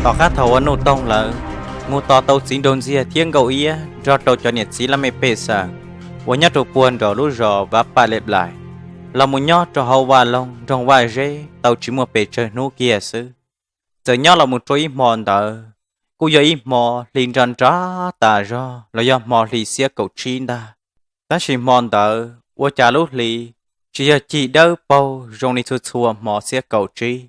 Tom qab thaum uas Nuj Toog lawv mus tos tau Txiv Nraug Ntxiag thiab Nkauj Iab nrog rau cov niam txiv laj mej pej xeem uas nyob rau puag nraum lub zos Vav Paj Lej Blais los mus nyob rau hauv vaj loog nroog vaj zeb tau tsis muaj pes tsawg hnub kiag xwb, txawm nyob los mus rau ib hmo ntawd kuj yog ib hmo hli nra nrab tas zog los yog hmo hli xiab kaum tsib ntag. Tab sis hmo ntawd ua cas lub hli tsis yog cig dawb paug zoo li txhua txhua hmo xiab kaum tsib.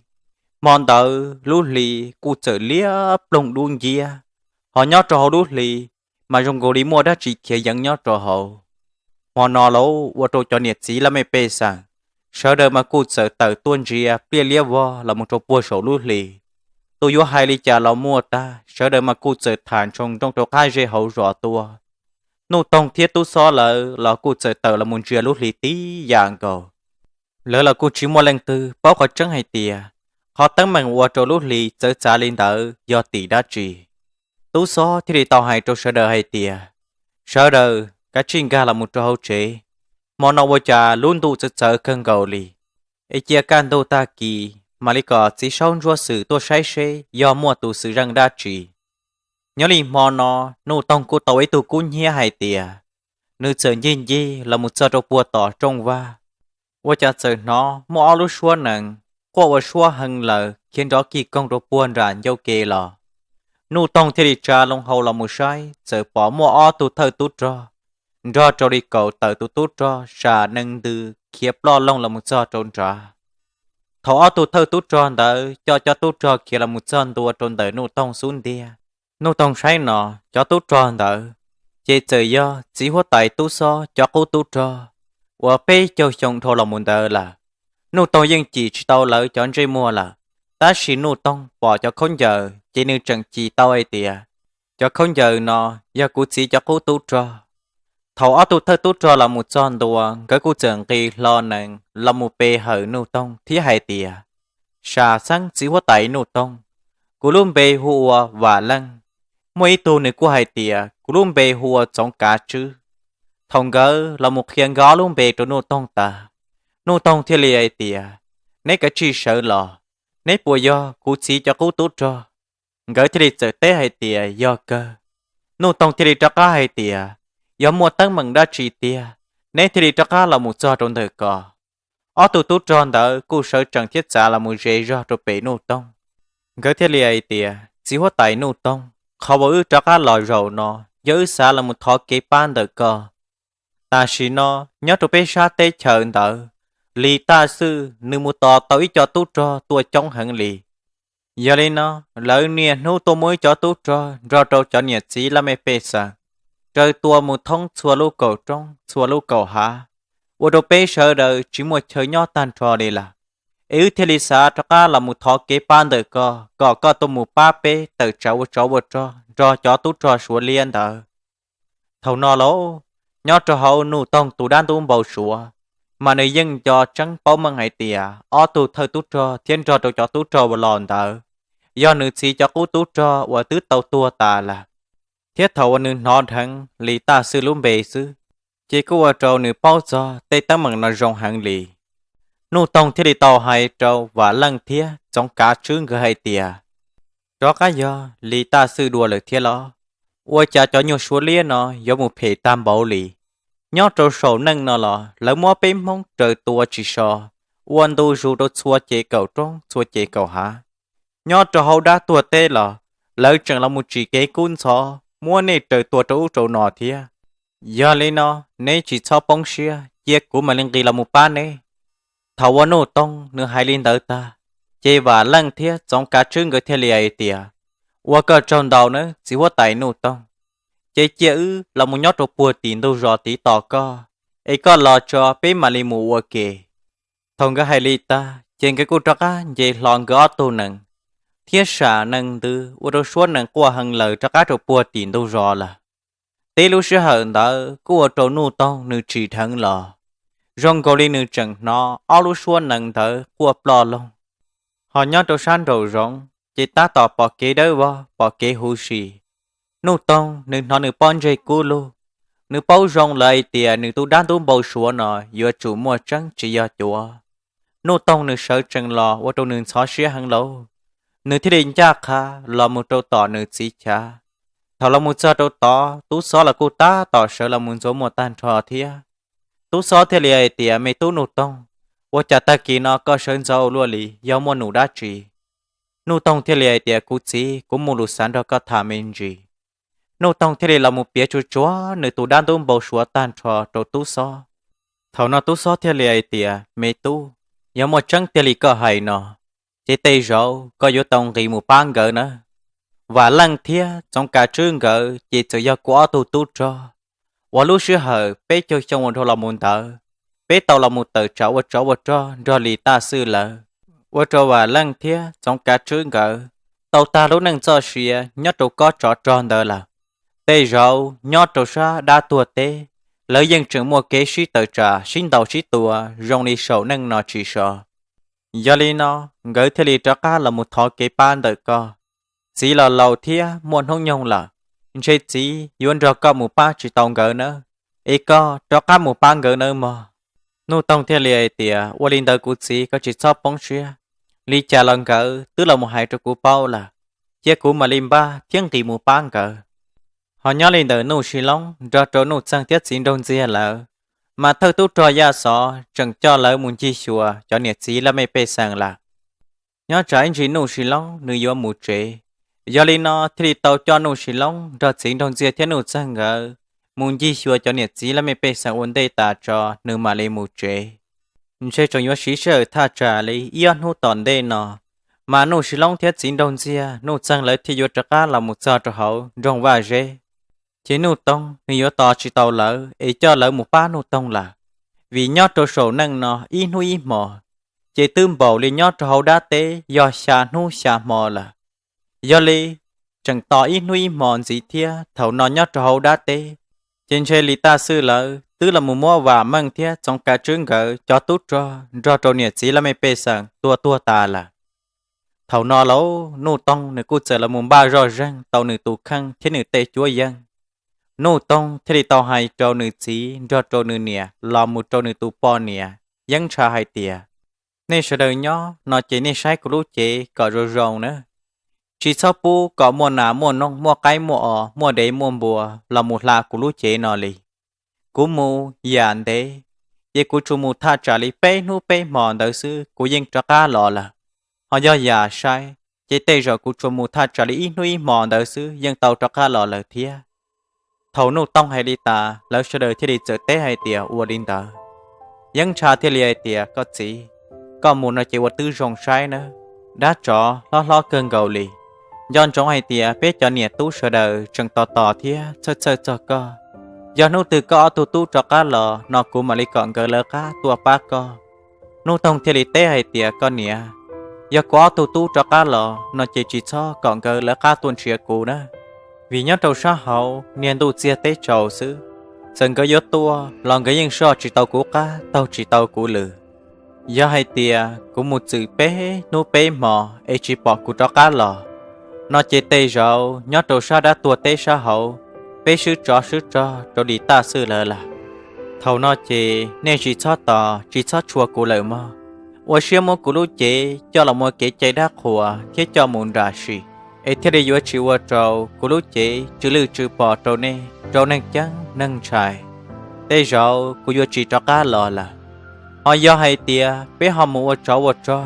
Hmo ntawd lub hli kuj txawm liab ploog dub nciab, ho nyob rau hauv lub hli mas zoo nkaus li muaj dab tsi khiav yeev nyob rau hauv. Hmo no lauj, ua rau cov niam txiv laj mej pej xeem sawv daws mas kuj txawm tawm tuaj ntsia pliaj liab vog los mus rau puag saum lub hli. Tus yuav hais li cas los muaj tag, sawv daws mas kuj txawm tham ntshoo nrooj rau qab zej hauv zos tuaj. Nuj Toog thiab Tub Xob lawv los kuj txawm tawm los mus ntsia lub hli tib yam nkaus. Lawv los kuj tsis muaj leej twg paub qhov tseeb hais tias qhov teeb meem ua rau lub hli txawv txav li ntawd yog tim dab tsi. Tub Xob thiaj li tau hais rau sawv daws hais tias, sawv daws kav tsij nkag los mus rau hauv tsev, hmo no ua cas lub ntuj txawv txawv kawg nkaus li, es cia kaj ntug tag kis mam li kom txiv saub ntsuab xwm tuaj saib seb yog muaj tus xwm zeej dab tsi. Nyob li hmo no, Nuj Toog kuj tau ib tug kub hnyiab hais tias, nws txawm ncig ncig los mus txog rau puag tom rooj vag, ua cas txawm hnov muaj ob lub suab nees quaj ua suab heev lawm khiav nrov kig koog rau puag nram ncauj ke los. Nuj Toog thiaj li tsa loo hau los mus saib, txawm pom muaj ob tug thawj tub rog nrog rau li kaum tawm tus tub rog sam nees ntws khiav ploj loog los mus txog rau nrad. Thaum ob tug thawj tub rog ntawd coj cov tub rog khiav los mus txog ntua rau ntawm Nuj Toog xub ntiag, Nuj Toog saib no, cov tub rog ntawd ces txawm yog txiv huab tais Tub Xob cov qub tub rog uas peb caug xyoo dhau los mus ntawd lawm. Nuj Toog yeej cim tsis tau lawv cov ntsej muag lawm, tab sis Nuj Toog pom cov khaub ncaws ces nws tseem cim tau hais tias, cov khaub ncaws no yog kuv txiv cov qub tub rog. Thaum ob tug thawj tub rog los mus txog ntua, nkawd kuj txawm nqis hlo nees los mus pe hawm Nuj Toog thiab hais tias, sam xeeb txiv huab tais Nuj Toog, kuv lub npe hu ua Vam Leej. Muaj ib tug nws kuj hais tias kuv lub npe hu ua Txoov Kav Tswb. Thaum nkawd los mus qhia nkawd ob lub npe rau Nuj Toog tas, Nuj Toog thiaj li hais tias, neb kav tsij sawv los, neb puas yog kuv txiv cov qub tub rog? Nkawd thiaj li txawm teb hais tias yog kawg. Nuj Toog thiaj li rov qab hais tias, yog muaj teeb meem dab tsi tiag, neb thiaj li rov qab los mus txog rau ntawm ko? Ob tug tub rog ntawd kuj sawv tsees thiab txav los mus ze zog rau pem Nuj Toog. Nkawd thiaj li hais tias, txiv huab tais Nuj Toog, qhov uas wb rov qab los zaum no yog wb xav los mus thov kev pab ntawm koj. Tam sim no nyob rau peb sab teb chaws ntawd, Lis Taj Xwm nws mus tos tau ib co tub rog tuaj coob heev li. Yog li no, lawv niaj hnub tuaj muaj ib co tub rog nrog rau cov niam txiv laj mej pej xeem raws tua mus thoob txhua lub kaum roob txhua lub kaum hav, ua rau peb sawv daws tsis muaj chaw nyob tag nrho li lawm. Es wb thiaj li xav rov qab los mus thov kev pab ntawm koj kom koj tuaj mus pab peb tawm tsam ua tsov ua rog nrog cov tub rog Suav liab ntawd. Thaum no lauj, nyob rau hauv Nuj Toog tus dab ntub npau suav, mas nws yeej nco tseeb paub meej hais tias ob tug thawj tub rog thiab nrog rau cov tub rog uas los ntawd yog nws txiv cov qub tub rog uas twb tau tuag tas lawm. Thiab thaum uas nws hnov dheev Lis Taj Xwm lub npe xwb, ces kuj ua rau nws paub txog tej teeb meem no zoo heev li. Nuj Toog thiaj li tau hais rau Vam Leej thiab Txoov Kav Tswb nkawd hais tias, rov qab yog Lis Taj Xwm dua lawm thiab los? Ua cas cov nyuag Suav liab no yuav mus phem tag npaum li? Nyob rau saum neej no los lawv muab peb Hmoob raws tua tsis so, ua ntu zus rau txhua ces kaum roob txhua ces kaum hav. Nyob rau hauv dab tuag teb los lawv tseem los mus tsim kev kub ntxhov muab nej raws tua rau ub rau no thiab. Yog li no, neb tsis txhob poob siab, cia kuv mam li nqis los mus pab neb. Thaum uas Nuj Toog nws hais li ntawd tag, ces Vam Leej thiab Txoov Kav Tswb nkawd thiaj li hais tias, ua koj tsaug ntau nawb txiv huab tais Nuj Toog, ces cia wb los mus nyob rau puag tim ntug zos tiv tos koj, es koj los tso peb mam li mus ua ke. Thaum nkawd hais li tag, ces nkawd kuj rov qab nce hlo nkawd ob tug nees thiab sam nees ntws ua rau suab nees quaj heev lawm rov qab rau puag tim ntug zos lawm. Tib lub sij hawm ntawd kuj ua rau Nuj Toog nws tsim dheev los, zoo nkaus li nws tseem hnov ob lub suab nees ntawd quaj ploj loog. Ho nyob rau sab nraum zoov ces tab tom pom kev dawb vog pom kev huv si. Nuj Toog nws hnov nws pob ntseg kub lug, nws paub zoo lawm hais tias nws tus dab ntub npau suav no yuav tsum muaj tseeb tsis yog cuav. Nuj Toog nws sawv tsees los ua rau nws ntxhov siab heev lauj. nws thiaj li ncaj qha los mus rau tom nws txiv chav. Thaum los mus txog rau tod, tub xob los kuj tab tom sawv los mus ntxuav muag tag nrho thiab. Tub xob thiaj li hais tias, Me tub Nuj Toog, ua cas tag kis no koj sawv ntxov ua luaj li, yog muaj num dab tsi? Nuj Toog thiaj li hais tias, Kuv txiv, kuv muaj lus xav nrog koj tham me ntsis. Nuj Toog thiaj li los mus piav tsuag tsuag nws tus dab ntub npau suav tag nrho rau tub xob. Thaum no tub xob thiaj li hais tias, Me tub, yog muaj tseeb tiag li koj hais no, ces tej zaum koj yuav tau nqis mus pab nkawd nawb. Vam Leej thiab Txoov Kav Tswb nkawd ces txawm yog kuv ob tug tub rog uas lub sij hawm peb caug xyoo ua dhau los mus ntawd, peb tau los mus tawm tsam ua tsov ua rog nrog Lis Taj Xwb lawv, ua rau Vam Leej thiab Txoov Kav Tswb nkawd tau tag lub neej txoj sia nyob rau kob tsov rog ntawd lawm. Tej zaum nyob rau sab dab tuag teb, lawv yeej tseem muaj kev sib tawm tsam sib ntaus sib tua zoo li saum neej no tsis so. Yog li no, nkawd thiaj li rov qab los mus thov kev pab ntawm koj. Txiv los laus thiab muaj hnub nyoog lawm, ntshe txiv yuav nrog koj mus pab tsis tau nkawd nawb, es koj rov qab mus pab nkawd nawb mog. Nuj Toog thiaj li hais tias, Ua li ntawd kuv txiv, koj tsis txhob poob siab, li cas los nkawd twb los mus hais rau kuv paub lawm, cia kuv mam li npaj thiab nqis mus pab nkawd. Ho nyob li ntawm Nuj Sis Loob nrog rau Nuj Txeeg thiab txiv nraug ntxiag lawv, mas thawj tub rog Yaj Xov tseem coj lawv mus ncig xyuas cov niam txiv laj mej pej xeem lawm. Nyob tsam ib ntsis Nuj Sis Loob nws yuav mus tsev, yog li no thiaj li tau coj Nuj Sis Loob nrog txiv nraug ntxiag thiab Nuj Txeeg nkawd mus ncig xyuas cov niam txiv laj mej pej xeem ua ntej tas tso nws mam li mus tsev. Ntshe tseem yuav siv sij hawm thaj tsam li ib ob hnub tom ntej no, mas Nuj Sis Loob thiab txiv nraug ntxiag Nuj Txeeg lawv thiaj yuav rov qab los mus txog rau hauv nroog Vaj Zeb. Ces Nuj Toog nws yuav tos tsis tau lawv es coj lawv mus pab Nuj Toog lawm, vim nyob rau saum neej no ib hnub ib hmos, ces twb npaum li nyob rau hauv dab teb yog xya hnub xya hmo lawm. Yog li, tseem tos ib hnub ib hmo ntxiv thiab thaum no nyob rau hauv dab teb, ces ntshe Lis Taj Xwb lawv twb los mus muab Vam Meej thiab Txoov Kav Tswb nkawd cov tub rog nrog rau niam txiv laj mej pej xeem tua tuag tas lawm. Thaum no lauj, Nuj Toog nws kuj txawm los mus npaj zoj zeeg tau nws tus kheej thiab nws tej cuab yeej. Nuj Toog thiaj li tau hais rau nws txiv nrog rau nws niam los mus rau nws tus poj niam Yeeb Ntsha hais tias, Nej sawv daws nyob no ces nej saib kuv lub cev kom zoo zoo nawb. Tsis txhob pub kom muaj nas muaj noog, muaj qaib muaj os, muaj dev muaj npua los mus hla kuv lub cev no li. Kuv mus yam ntev, ces kuv tsuas mus thaj tsam li peb hnub peb hmo ntawd xwb kuv yeej rov qab los lawm. Ho yog yam sai, ces tej zaum kuv tsuas mus thaj tsam li ib hnub ib hmo ntawd xwb yeej tau rov qab los lawm thiab. Thaum Nuj Toog hais li tas, lawv sawv daws thiaj li txawm teb hais tias, Ua li ntawd. Yeeb Ntsha thiaj li hais tias, Koj txiv, koj mus no ces ua tib zoo saib nawb, dab tsov hlob hlob kawg nkaus li. Nco ntsoov hais tias peb cov niam tub sawv daws tseem tos tos thiab txhawj txhawj txog koj. Yog hnub twg koj ob tug tub rov qab los no kuv mam li kom nkawd lawv qab tuaj pab koj. Nuj Toog thiaj li teb hais tias, Koj niam, yog kuv ob tug tub rov qab los no ces tsis txhob kom nkawd lawv qab tuaj nrhiav kuv na, vim nyob rau sab hauv niag ntuj txiag teb tsaus xwb, txawm nkawd yuav tuaj los nkawd yeej soj tsis tau kuv qab, taug tsis tau kuv lwm. Yog hais tias kuv mus txwm peb hnub peb hmo es tsis pom kuv rov qab los no ces tej zaum nyob rau sab dab tuag teb sab hauv, peb swb tsov swb rog rau Lis Taj Xwb lawv lawm. Thaum no ces nej tsis txhob tos tsis txhob tshua kuv lawm mog. Ua siab muab kuv lub cev coj los mus kev cai dab qhuas thiab coj mus nram sim, es thiaj li yuav tsis ua rau kuv lub cev tsw lwj tsw pos rau nej rau neeg ceeb neeg ntshai. Tej zaum kuv yuav tsis rov qab los lawm. Ho yog hais tias peb ho mus ua tsov ua rog,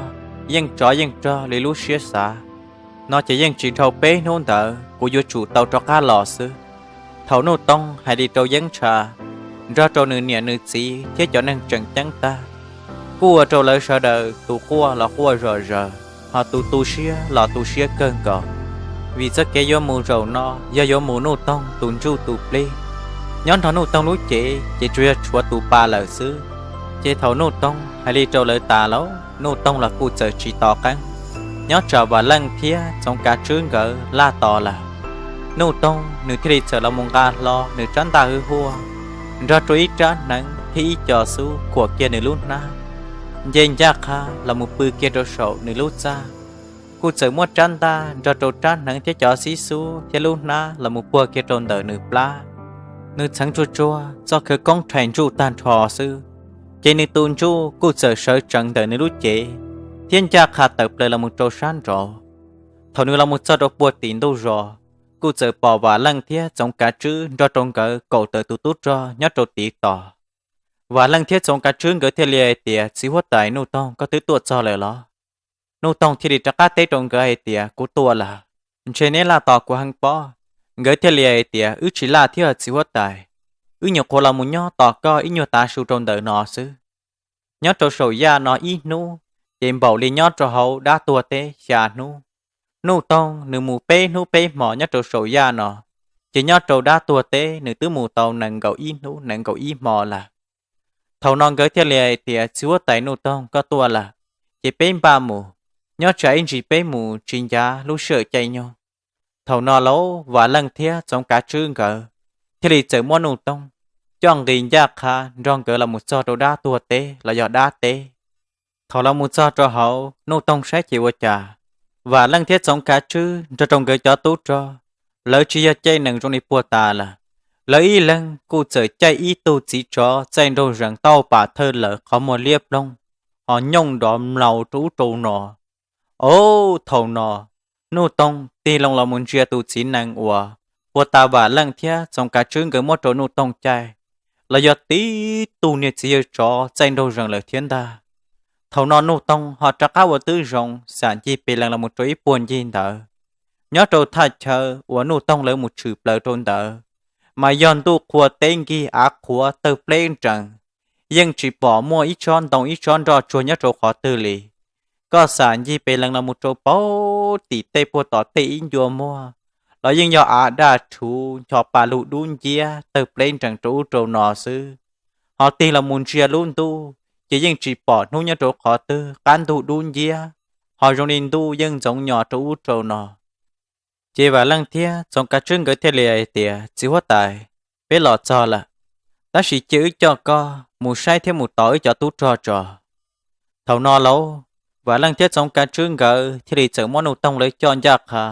yeej tsov yeej rog li lub siab xav, no ces yeej tsis dhau peb hnub ntawd kuv yuav tsum tau rov qab los xwb. Thaum Nuj Toog hais li rau Yeeb Ntsha nrog rau nws niam nws txiv thiab cov neeg tseem ceeb tag, kuj ua rau lawv sawv daws tus quaj los quaj zom zaws, ho tus tu siab los tu siab kawg nkaus. Vim txoj kev yuav mus zaum no yog yuav mus Nuj Toog tus ntsuj tus plig. Nyob nrog Nuj Toog lub cev ces tsuas yog tshuav tus pa lawm xwb. Ces thaum Nuj Toog hais li rau lawv tas lauj, Nuj Toog los kuj txawm tsis tos qeeb, nyob tsam Vam Leej thiab Txoov Kav Tswb nkawd laj tos lawm. Nuj Toog nws thiaj li txawm los mus nqa hlo nws rab ntaj hwj huaj nrog rau ib rab hneev thiab ib co xub khuam kiag nws lub hnab, nce ncaj qha los mus pw kiag rau saum nws lub txaj. Kuj txawm muab rab ntaj nrog rau rab hneev thiab cov xib xub thiab lub hnab los mus puag kiag rau ntawm nws plab. Nws txheev tsuag tsuag txoj khawv koob rhais ntsuj tag nrho xwb, ces nws tus ntsuj kuj txawm sawv tsees ntawm nws lub cev thiab ncaj qha tawm plaws los mus rau sab nraud. Thaum nws los mus txog rau puag tim ntug zos, kuj txawm pom Vam Leej thiab Txoov Kav Tswb nrog rau nkawd kaum tawm tus tub rog nyob rau tid tos. Vam Leej thiab Txoov Kav Tswb nkawd thiaj li hais tias, Txiv huab tais Nuj Toog, koj twb tuaj txog lawm los? Nuj Toog thiaj li rov qab teb rau nkawd hais tias, Kuv tuaj lawm, ntshe neb laj tos kuv heev pob. Nkawd thiaj li hais tias, Wb tsis laj thiab txiv huab tais, wb nyuam qhuav los mus nyob tos koj ib nyuag tav su rau ntawm no xwb. Nyob rau saum yaj no ib hnub, ces npaum li nyob rau hauv dab tuag teb xya hnub. Nuj Toog nws mus peb hnub peb hmo nyob rau saum yaj no, ces nyob rau dab tuag teb nws twb mus tau nees nkaum ib hnub nees nkaum ib hmo lawm. Thaum no nkawd thiaj li hais tias, Txiv huab tais Nuj Toog, koj tuaj lawm, ces peb npaj mus, nyob tsam ib ntsis peb mus tsis ncav lub sij hawm caij nyoog. Thaum no lauj, Vam Leej thiab Txoov Kav Tswb nkawd thiaj li txawm muab Nuj Toog coj nqis ncaj qha nrog nkawd los mus txog rau dab tuag teb los yog dab teb. Thaum los mus txog rau hauv, Nuj Toog saib ces ua cas Vam Leej thiab Txoov Kav Tswb nrog rau nkawd cov tub rog, lawv tsis yog caij nees zoo li puag ta lawm. Lawv ib leeg kuj txawm caij ib tug txiv tsov txaij nraug zees tauj pam thawj lawm qhov muag liab ploog, ho nyooj nrov mlaus rau ub rau no. Au, thaum no, Nuj Toog tig loo los mus ntsia tus txiv nees uas puag ta Vam Leej thiab Txoov Kav Tswb nkawd muab rau Nuj Toog caij, los yog tib tug niag txiv yawg tsov txaij nraug zees lawm thiab ntag. Thaum no Nuj Toog ho rov qab ua twb zoo xam ncig pes lees los mus rau ib puag ncig ntawd. Nyob rau thaj chaw uas Nuj Toog lawv mus tshwm plaws rau ntawd, mas yog ntuj qhua teb nkig av qhuav tawg pleb nrees, yeej tsis pom muaj ib tsob ntoo ib tsob nroj tsuag nyob rau qhov twg li. Koj xam ncig pes lees los mus rau pauv tim tej puag tom tej ib ncua muag, los yeej yog av daj rhuv ncho pa lug dub nciab tawg pleb nrees rau ub rau no xwb. Ho tig los mus ntsia lub ntuj, ces yeej tsis pom hnub nyob rau qhov twg, qab ntug dub nciab, ho zoo li ntuj yeej ntxoov nyo rau ub rau no. Ces Vam Leej thiab Txoov Kav Tswb nkawd thiaj li hais tias, Txiv huab tais, peb los txog lawm, tab sis cia wb coj koj mus saib thiab mus tos wb cov tub rog tso. Thaum no lauj, Vam Leej thiab Txoov Kav Tswb nkawd thiaj li txawm muab Nuj Toog lawv coj ncaj qha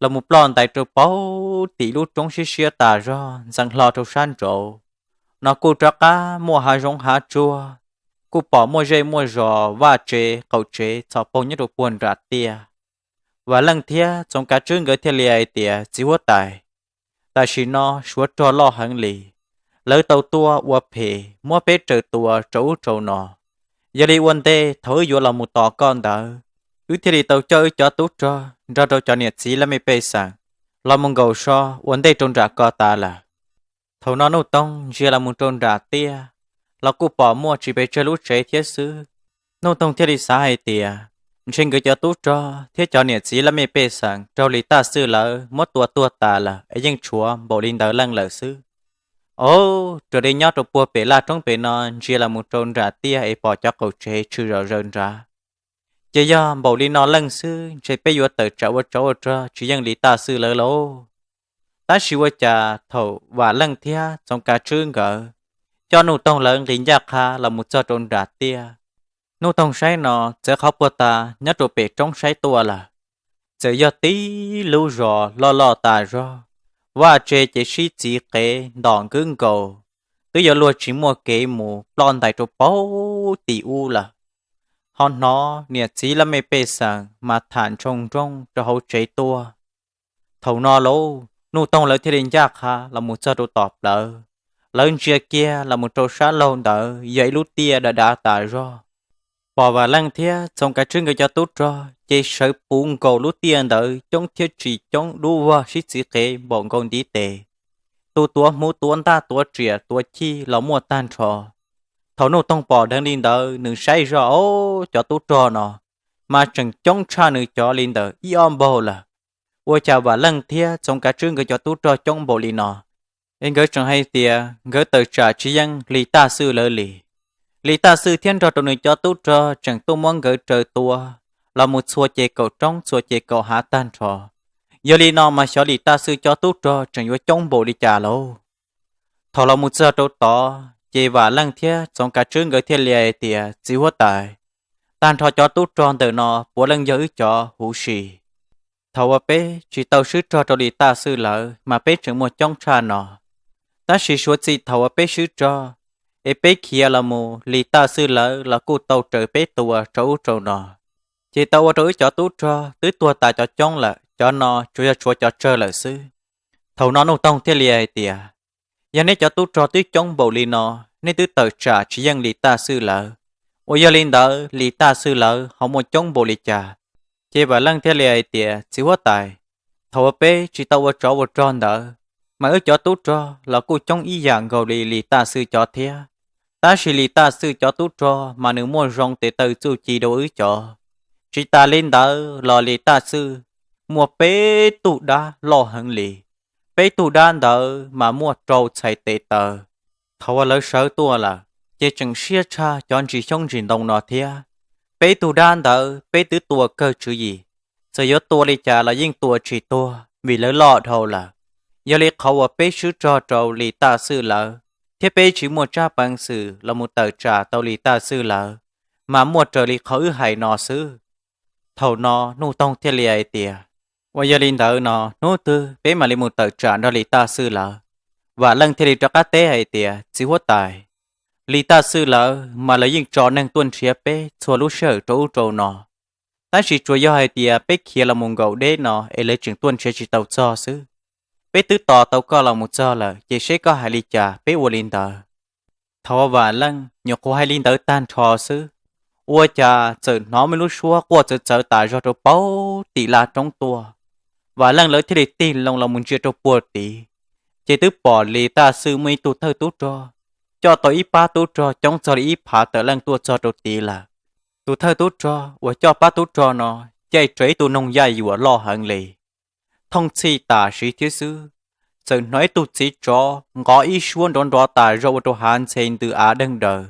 los mus ploj ntais rau pauv tim lub roob siab siab tas zog ntxeev hlo rau sab nraud. No kuj rov qab muaj hav zoov hav tsuag, kuj pom muaj zej muaj zos vaj tsev qaum tsev txhos paug nyob rau puag nram tiaj. Vam Leej thiab Txoov Kav Tswb nkawd thiaj li hais tias, Txiv huab tais, tam sim no suav rog loj heev li, lawv tau tuaj ua phem muab peb raws tua rau ub rau no. Yog li ua ntej thaum wb yuav los mus tos koj ntawd, wb thiaj li tau coj wb cov tub rog nrog rau cov niam txiv laj mej pej xeem los mus nkaum so ua ntej rau nram ko tas lawm. Thaum no Nuj Toog ntsia los mus rau nram tiaj, los kuj pom muaj tsis pes tsawg lub tsev thiab xwb. Nuj Toog thiaj li xav hais tias, ntshe nkawd cov tub rog thiab cov niam txiv laj mej pej xeem raug Lis Taj Xwm lawv muab tua tuag tas lawm es yeej tshuav npaum li ntawd leej lawm xwb. Au, raws li nyob rau puag pem laj roob pem no ntsia los mus rau nram tiaj es pom cov qaum tsev tshwm zom zaws nrad, ces yog npaum li no leej xwb ntshe peb yuav tawm tsam ua tsov ua rog tsis yeej Lis Taj Xwm lawv lauj. Tab sis ua cas thaum Vam Leej thiab Txoov Kav Tswb nkawd coj Nuj Toog lawv nqis ncaj qha los mus txog rau nram tiaj, Nuj Toog saib no txawv qhov puag ta nyob rau pem roob saib tuaj lawm, txawm yog tib lub zos loj loj tas zog, vaj tse ces sib txiv qev ntom nkwb nkaus, twb yuav luag tsis muaj kev mus ploj ntais rau pauv tim ub lawm. Ho hnov niam txiv laj mej pej xeem mas tham ntshoo nrooj rau hauv tsev tuaj. Thaum no lauj, Nuj Toog lawv thiaj li ncaj qha los mus txog rau tom plawv. Lawv ntsia kiag los mus rau sab laug ntawd yog ib lub tiaj dav dav tas zog. Pom Vam Leej thiab Txoov Kav Tswb nkawd cov tub rog ces sawv puv nkaus lub tiaj ntawd coob thiab tsis coob dub vog sib txiv qev npaum nkaus ntiv tes. Tus tuav hmuv tuav ntaj tuav riam tuav chij los muaj tag nrho. Thaum Nuj Toog pom dheev li ntawd nws saib zoj, o, cov tub rog no mas tseem coob tshaj nws cov li ntawm ib ob npaug lawm. Ua cas Vam Leej thiab Txoov Kav Tswb nkawd cov tub rog coob npaum li no, es nkawd tseem hais tias nkawd tawm tsam tsis yeej Lis Taj Xwm lawv li. Lis Taj Xwm thiab nrog rau nws cov tub rog tseem tuaj muab nkawd raws tua los mus txhua ces kaum roob txhua ces kaum hav tag nrho. Yog li no mas xyov Lis Taj Xwm cov tub rog tseem yuav coob npaum li cas lauj. Thaum los mus txog rau tod ces Vam Leej thiab Txoov Kav Tswb nkawd thiaj li hais tias, Txiv huab tais, tag nrho cov tub rog ntawm no puav leej yog wb cov huv si. Thaum uas peb tsis tau swb rog rau Lis Taj Xwm lawv mas peb tseem muaj coob tshaj no. Tab sis suav txij thaum uas peb swb rog es peb khiav los mus, Lis Taj Xwm lawv los kuj tau raws peb tua rau ub rau no. Ces tau ua rau wb cov tub rog twb tuag tas cov coob lawm, cov no tsuas yog tshuav cov tsawg lawm xwb. Thaum no Nuj Toog thiaj li hais tias, yog neb cov tub rog twb coob npaum li no, neb twb tawm tsam tsis yeej Lis Taj Xwm lawv, uas yog li ntawd Lis Taj Xwm lawv ho muaj coob npaum li cas? Ces Vam Leej thiaj li hais tias, txiv huab tais, thaum uas peb tsis tau ua tsov ua rog ntawd, mas wb cov tub rog los kuj coob ib yam nkaus li Lis Taj Xwm cov thiab. Tab sis Lis Taj Xwm cov tub rog mas nws muaj zoo tes taw txuj ci dua wb cov. Tsis tas li ntawd los Lis Taj Xwm muaj peb tug dab loj heev li. Peb tug dab ntawd mas muaj rau txhais tes taw. Thaum uas lawv sawv tuaj lawm, ces tseem siab tshaj cov ntsis xyoob ntsis ntoo no thiab. Peb tug dab ntawd peb twb tua kawg tswv yim, txawm yuav tua li cas los yeej tua tsis tuag vim lawv loj dhau lawm. Yog li qhov uas peb swb rog rau Lis Taj Xwm lawv, thiab peb tsis muaj tsab peev xwm los mus tawm tsam tau Lis Taj Xwm lawv, mas muaj raws li qhov wb hais no xwb. Thaum no Nuj Toog thiaj li hais tias, uas yog li ntawd no hnub twg peb mam li mus tawm tsam nrog Lis Taj Xwm lawv? Vam Leej thiaj li rov qab teb hais tias, txiv huab tais, Lis Taj Xwm lawv mas lawv yeej tso neeg tuaj nrhiav peb txhua lub sij hawm rau ub rau no. Tab sis tsuas yog hais tias peb khiav los mus nkaum deb no es lawv tseem tuaj nrhiav tsis tau txog xwb. Peb twb tos tau koj los mus txog lawm, ces seb koj hais li cas peb ua li ntawd. Thaum uas Vam Leej nyuam qhuav hais li ntawd tag nrho xwb, ua cas txawm hnov muaj ib lub suab quaj txawv txawv tas zog rau puag tim laj roob tuaj. Vam Leej lawv thiaj li tig loo los mus ntsia rau puag tid, ces twb pom Lis Taj Xwm muaj ib tug thawj tub rog coj tau ib pab tub rog coob txog li ib phav tawm leej tuaj txog rau tid lawm. Tus thawj tub rog uas coj pab tub rog no caij raws ib tug noog yaj yuam loj heev li, thooj txhij tam sim thiab xwb. Txawm hnov ib tug txiv tsov nqov ib suab nrov nrov tas zog ua rau hav ntxhe ntws av deeg daws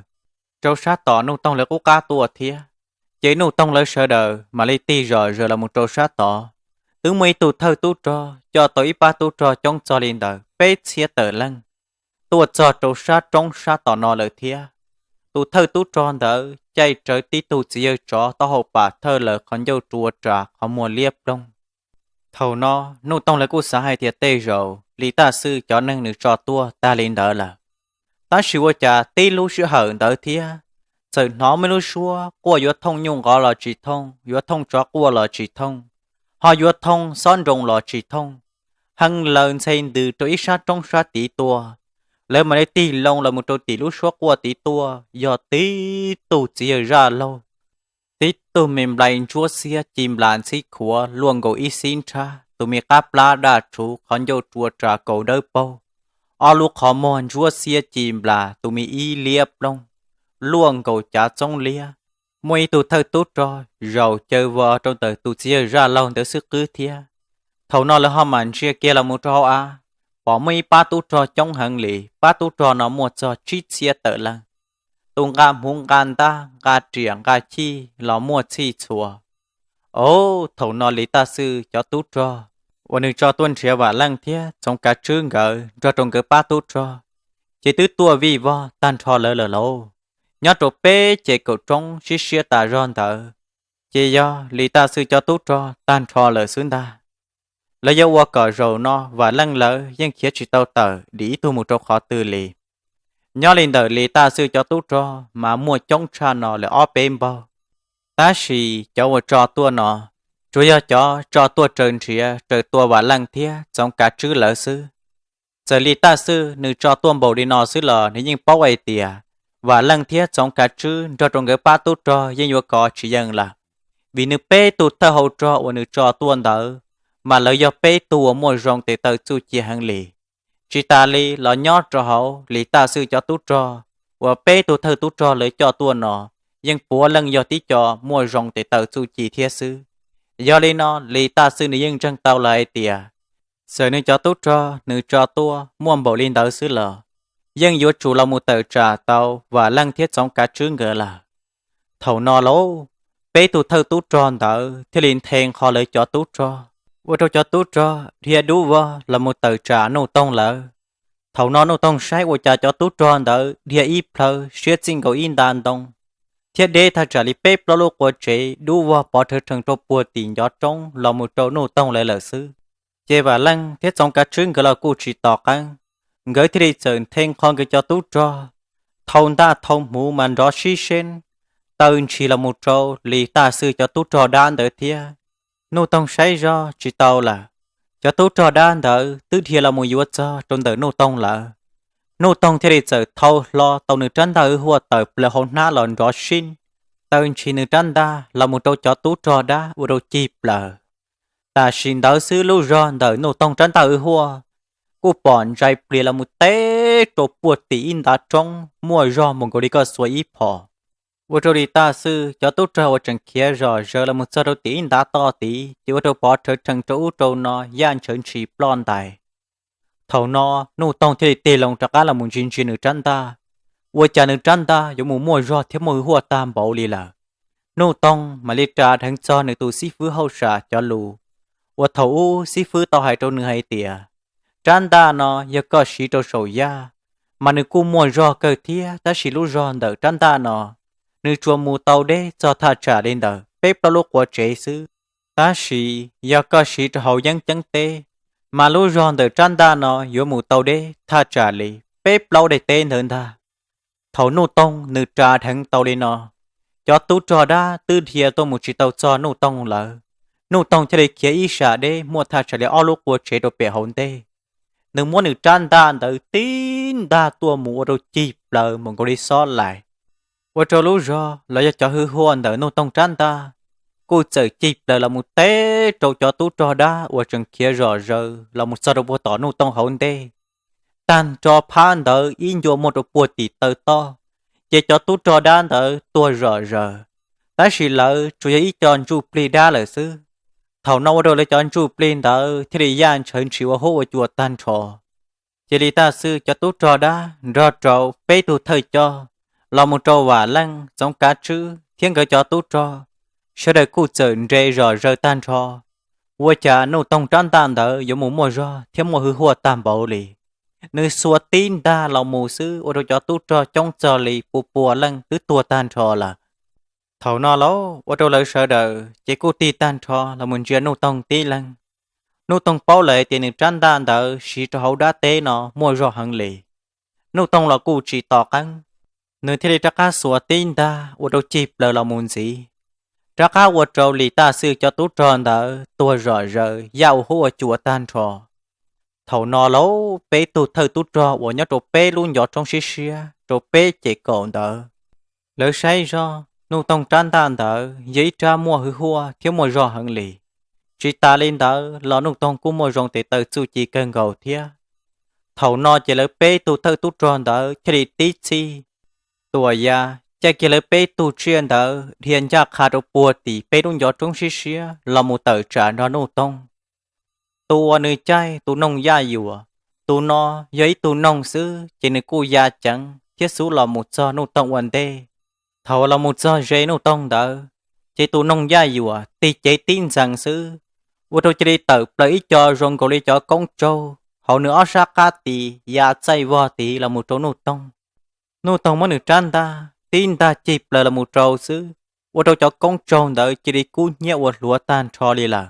rau sab tom Nuj Toog lawv qub qab tuaj thiab. Ces Nuj Toog lawv sawv daws mam li tig zom zaws los mus rau sab tod. Twb muaj ib tug thawj tub rog coj tau ib pab tub rog coob txog li ntawm peb txhiab tawm leej tuaj txog rau sab roob sab tom no lawm thiab. Tus thawj tub rog ntawd caij rawv tib tug txiv yawg tsov taub hau pam thawj lawv qhov ncauj rua ras qhov muag liab ploog. Thaum no Nuj Toog lawv kuj xav hais tias tej zaum Lis Taj Xwm cov neeg nws tso tuaj tag li ntawd lawm. Tab sis ua cas tib lub sij hawm ntawd thiab, txawm hnov muaj ib lub suab quaj yuav thooj nyuj nqov los tsis thooj, yuav thooj tsov quaj los tsis thooj, ho yuav thooj xob nroo los tsis thooj, hee laws ntxhe ntws rau ib sab roob sab tid tuaj. Lawv mam li tig loo los mus rau tim lub suab quaj tid tuaj yog tib tug txiv yawg zaj laug, tib tug me nplai ntsuab xiab ci nplas ntxhib khuav luaj nkaus ib xib nrhab, tus me qab plab daj rhuv qhov ncauj rua ras kaus dawb paug, ob lub qhov muag ntsuab xiab ci nplas tus me ib liab ploog luaj nkaus cav txoob liab. Muaj ib tug thawj tub rog zaum caw vos rau ntawm tus txiv yawg zaj laug ntawd xwb qwb thiab. Thaum no lawv ho mam ntsia kiag los mus rau hauv av, pom muaj ib pab tub rog coob heev li, pab tub rog no muaj txog tsib txhiab tawm leej. Tus nqa hmuv nqa ntaj nqa riam nqa chij los muaj txhij txhua. Au, thaum no Lis Taj Xwm cov tub rog uas nws tso tuaj nrhiav Vam Leej thiab Txoov Kav Tswb nkawd nrog rau nkawd pab tub rog, ces twb tuaj vij vog tag nrho lawv lawm lauj. Nyob rau peb ces kaum roob siab siab tas zog ntawd, ces yog Lis Taj Xwm cov tub rog tag nrho lawm xwb ntag. Lawv yuav ua kom zaum no Vam Leej lawv yeej khiav tsis tau tawm dim ib tug mus rau qhov twg li. Nyob li ntawm Lis Taj Xwm cov tub rog mas muaj coob tshaj no lawm ob peb npaug. Tab sis cov uas tso tuaj no, tsuas yog cov tso tuaj raws nrhiav raws tua Vam Leej thiab Txoov Kav Tswb lawv xwb. Txawm Lis Taj Xwm nws tso tuaj npaum li no xwb los nws yeej paub hais tias Vam Leej thiab Txoov Kav Tswb nrog rau nkawd pab tub rog yeej yuav kov tsis yeej lawm, vim nws peb tug thawj hau rog uas nws tso tuaj ntawd, mas lawv yog peb tug uas muaj zoo tes taw txuj ci heev li. Tsis tas li los nyob rau hauv Lis Taj Xwm cov tub rog uas peb tug thawj tub rog lawv coj tuaj no, yeej puav leej yog tib co muaj zoo tes taw txuj ci thiab xwb. Yog li no Lis Taj Xwm nws yeej ntseeg tau lawm hais tias, txawm nws cov tub rog nws tso tuaj muaj npaum li ntawd xwb los yeej yuav tsum los mus tawm tsam tau Vam Leej thiab Txoov Kav Tswb nkawd lawm. Thaum no lauj, peb tug thawj tub rog ntawd thiaj li nthe nqho lawv cov tub rog, ua rau cov tub rog dhia dub vog los mus tawm tsam Nuj Toog lawv. Thaum no Nuj Toog saib ua cas cov tub rog ntawd dhia ib plhaw siab txij nkaus ib nta ntoo, thiab deb thaj tsam li peb plaub lub qua tsev dub vog pov rhawv rhees rau puag tim ncov roob los mus rau Nuj Toog lawv lawm xwb. Ces Vam Leej thiab Txoov Kav Tswb nkawd los kuj tsis tos qeeb, nkawd thiaj li txawm nthe nqho nkawd cov tub rog, thau ntaj thau hmuv mas nrov sib seeb, taw ntshis los mus rau Lis Taj Xwm cov tub rog dab ntawd thiab. Nuj Toog saib zoj tsis tau lawm, cov tub rog dab ntawd twb dhia los mus yuav txog rau ntawm Nuj Toog lawm. Nuj Toog thiaj li txawm thau hlo tau nws rab ntaj hwj huaj tawm plaws hauv hnab los nrov sib taw ntshis nws rab ntaj los mus rau cov tub rog dab ua rau cig plaws. Tam sim ntawd xwb lub zog ntawm Nuj Toog rab ntaj hwj huaj kuj pom ntsais plias los mus teb rau puag tim ib ntav roob muaj zog mus nkaus li koj xuas ib phom. Ua rau Lis Taj Xwm cov tub rog uas tseem khiav zom zaws los mus txog rau tim ib ntav toj tid ces ua rau pov rhawv rhees rau ub rau no yaj ntshawv ntshis ploj ntais. Thaum no Nuj Toog thiaj li tig loo rov qab los mus ntsia ntsia nws rab ntaj, ua cas nws rab ntaj yuav mus muaj zog thiab muaj hwj huaj tag npaum li lawm. Nuj Toog mam li ras dheev txog nws tus xib fwb hauj sam cov lus, uas thaum ub xib fwb tau hais rau nws hais tias, rab ntaj no yog koj siv rau saum yaj, mas nws kuj muaj zog kawg thiab, tab sis lub zog ntawm rab ntaj no, nws tsuas mus tau deb txog thaj tsam li ntawm peb plaub lub quav tsev xwb. Tab sis yog koj siv rau hauv yeeb ceeb teb, mas lub zog ntawm rab ntaj no yuav mus tau deb thaj tsam li peb plaub daim teb ntawd ntag. Thaum Nuj Toog nws ras dheev tau li no, cov tub rog dab twb dhia tuaj mus tsis tau txog Nuj Toog lawm. Nuj Toog thiaj li khiav ib sam deb muaj thaj tsam li ob lub quav tsev rau pem hauv ntej. Nws muab nws rab ntaj ntawd tib ntaj tuaj mus ua rau cig plaws mus nkaus li xob lais, ua rau lub zog los yog cov hwj huaj ntawm Nuj Toog rab ntaj kuj txawm cig plaws los mus teb rau cov tub rog dab uas tseem khiav zom zaws los mus txog rau puag tom Nuj Toog hauv ntej. Tag nrho phab ntawd ib ncua muag rau puag tim taw toj, ces cov tub rog dab ntawd tuag zom zaws, tab sis lawv tsuas yog ib co ntsuj plig dab lawm xwb. Thaum no ua rau lawv cov ntsuj plig ntawd thiaj li yaj ntshawv ntshis ua huab ua cua tag nrho. Cia li Taj Xwm cov tub rog dab nrog rau peb tug thawj coj los mus rau Vam Leej, Txoov Kav Tswb thiab nkawd cov tub rog, sawv daws kuj txawm nres zom zaws tag nrho. Ua cas Nuj Toog rab ntaj ntawd yuav mus muaj zog thiab muaj hwj huaj tag npaum li. Nws xuas tib ntaj los mus xwb ua rau cov tub rog coob txog li pua pua leej twb tuag tag nrho lawm. Thaum no lauj, ua rau lawv sawv daws ces kuj tig tag nrho los mus ntsia Nuj Toog tib leeg. Nuj Toog paub lawm tias nws rab ntaj ntawd siv rau hauv dab teb no muaj zog heev li. Nuj Toog los kuj tsis tos qeeb, nws thiaj li rov qab xuas tib ntaj ua rau cig plaws los mus ntxiv, rov qab ua rau Lis Taj Xwm cov tub rog ntawd tuag zom zaws yaj ua huab ua cua tag nrho. Thaum no lauj, peb tug thawj tub rog uas nyob rau peb lub ncov roob siab siab rau peb ces kaum ntawd, lawv saib zoj Nuj Toog rab ntaj ntawd yog ib rab muaj hwj huaj thiab muaj zog heev li. Tsis tas li ntawd los Nuj Toog kuj muaj zoo tes taw txuj ci kawg nkaus thiab. Thaum no ces lawv peb tug thawj tub rog ntawd thiaj li tib txhij tuam ya caij kiag lawv peb tug tsiaj ntawd dhia ncaj qha rau puag tim peb lub ncov roob siab siab los mus tawm tsam nrog Nuj Toog. Tus uas nws caij tus noog Yaj Yuam, tus no yog ib tug noog xwb ces nws kuj ya ceev thiab xub los mus txog Nuj Toog ua ntej. Thaum los mus txog ze Nuj Toog ntawd, ces tus noog Yaj Yuam tig cev tib ntxees xwb, ua rau cia li tawm plaws ib co zoo nkaus li cov koob tsaug hauv nws ob sab qab tis ya txaij vog tid los mus rau Nuj Toog. Nuj Toog muab nws rab ntaj tib ntaj cig plaws los mus rau xwb, ua rau cov koob tsaug ntawd cia li kub hnyiab ua hluav tag nrho li lawm.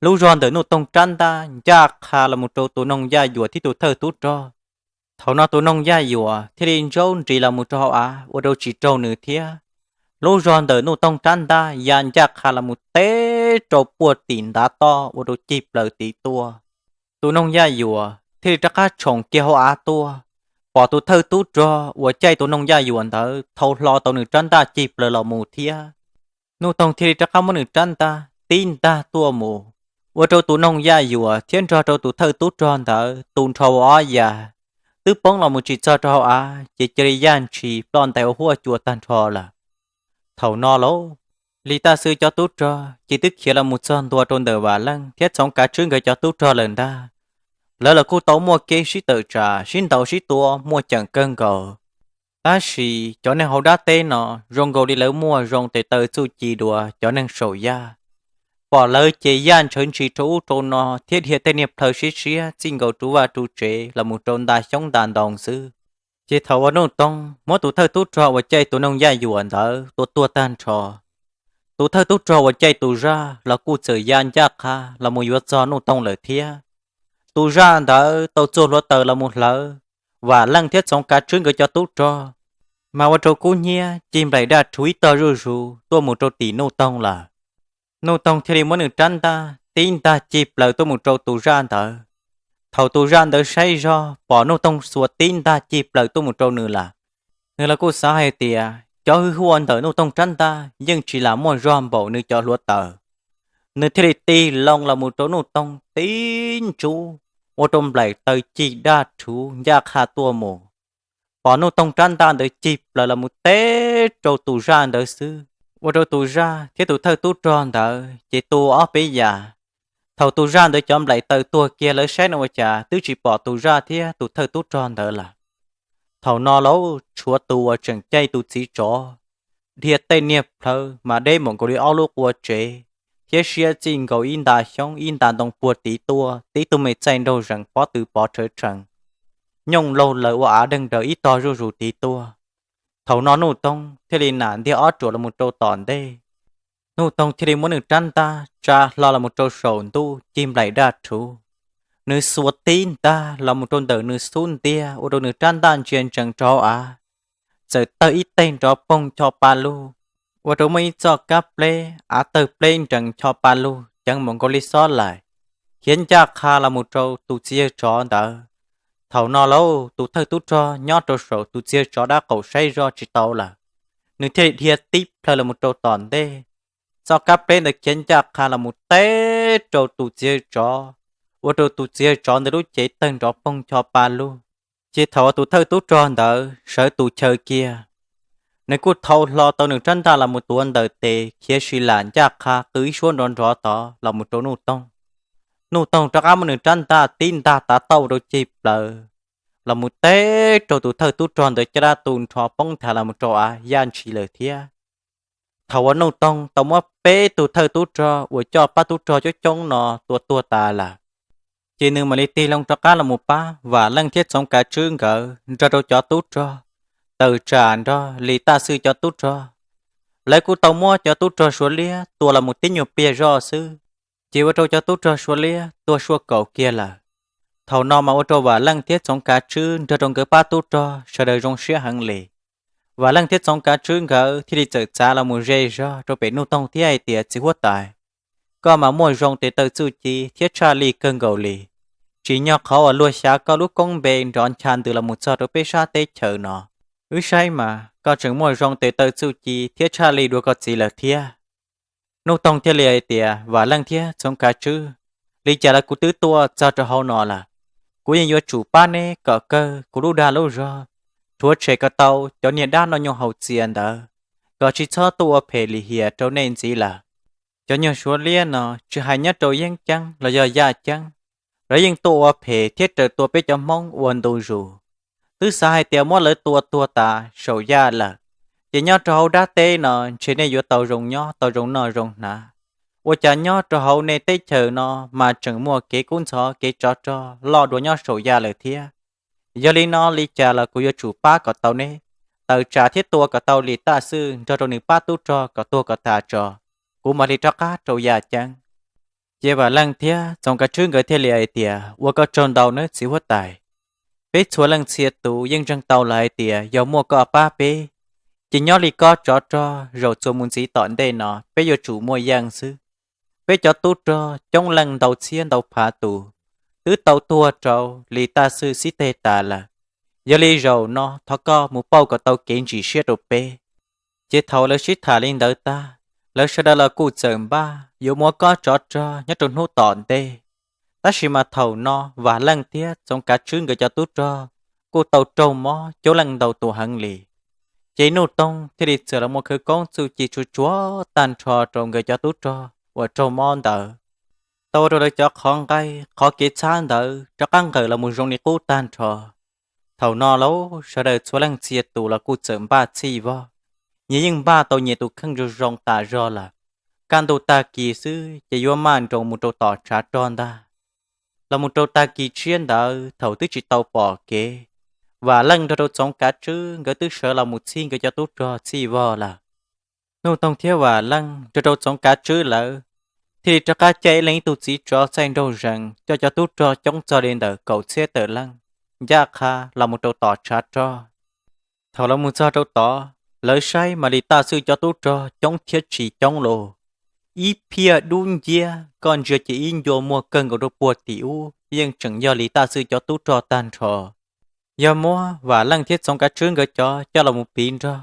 Lub zog ntawm Nuj Toog rab ntaj ncaj qha los mus rau tus noog Yaj Yuam thiab tus thawj tub rog. Thaum no tus noog Yaj Yuam thiaj li ntsaub nris los mus rau hauv av ua rau tsis raug nws thiab. Lub zog ntawm Nuj Toog rab ntaj ya ncaj qha los mus teb rau puag tim ntav toj ua rau cig plaws tid tuaj. Tus noog Yaj Yuam thiaj li rov qab tshoom kiag hauv av tuaj, pom tus thawj tub rog uas caij tus noog Yaj Yuam ntawd thau hlo tau nws rab ntaj cig plaws los mus thiab. Nuj Toog thiaj li rov qab muab nws rab ntaj tib ntaj tuaj mus, ua rau tus noog Yaj Yuam thiab nrog rau tus thawj tub rog ntawd tu nrho ua ob yas, twb poob los mus tsis txog rau hauv av ces cia li yaj ntshis ploj ntais ua huab cua tag nrho lawm. Thaum no lauj, Lis Taj Xwm cov tub rog ces twb khiav los mus txog ntua rau ntawm Vam Leej thiab Txoov Kav Tswb nkawd cov tub rog lawm ntag. Lawv los kuj tau muaj kev sib tawm tsam sib ntaus sib tua muaj ceem kawg nkaus. Tab sis cov neeg hauv dab teb no zoo nkaus li lawv muaj zoo tes taw txuj ci dua cov neeg saum yaj. Pom lawv ces yaj ntshawv ntshis rau ub rau no thiab dhia tej niag plhaw siab siab txij nkaus ru vaj ru tsev los mus rau nta xyoob nta ntoo xwb. Ces thaum uas Nuj Toog muab tus thawj tub rog uas caij tus noog Yaj Yuam ntawd tua tuag tag nrho, tus thawj tub rog uas caij tus zaj los kuj txawm ya ncaj qha los mus yuav txog Nuj Toog lawm thiab. Tus zaj ntawd tau txua hluav taws los mus hlawv Vam Leej thiab Txoov Kav Tswb nkawd cov tub rog, mas ua rau kub hnyiab cig nplaim daj rhuv ib tog zuj zus tuaj mus rau tim Nuj Toog lawm. Nuj Toog thiaj li muab nws rab ntaj tib ntag cig plaws tuaj mus rau tus zaj ntawd. Thaum tus zaj ntawd saib zog pom Nuj Toog xuas tib ntag cig plaws tuaj mus rau nws lawm, nws los kuj xav hais tias cov hwj huam ntawm Nuj Toog rab ntaj yeej tsis lam muaj zog npaum nws cov hluav taws. Nws thiaj li tig loo los mus rau Nuj Toog tib ntsub, ua rau nplaim taws cig daj rhuv ncaj qha tuaj mus. Pom Nuj Toog rab ntaj ntawd cig plaws los mus teb rau tus zaj ntawd xwb, ua rau tus zaj thiab tus thawj tub rog ntawd ces tu ob peb yam. Thaum tus zaj ntawd cov nplaim taws tuag kiag lawv saib no ua cas twb tsis pom tus zaj thiab tus thawj tub rog ntawd lawm. Thaum no lauj, tshuav tus uas tseem caij tus txiv tsov dhia tej niag plhawv mas deb npaum nkaus li ob lub qua tsev, thiab siab txij nkaus ib nta xyoob ib nta ntoo puag tid tuaj, tib tug me txaij nraug zees pob tw pov rhawv rhees, nyooj laug laws ua av deeg daws ib tog zuj zus tid tuaj. Thaum no Nuj Toog thiaj li nam ntiag ob ruam los mus rau tom ntej. Nuj Toog thiaj li muab nws rab ntaj tsa hlo los mus rau saum ntuj cig nplaim daj rhuv. Nws xuas tib ntag los mus rau ntawm nws xub ntiag ua rau nws rab ntaj ntsia ntsees rau hauv av, txawm tawg ib teg nrov poog cho pa lug, ua rau muaj ib txoj kab pleb av tawg pleb nrees cho pa lug ceev npaum nkaus li xob laim, khiav ncaj qha los mus rau tus txiv yawg tsov ntawd. Thaum no lauj, tus thawj tub rog nyob rau saum tus txiv yawg tsov dab qaum saib zog tsis tau lawm, nws thiaj li dhia tib plhaw los mus rau tom ntej. Txoj kab pleb ntawd khiav ncaj qha los mus teb rau tus txiv yawg tsov, ua rau tus txiv yawg tsov ntawd lub cev tawg nrov poog cho pa lug. Ces thaum tus thawj tub rog ntawd sawv tus chaw kiag, nws kuj thau hlo tau nws rab ntaj los mus tuav ntawm tes khiav si lam ncaj qha qw ib suab nrov nrov tod los mus rau Nuj Toog. Nuj Toog rov qab muab nws rab ntaj tib ntag tav tauj rau ceg plaws los mus teb rau tus thawj tub rog ntawd caj dab tu nrho poob nthav los mus rau av yaj ntshis lawm thiab. Thaum uas Nuj Toog tau muab peb tug thawj tub rog uas coj pab tub rog coob coob no tua tuag tas lawm, ces nws mam li tig loo rov qab los mus pab Vam Leej thiab Txoov Kav Tswb nkawd nrog rau cov tub rog, tawm tsam nrog Lis Taj Xwm cov tub rog. Lawv kuj tau muab cov tub rog Suav Liab tua los mus tib nyuag pliag zoj xwb, ces ua rau cov tub rog Suav Liab tuag suaj kaum kiag lawm. Thaum no mas ua rau Vam Leej thiab Txoov Kav Tswb nrog rau nkawd pab tub rog sawv daws zoo siab heev li. Vam Leej thiab Txoov Kav Tswb nkawd thiaj li txawm txav los mus ze zog rau pem Nuj Toog thiab hais tias, Txiv huab tais, koj mas muaj zoo tes taw txuj ci thiab tshaj lij kawg nkaus li. Tsim nyog qhov uas luag xyav koj lub koob npe nrov ncha ntws los mus txog rau peb sab teb chaws no, wb saib mas koj tseem muaj zoo tes taw txuj ci thiab tshaj lij dua koj txiv lawm thiab. Nuj Toog thiaj li hais tias, Vam Leej thiab Txoov Kav Tswb, li cas los kuv twb tuaj txog rau hauv no lawm, kuv yeej yuav tsum pab neb kom kawg kuv lub dag lub zog, rhuav tshem kom tau cov niag dab noj nyooj haus txias ntawd, kom tsis txhob tuaj ua phem lim hiam rau nej ntxiv lawm. Cov nyuag Suav Liab no tsis hais nyob rau yeeb ceeb los yog yaj ceeb, lawv yeej tuaj ua phem thiab raws tua peb cov Hmoob ua ntu zus. Twb xav hais tias muab lawv tua tuag tas saum yaj lawm, ces nyob rau hauv dab teb no ntshe nej yuav tau zoo nyob tau zoo noj zoo hnav. Ua cas nyob rau hauv nej teb chaws no mas tseem muaj kev kub ntxhov kev tsov rog loj dua nyob saum yaj lawm thiab. Yog li no li cas los kuv yuav tsum pab kom tau neb, tawm tsam thiab tua kom tau Lis Taj Xwm nrog rau nws pab tub rog kom tuag kom tas tso, kuv mam li rov qab rau yaj ceeb. Ces Vam Leej thiab Txoov Kav Tswb nkawd thiaj li hais tias, Ua koj tsaug ntau nawb txiv huab tais. Peb txhua leej txhia tus yeej ntseeg tau lawm hais tias yog muaj koj pab peb, ces nyob li koj tsov rog zaum txuas mus ntxiv tom ntej no peb yuav tsum muaj yeej xwb. Peb cov tub rog coob leej ntau txhiab ntau phav tus twb tau tuag rau Lis Taj Xwm xib teg tas lawm. Yog li zaum no thov koj mus pauj kom tau kev ntsim siab rau peb. Ces thaum lawv sib tham li ntawd tag, lawv sawv daws los kuj txawm npaj yuav muab koj tsov rog nyob rau hnub tom ntej. Tab sis mas thaum no Vam Leej thiab Txoov Kav Tswb nkawd cov tub rog kuj tau raug mob coob leej ntau tus heev li. Ces Nuj Toog thiaj li txawm los muaj khawv koob txuj ci tsuag tsuag tag nrho rau nkawd cov tub rog uas raug mob ntawd, tau ua rau lawv cov qhov nqaij qhov kev txhab ntawd rov qab nqawm los mus zoo li qub tag nrho. Thaum no lauj, sawv daws txhua leej txhia tus los kuj txawm npaj txhij vog, nyias yeej npaj tau nyias tus kheej zoo zoo tas zog lawm. Kaj ntug tag kis xwb ces yuav maj nroos mus rau tom tshav rog ntag. Los mus rau tag kis tshiab ntawd thaum twb tsis tau pom kev, Vam Leej nrog rau Txoov Kav Tswb nkawd twb sawv los mus txhij nkawd cov tub rog txhij vog lawm. Nuj Toog thiab Vam Leej nrog rau Txoov Kav Tswb lawv thiaj li rov qab caij ib leeg ib tug txiv tsov txaij nraug zees coj cov tub rog coob txog li ntawm kaum txhiab tawm leej ncaj qha los mus rau tom tshav rog. Thaum lawv mus txog rau tod, lawv saib mas Lis Taj Xwm cov tub rog coob thiab tsis coob los, ib phiaj dub nciab koj ntsia ces ib ncua muag kawg nkaus rau puag tim ub yeej tseem yog Lis Taj Xwm cov tub rog tag nrho. Yog muab Vam Leej thiab Txoov Kav Tswb nkawd cov coj los mus piv nrog,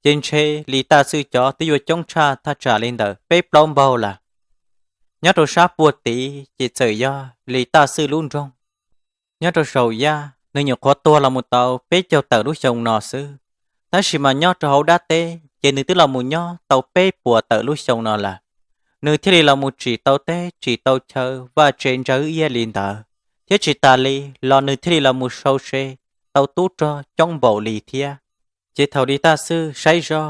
ces ntshe Lis Taj Xwm cov twb yuav coob tshaj thaj tsam li ntawm peb plaub npaug lawm. Nyob rau sab puag tid ces txawm yog Lis Taj Xwm lub nroog. Nyob rau saum yaj nws nyuam qhuav tuag los mus tau peb caug tawm lub xyoo no xwb, tab sis mas nyob rau hauv dab teb ces nws twb los mus nyob tau peb puas tawm lub xyoo no lawm. Nws thiaj li los mus tsim tau teb tsim tau chaw vaj tse ntsa wb iab li ntawd, thiab tsis tas li los nws thiaj li los mus sau se tau tub rog coob npaum li thiab. Ces thaum Lis Taj Xwm saib zog,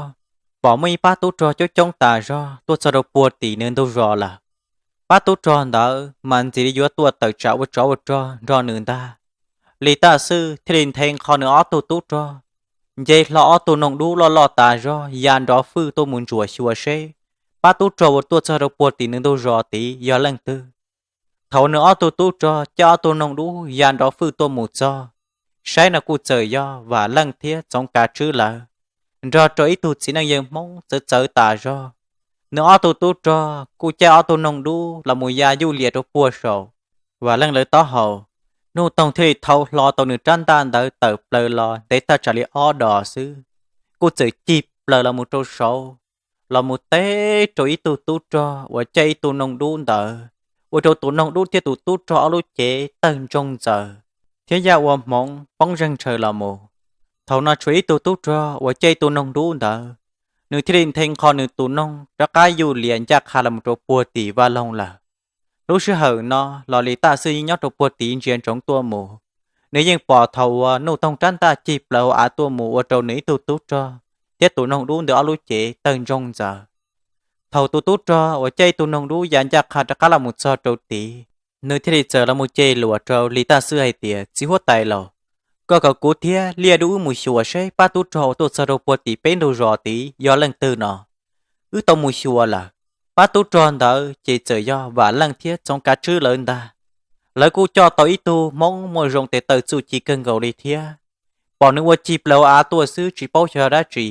pom muaj ib pab tub rog coob coob tas zog tuaj txog rau puag tim nws ntug zos lawm. Pab tub rog ntawd mas ntxim li yuav tuaj tawm tsam ua tsov ua rog nrog nws ntag. Lis Taj Xwm thiaj li nthe nqho nws ob tug tub rog, nce hlo ob tug noog dub loj loj tas zog ya nrov fwj tuaj mus ntsuam xyuas seb pab tub rog uas tuaj txog rau puag tim nws ntug zos tid yog leej twg. Thaum nws ob tug tub rog caij ob tug noog dub ya nrov fwj tuaj mus txog, saib no kuj txawm yog Vam Leej thiab Txoov Kav Tswb lawv, nrog rau ib tug txiv neej yawg Hmoob txawv txawv tas zog. Nws ob tug tub rog kuj caij ob tug noog dub los mus ya yuj lias rau puag saum Vam Leej lawv taub hau. Nuj Toog thiaj li thau hlo tau nws rab ntaj ntawd tawm plaws los ntev thaj tsam li ob dos xwb, kuj txawm cig plaws los mus rau saud, los mus teb rau ib tug tub rog uas caij ib tug noog dub ntawd, ua rau tus noog dub thiab tus tub rog ob lub cev tawg ntsoog ntxaws, thiab yaj ua hmoov poob zeeg ntshaw los mus. Thaum no tshuav ib tug tub rog uas caij ib tug noog dub ntawd, nws thiaj li nthe nqho nws tus noog rov qab yuj lias ncaj qha los mus rau puag tim vaj loog lawm. Lub sij hawm no los Lis Taj Xwm yeej nyob rau puag tid ntsia ntsoov tuaj mus. Nws yeej pom thaum uas Nuj Toog rab ntaj cig plaws hauv av tuaj mus ua rau nws ib tug tub rog thiab tus noog dub ntawd ob lub cev tawg ntsoog ntxaws. Thaum tus tub rog uas caij ib tug noog dub ya ncaj qha rov qab los mus txog rau tid, nws thiaj li txawm los mus ceg luas rau Lis Taj Xwm hais tias, Txiv huab tais laus, koj kom kuv thiab Liaj Dub wb mus xyuas seb pab tub rog uas tuaj txog rau puag tim peb ntug zos tid yog leej twg no. Wb tau mus xyuas lawm, pab tub rog ntawd ces txawm yog Vam Leej thiab Txoov Kav Tswb lawv ntag. Lawv kuj coj tau ib tug Hmoob muaj zoo tes taw txuj ci kawg nkaus li thiab. Pom nws ua cig plaws hauv av tuaj xwb tsis paub xyov dab tsi,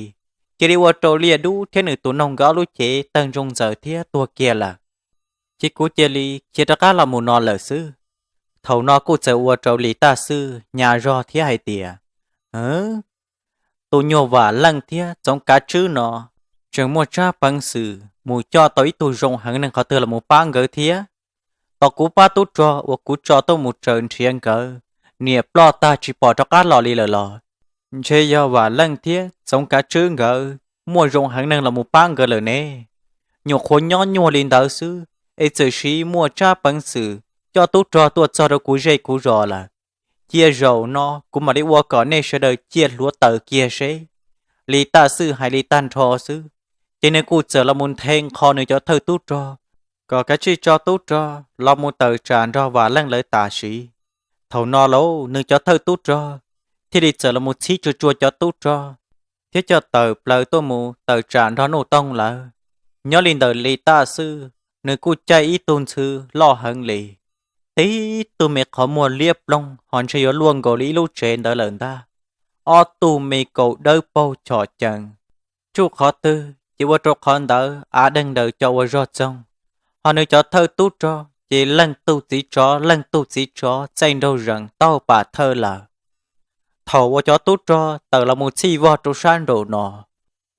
cia li ua rau Liaj Dub thiab nws tus noog nkawd ob lub cev tawg ntsoog ntxaws thiab tuag kiag lawm. Ces kuv cia li khiav rov qab los mus no lawm xwb. Thaum no kuj txawm ua rau Lis Taj Xwm hnyav zog thiab hais tias, Tus nyuag Vam Leej thiab Txoov Kav Tswb no tseem muaj tsab peev xwm mus coj tau ib tug zoo heev neeg qhov twg los mus pab nkawd thiab. Tos kuv pab tub rog uas kuv tso tuaj mus raws nrhiav nkawd niam ploj tag tsis pom rov qab los li lawm los, ntshe yog Vam Leej thiab Txoov Kav Tswb nkawd muaj zoo heev neeg los mus pab nkawd lawm ne. Nyuam qhuav nyob nyuaj li ntawd xwb es txawm siv muaj tsab peev xwm coj tub rog tuaj txog rau kuv zej kuv zos lawm. Cia zaum no kuv mam li ua kom nej sawv daws cia hluav taws kiag seb. Lis Taj Xwm hais li tag nrho xwb, ces nws kuj txawm los mus nthe nqho nws cov thawj tub rog kom kav tsij tso tub rog los mus tawm tsam nrog Vam Leej lawv tam sim. Thaum no lauj, nws cov thawj tub rog thiaj li txawm los mus txhib tsuag tsuag cov tub rog thiab coj tawm plaws tuaj mus tawm tsam nrog Nuj Toog lawv. Nyob li ntawm Lis Taj Xwm, nws kuj caij ib tug ntxhw loj heev li, tib tug me qhov muag liab ploog ho ntshe yuav luaj nkaus li ib lub tsev ntawd lawm ntag. Ob tug me kaus dawb paug chom cees, tsuj qhov twg ces ua rau qhov ntawd av deeg daws co ua zog txoog. Ho nws cov thawj tub rog ces leej tug txiv tsov leej tug txiv tsov txaij nraug zees taub hau pam thawj lawm. Thaum uas cov tub rog tawm los mus txhij vog rau sab nraum no,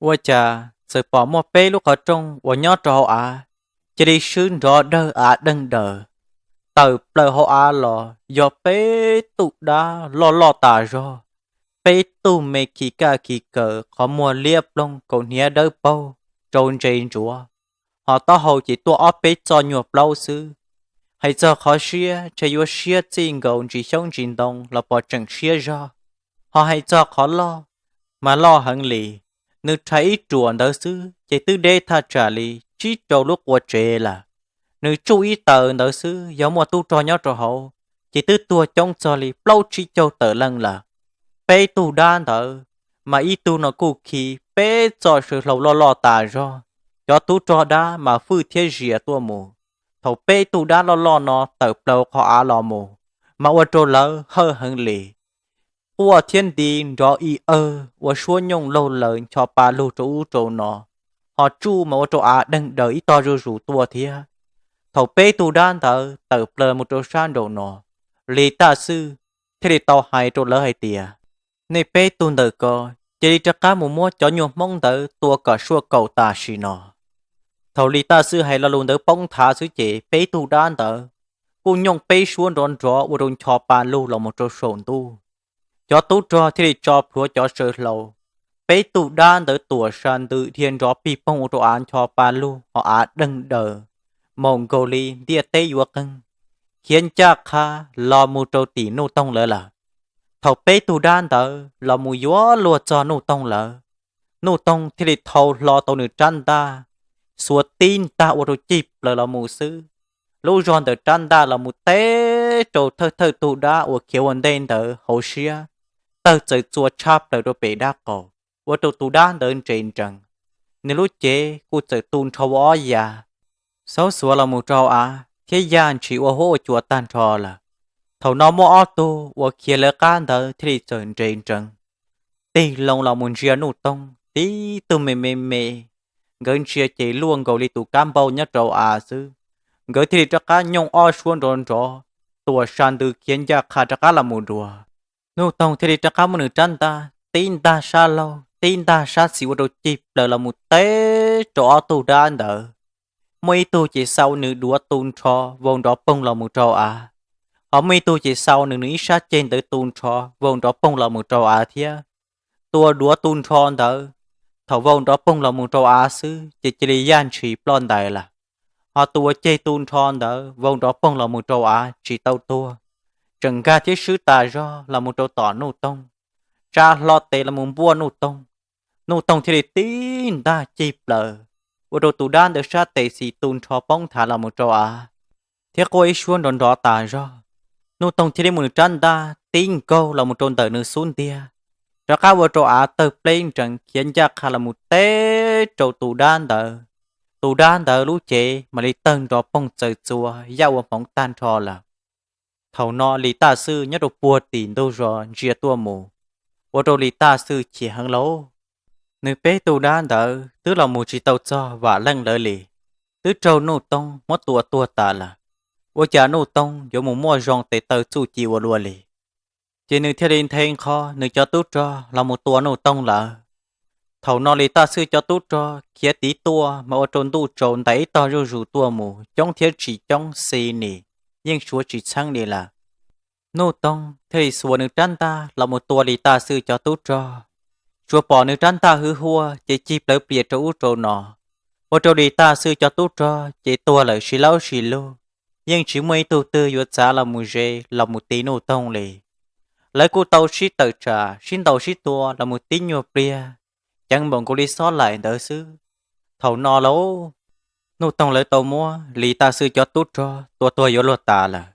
ua cas txawm pom muaj peb lub qhov rooj uas nyob rau hauv av cia li swb nrov dawg av deeg daws. Tawm plaws hauv av los yog peb tug dab loj loj tas zog, peb tug me khi kaj khi kaws qhov muag liab ploog kaus hniav dawb paug rau ntse ntsuav, ho taub hau ces tuaj ob peb txoj nyuag plaub xwb. Hais txog qhov siab ntshe yuav siab txij nkaus ntsis xyoob ntsis ntoo los pom tseem siab zog. Ho hais txog qhov loj mas loj heev li, nws rhais ib ruam ntawd xwb ces twb deb thaj tsam li tsib rau lub qua tsev lawm. Nws tsuj ib taws ntawd xwb yog muaj tub rog nyob rau hauv ces twb tuag coob txog li plaub tsib caug tawm leej lawm. Peb tug dab ntawd mas ib tug no kuj khi peb txoj saw hlau loj loj tas zog, cov tub rog dab mas fwj thiab zias tuaj mus. Thaum peb tug dab loj loj no tawm plaws qhov av los mus mas ua rau lawv hawj heev li. quaj thiab nti nrov ib awg ua suab nyooj laug laws ncho pa lug rau ub rau no, ho tsuj mas ua rau av deeg daws ib tog zuj zus tuaj thiab. Thaum peb tug dab ntawd tawm plaws mus rau sab nraum no, Lis Taj Xwj thiaj li tau hais rau lawv hais tias, nej peb tug ntawm ko, cia li rov qab mus muab cov nyuag Hmoob ntawd tua kom suaj kaum tam sim no. Thaum Lis Taj Xwj hais lo lus ntawd poob nthav xwb ces peb tug dab ntawd kuj nyooj peb suab nrov nrov ua rau ncho pa lug los mus rau saum ntuj. Cov tub rog thiaj li tso plhuav cov saw hlau, peb tug dab ntawd tuam sa ntws dhia nrov pig poog ua rau av ncho pa lug ho av deeg daws, maum nkaus li ntiaj teb yuav qeeg, khiav ncaj qha los mus rau tim Nuj Toog lawv lawm. Thaum peb tug dab ntawd los mus yuav luag txog Nuj Toog lawv, Nuj Toog thiaj li thau hlo tau nws rab ntaj, xuas tib ntaj ua rau cig plaws los mus xwb. Lub zog ntawm rab ntaj los mus teb rau thawj thawj tug dab uas khiav ua ntej ntawd hauv siab, tawg txawm txua tshab plaws rau pem dab qaum, ua rau tus dab ntawd nres nrees. Nws lub cev kuj txawm tu nrho ua ob yav, xaub xuav los mus rau av thiab yaj ntshis ua huab ua cua tag nrho lawm. Thaum no muaj ob tug uas khiav lawv qab ntawd thiaj li txawm nres nrees, tig loo los mus ntsia Nuj Toog tib tug me me me. Nkawd ntsia ces luaj nkaus li tus kab npauj nyob rau av xwb. Nkawd thiaj li rov qab nyooj ob suab nrov nrov, tuam sa ntws khiav ncaj qha rov qab los mus dua. Nuj Toog thiaj li rov qab muab nws rab ntaj tib ntaj sab laug tib ntaj sab xis ua rau cig plaws los mus teb rau ob tug dab ntawd. Muaj ib tug ces xa ua nws duav tu nrho vau nrov poog los mus rau av, ho muaj ib tug ces xa ua nws nws ib sab ceg ntawd tu nrho vau nrov poog los mus rau av thiab. Tus duav tu nrho ntawd, thaum vau nrov poog los mus rau av xwb ces cia li yaj ntshis ploj ntais lawm. Ho tus uas ceg tu nrho ntawd vau nrov poog los mus rau av tsis tau tuag, tseem nkag thiab swb tas zog los mus rau tom Nuj Toog, tsa hlo tes los mus npuaj Nuj Toog. Nuj Toog thiaj li tib ntaj cig plaws, ua rau tus dab ntawd sab tes xis tu nrho poob nthav los mus rau av, thiab quaj ib suab nrov nrov tas zog. Nuj Toog thiaj li muab nws rab ntaj tib nkaug los mus rau ntawm nws xub ntiag, rov qab ua rau av tawg pleb nrees khiav ncaj qha los mus teb rau tus dab ntawd. Tus dab ntawd lub cev mam li tawg nrov poog txaws txua yaj ua hmoov tag nrho lawm. Thaum no Lis Taj Xwj nyob rau puag tim ntug zos ntsia tuaj mus, ua rau Lis Taj Xwj chim heev lauj. Nws peb tug dab ntawd twb los mus tsis tau txog Vam Leej lawv li, twb raug Nuj Toog muab tua tuag tas lawm. Ua cas Nuj Toog yuav mus muaj zoo tes taw txuj ci ua luaj li? Ces nws thiaj li nthe nqho nws cov tub rog los mus tua Nuj Toog lawm. Thaum no Lis Taj Xwj cov tub rog khiav tiv tuaj mas ua rau ntuj tsaus ntais ib tog zuj zus tuaj mus, coob thiab tsis coob xis nis yeej suav tsis txheeb li lawm. Nuj Toog thiaj li xuas nws rab ntaj los mus tua Lis Taj Xwj cov tub rog. Tsuas pom nws rab ntaj hwv huaj ces cig plawv plias rau ub rau no, ua rau Lis Taj Xwj cov tub rog ces tuag lawm si laub si lug, yeej tsis muaj ib tug twg yuav txav los mus ze los mus ti Nuj Toog li. Lawv kuj tau sib tawm tsam sib ntaus sib tua los mus tib nyuag pliag, ceev npaum nkaus li xob laim ntawd xwb. Thaum no lauj, Nuj Toog lawv tau muab Lis Taj Xwj cov tub rog tua tuag yuav luag tas lawm.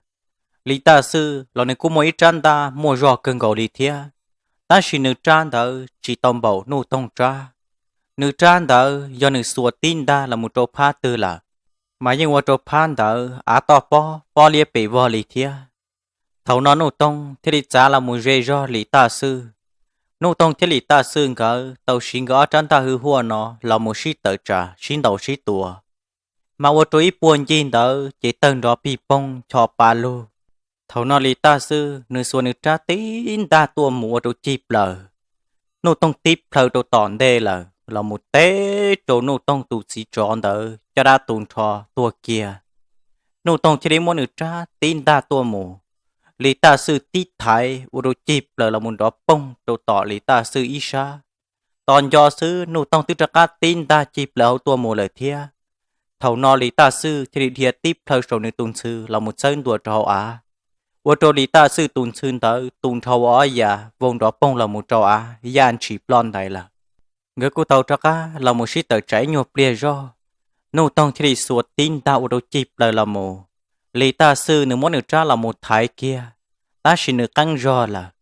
Lis Taj Xwj los nws kuj muaj ib rab ntaj muaj zog kawg nkaus li thiab, tab sis nws rab ntawd tsis tau npaum Nuj Toog rab. Nws rab ntawd yog nws xuas tib ntaj los mus rau phab twg lawm, mas yeej ua rau phab ntawd av toj pob pob liab pes vog li thiab. Thaum no Nuj Toog thiaj li txav los mus ze zog Lis Taj Xwj. Nuj Toog thiab Lis Taj Xwj nkawd tau siv nkawd ob rab ntaj hwv huaj no los mus sib tawm tsam sib ntaus sib tua, mas ua rau ib puag ncig ntawd ces tawg nrov pig poog ncho pa lug. Thaum no Lis Taj Xwj nws xuas nws rab tib ntaj tuaj mus ua rau cig plaws, Nuj Toog tib plhaw rau tom ntej lawm los mus teb rau Nuj Toog tus txiv tsov ntawd caj dab tu nrho tuag kiag. Nuj Toog thiaj li muab nws rab tib ntaj tuaj mus, Lis Taj Xwj tib thaiv ua rau cig plaws los mus nrov poog rau tom Lis Taj Xwj ib sab. Tos nco xwb Nuj Toog twb rov qab tib ntaj cig plaws hauv tuaj mus lawm thiab. Thaum no Lis Taj Xwj thiaj li dhia tib plhaw saum nws tus ntxhw los mus txawb ntua rau hauv av, ua rau Lis Taj Xwj tus ntxhw ntawd tu nrho ua ob yav vau nrov poog los mus rau av yaj ntshis ploj ntais lawm. Nkawd kuj tau rov qab los mus sib tawm tsam ib nyuag pliag zog, Nuj Toog thiaj li xuas tib ntaj ua rau cig plaws los mus, Lis Taj Xwj nws muab nws rab los mus thaiv kiag, tab sis nws qeeb zog lawm,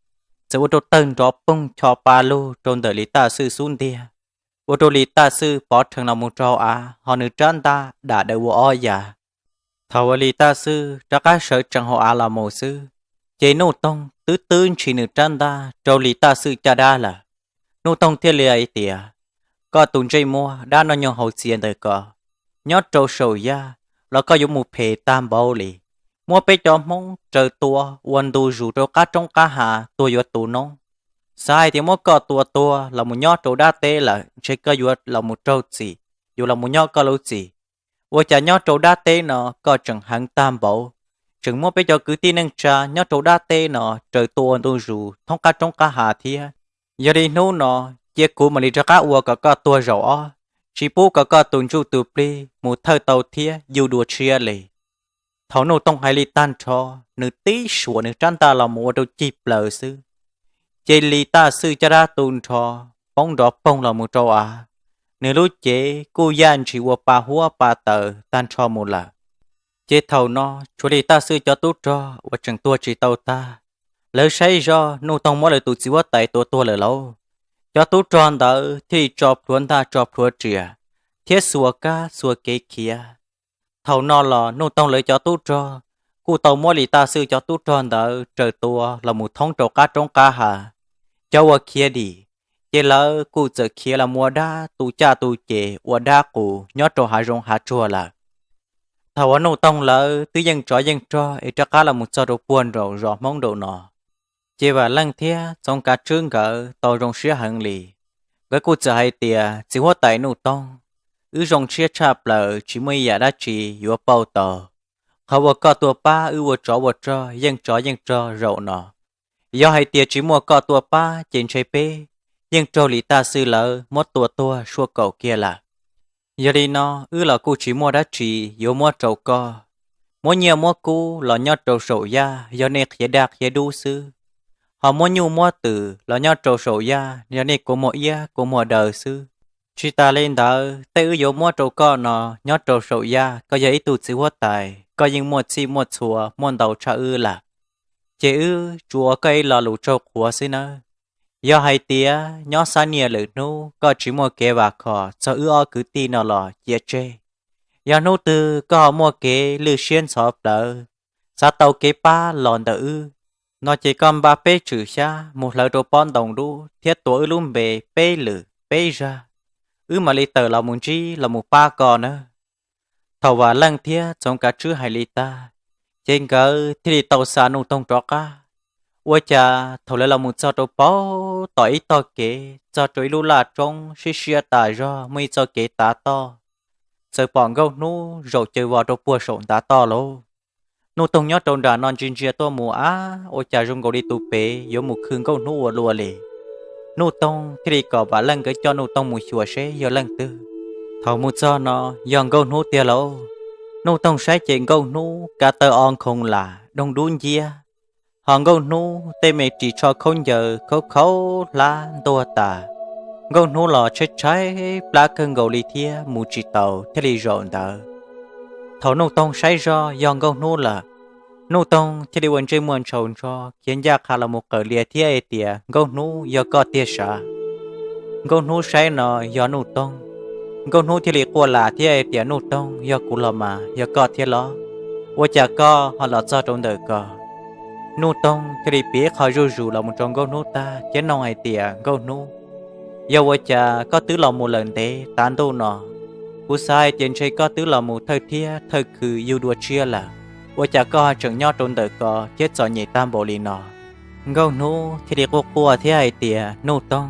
txawm ua rau tawg nrov poog ncho pa lug rau ntawm Lis Taj Xwj xub ntiag, ua rau Lis Taj Xwj pov rhees los mus rau hauv av ho nws rab ntaj dam daws ua ob yav. Thaum uas Lis Taj Xwj rov qab sawv tsees hauv av los mus xwb, ces Nuj Toog twb twb ntshis nws rab ntaj rau Lis Taj Xwm caj dab lawm. Nuj Toog thiaj li hais tias, Koj tus ntsej muag dab noj nyoog haus txias ntawm ko, nyob rau saum yaj los koj yuav mus phem tag npaum li, muab peb cov Hmoob raws tua ua ntu zus rau qab roob qab hav tuag yuav tu noob. Xav hais tias muab koj tua tuag los mus nyob rau dab teb lawm ntshe koj yuav los mus raug txim, yuav los mus nyob koj lub txim. Ua cas nyob rau dab teb no koj tseem heev tag npaum, tseem muab peb cov kwv tij neej tsa nyob rau dab teb no raws tua ua ntu zus thoob qab roob qab hav thiab. Yog li hnub no, cia kuv mam li rov qab ua kom koj tuag zaum ob, tsis pub kom koj tus ntsuj tus plig mus thawj tau thiab yug dua tshiab li. Thaum Nuj Toog hais li tag nrho, nws tib suas nws rab ntaj los mus ua rau cig plaws xwb, ces Lis Taj Xwm caj dab tu nrho, poob nrov poog los mus rau av. Nws lub cev kuj yaj ntshis ua pa huab pa tawv tag nrho mus lawm. Ces thaum no tshuav Lis Taj Xwm cov tub rog uas tseem tuag tsis tau tag, lawv saib zoj Nuj Toog muab lawv tus txiv huab tais tua tuag lawm lauj. Cov tub rog ntawd thiaj li tso plhuav ntaj tso plhuav riam, thiab xuas kab xuas kev khiav. Thaum no los Nuj Toog lawv cov tub rog kuj tau muab Lis Taj Xwm cov tub rog ntawd raws tua los mus thoob rau qab roob qab hav. Cov uas khiav dim, ces lawv kuj txawm khiav los mus ua dab tu caj tu ces ua dab qus nyob rau hav zoov hav tsuag lawm. Thaum uas Nuj Toog lawv twb yeej tsov yeej rog es rov qab los mus txog rau puag nraum zos Hmoob nraum no, ces Vam Leej thiab Txoov Kav Tswb nkawd tau zoo siab heev li. Nkawd kuj txawm hais tias, Txiv huab tais Nuj Toog, wb zoo siab tshaj plaws tsis muaj ib yam dab tsi yuav pauj tau. Qhov uas koj tuaj pab wb ua tsov ua rog yeej tsov yeej rog zaum no, yog hais tias tsis muaj koj tuaj pab ces ntshe peb yeej raug Lis Taj Xwm lawv muab tua tuag suab kaum kiag lawm. Yog li no wb los kuj tsis muaj dab tsi yuav muab rau koj. Muab nyiaj muab kub los nyob rau saum yaj yog nej qhiav daj qhiav dub xwb, ho muab nyuj muab twm los nyob rau saum yaj yog nej kua muag iab kua muag daw xwb. Tsis tas li ntawd, tej wb yuav muab rau koj no nyob rau saum yaj, koj yog ib tug txiv huab tais, koj yeej muaj txhij muaj txhua muaj ntau tshaj wb lawm, ces wb tsuas ua koj ib lo lus tsaug qhuav xwb nawb. Yog hais tias nyob xab niaj lwm hnub koj tsis muaj kev vam khom txog wb ob kwv tij no los cia tseg. Yog hnub twg koj ho muaj kev lwj siab ntxhov plawv, xav tau kev pab los ntawm wb no ces koj npaj peb tswm xyab mus hlawv rau pob ntoo dub thiab tuav wb lub npe peb lwm peb zag, wb mam li tawm los mus ntsib los mus pab koj nawb. Thaum Vam Leej thiab Txoov Kav Tswb hais li tag, ces nkawd thiaj li tau xa Nuj Toog rov qab. Ua cas thaum lawv los mus txog rau paub tom ib tog kev txog rau ib lub laj roob siab siab tas zog muaj ib txoj kev tav toj, txawm pom Nkauj Hnub zaum caws vos rau puag saum ntav toj lauj. Nuj Toog nyob rau nram no ntsia ntsia tuaj mus, ab, ua cas zoo nkaus li tus pem yuav mus khw Nkauj Hnub ua luaj li. Nuj Toog thiaj li kom Vam Leej nkawd coj Nuj Toog mus xyuas seb yog leej twg. Thaum mus txog no, yog Nkauj Hnub tiag lauj. Nuj Toog saib ces Nkauj Hnub kav taw o nkhoos lam doog dub nciab, ho Nkauj Hnub tej me ris tsho khaub ncaws khaub khaub hlab ntuag tas. Nkauj Hnub los tshaib tshaib plab kawg nkaus li thiab mus tsis taus thiaj li zaum ntawd. Thaum Nuj Toog saib zoj yog Nkauj Hnub lawm, Nuj Toog thiaj li ua ntsej muag ntshaus ntsho khiav ncaj qha los mus qawm lias thiab hais tias, Nkauj Hnub, yog koj tiag sav? Nkauj Hnub saib no yog Nuj Toog. Nkauj Hnub thiaj li quaj lam thiab hais tias, Nuj Toog, yog kuv los mas, yog koj thiab los? Ua cas koj ho los txog rau ntawm ko? Nuj Toog thiaj li piav qho zuj zus los mus rau Nkauj Hnub tag thiab nug hais tias, Nkauj Hnub, yog ua cas koj twb los mus lawm ntev tav ntuj no? Kuv xav hais tias ntshe koj twb los mus thawj thiab thawj khw yug dua tshiab lawm, ua cas koj ho tseem nyob rau ntawm ko thiab txom nyem tag npaum li no? Nkauj Hnub thiaj li quaj quaj thiab hais tias, Nuj Toog,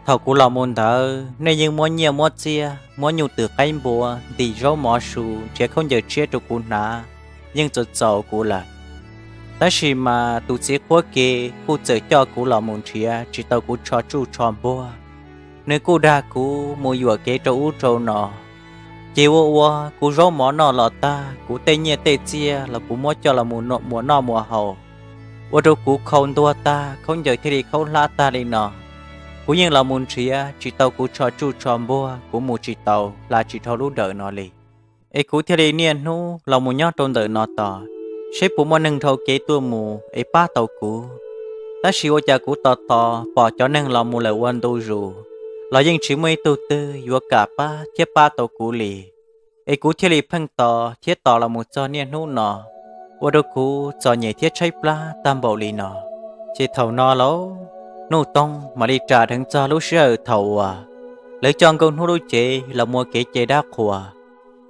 thaum kuv los mus ntawd nej yeej muab nyiaj muab txiaj, muab nyuj twm qaib npua, ntim zaub mov su, nrhiav khaub ncaws tshiab rau kuv hnav, yeej txaus txaus kuv lawm. Tab sis mas tus txiv qhuab ke kuj txawm coj kuv los mus nrhiav tsis tau kuv tsho tsuj tsho npuag, nws kuj dag kuv mus yuam kev rau ub rau no. Ces ua ua kuv zaub mov noj los tag, kuv tej nyiaj tej txiaj los kuv muab coj los mus muas noj muas haus, ua rau kuv khau ntuag tag, khaub ncaws thiaj li khaub hlab tag li no. Kuv yeej los mus nrhiav tsis tau kuv tsho tsuj tsho npuag, kuv mus tsis tau hla tsis dhau lub dawm no li. Es kuv thiaj li niaj hnub los mus nyob rau ntawm no tos, seb puas muaj neeg dhau kev tuaj mus es pab tau kuv. Tab sis ua cas kuv tos tos pom cov neeg los mus lawm ua ntu zus, los yeej tsis muaj ib tug twg yuav kam pab thiab pab tau kuv li. Es kuv thiaj li pheej tos thiab tos los mus txog niaj hnub no, ua rau kuv txom nyem thiab tshaib plab tag npaum li no. Ces thaum no lauj, Nuj Toog mam li ras dheev txog lub sij hawm thaum uas lawv coj Nkauj Hnub lub cev los mus ua kev cai dab qhuas,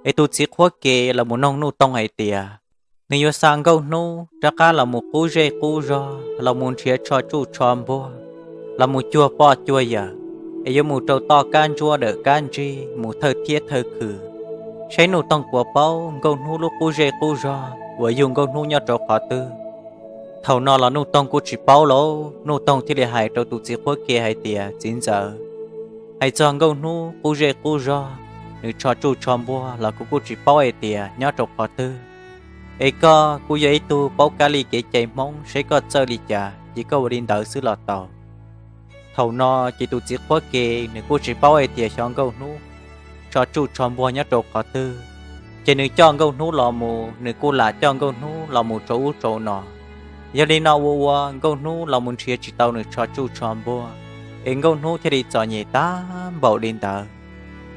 es tus txiv qhuab ke los mus noog Nuj Toog hais tias nws yuav xa Nkauj Hnub rov qab los mus qub zej qub zog, los mus nrhiav tsho tsuj tsho npuag, los mus cuag poj cuag yawm, es yuav mus rau toj kab ntsuab dawm kab ntsig mus thawj thiab thawj khw, saib Nuj Toog puas paub Nkauj Hnub lub qub zej qub zog uas yug Nkauj Hnub nyob rau qhov twg. Thaum no los Nuj Toog kuj tsis paub lauj, Nuj Toog thiaj li hais rau tus txiv qhuab ke hais tias, Txiv ntxawm, hais txog Nkauj Hnub qub zej qub zog, nws tsho tsuj tsho npuag los kuv kuj tsis paub hais tias nyob rau qhov twg. Es koj kuj yog ib tug paub kab li kev cai Hmoob, saib koj txawj li cas ces koj ua li ntawd xwb los tau. Thaum no ces tus txiv qhuab ke nws kuj tsis paub hais tias xyov Nkauj Hnub tsho tsuj tsho npuag nyob rau qhov twg, ces nws coj Nkauj Hnub los mus, nws kuj lam coj Nkauj Hnub los mus rau ub rau no. Yog li no ua ua Nkauj Hnub los mus nrhiav tsis tau nws tsho tsuj tsho npuag, es Nkauj Hnub thiaj li txom nyem tag npaum li ntawd.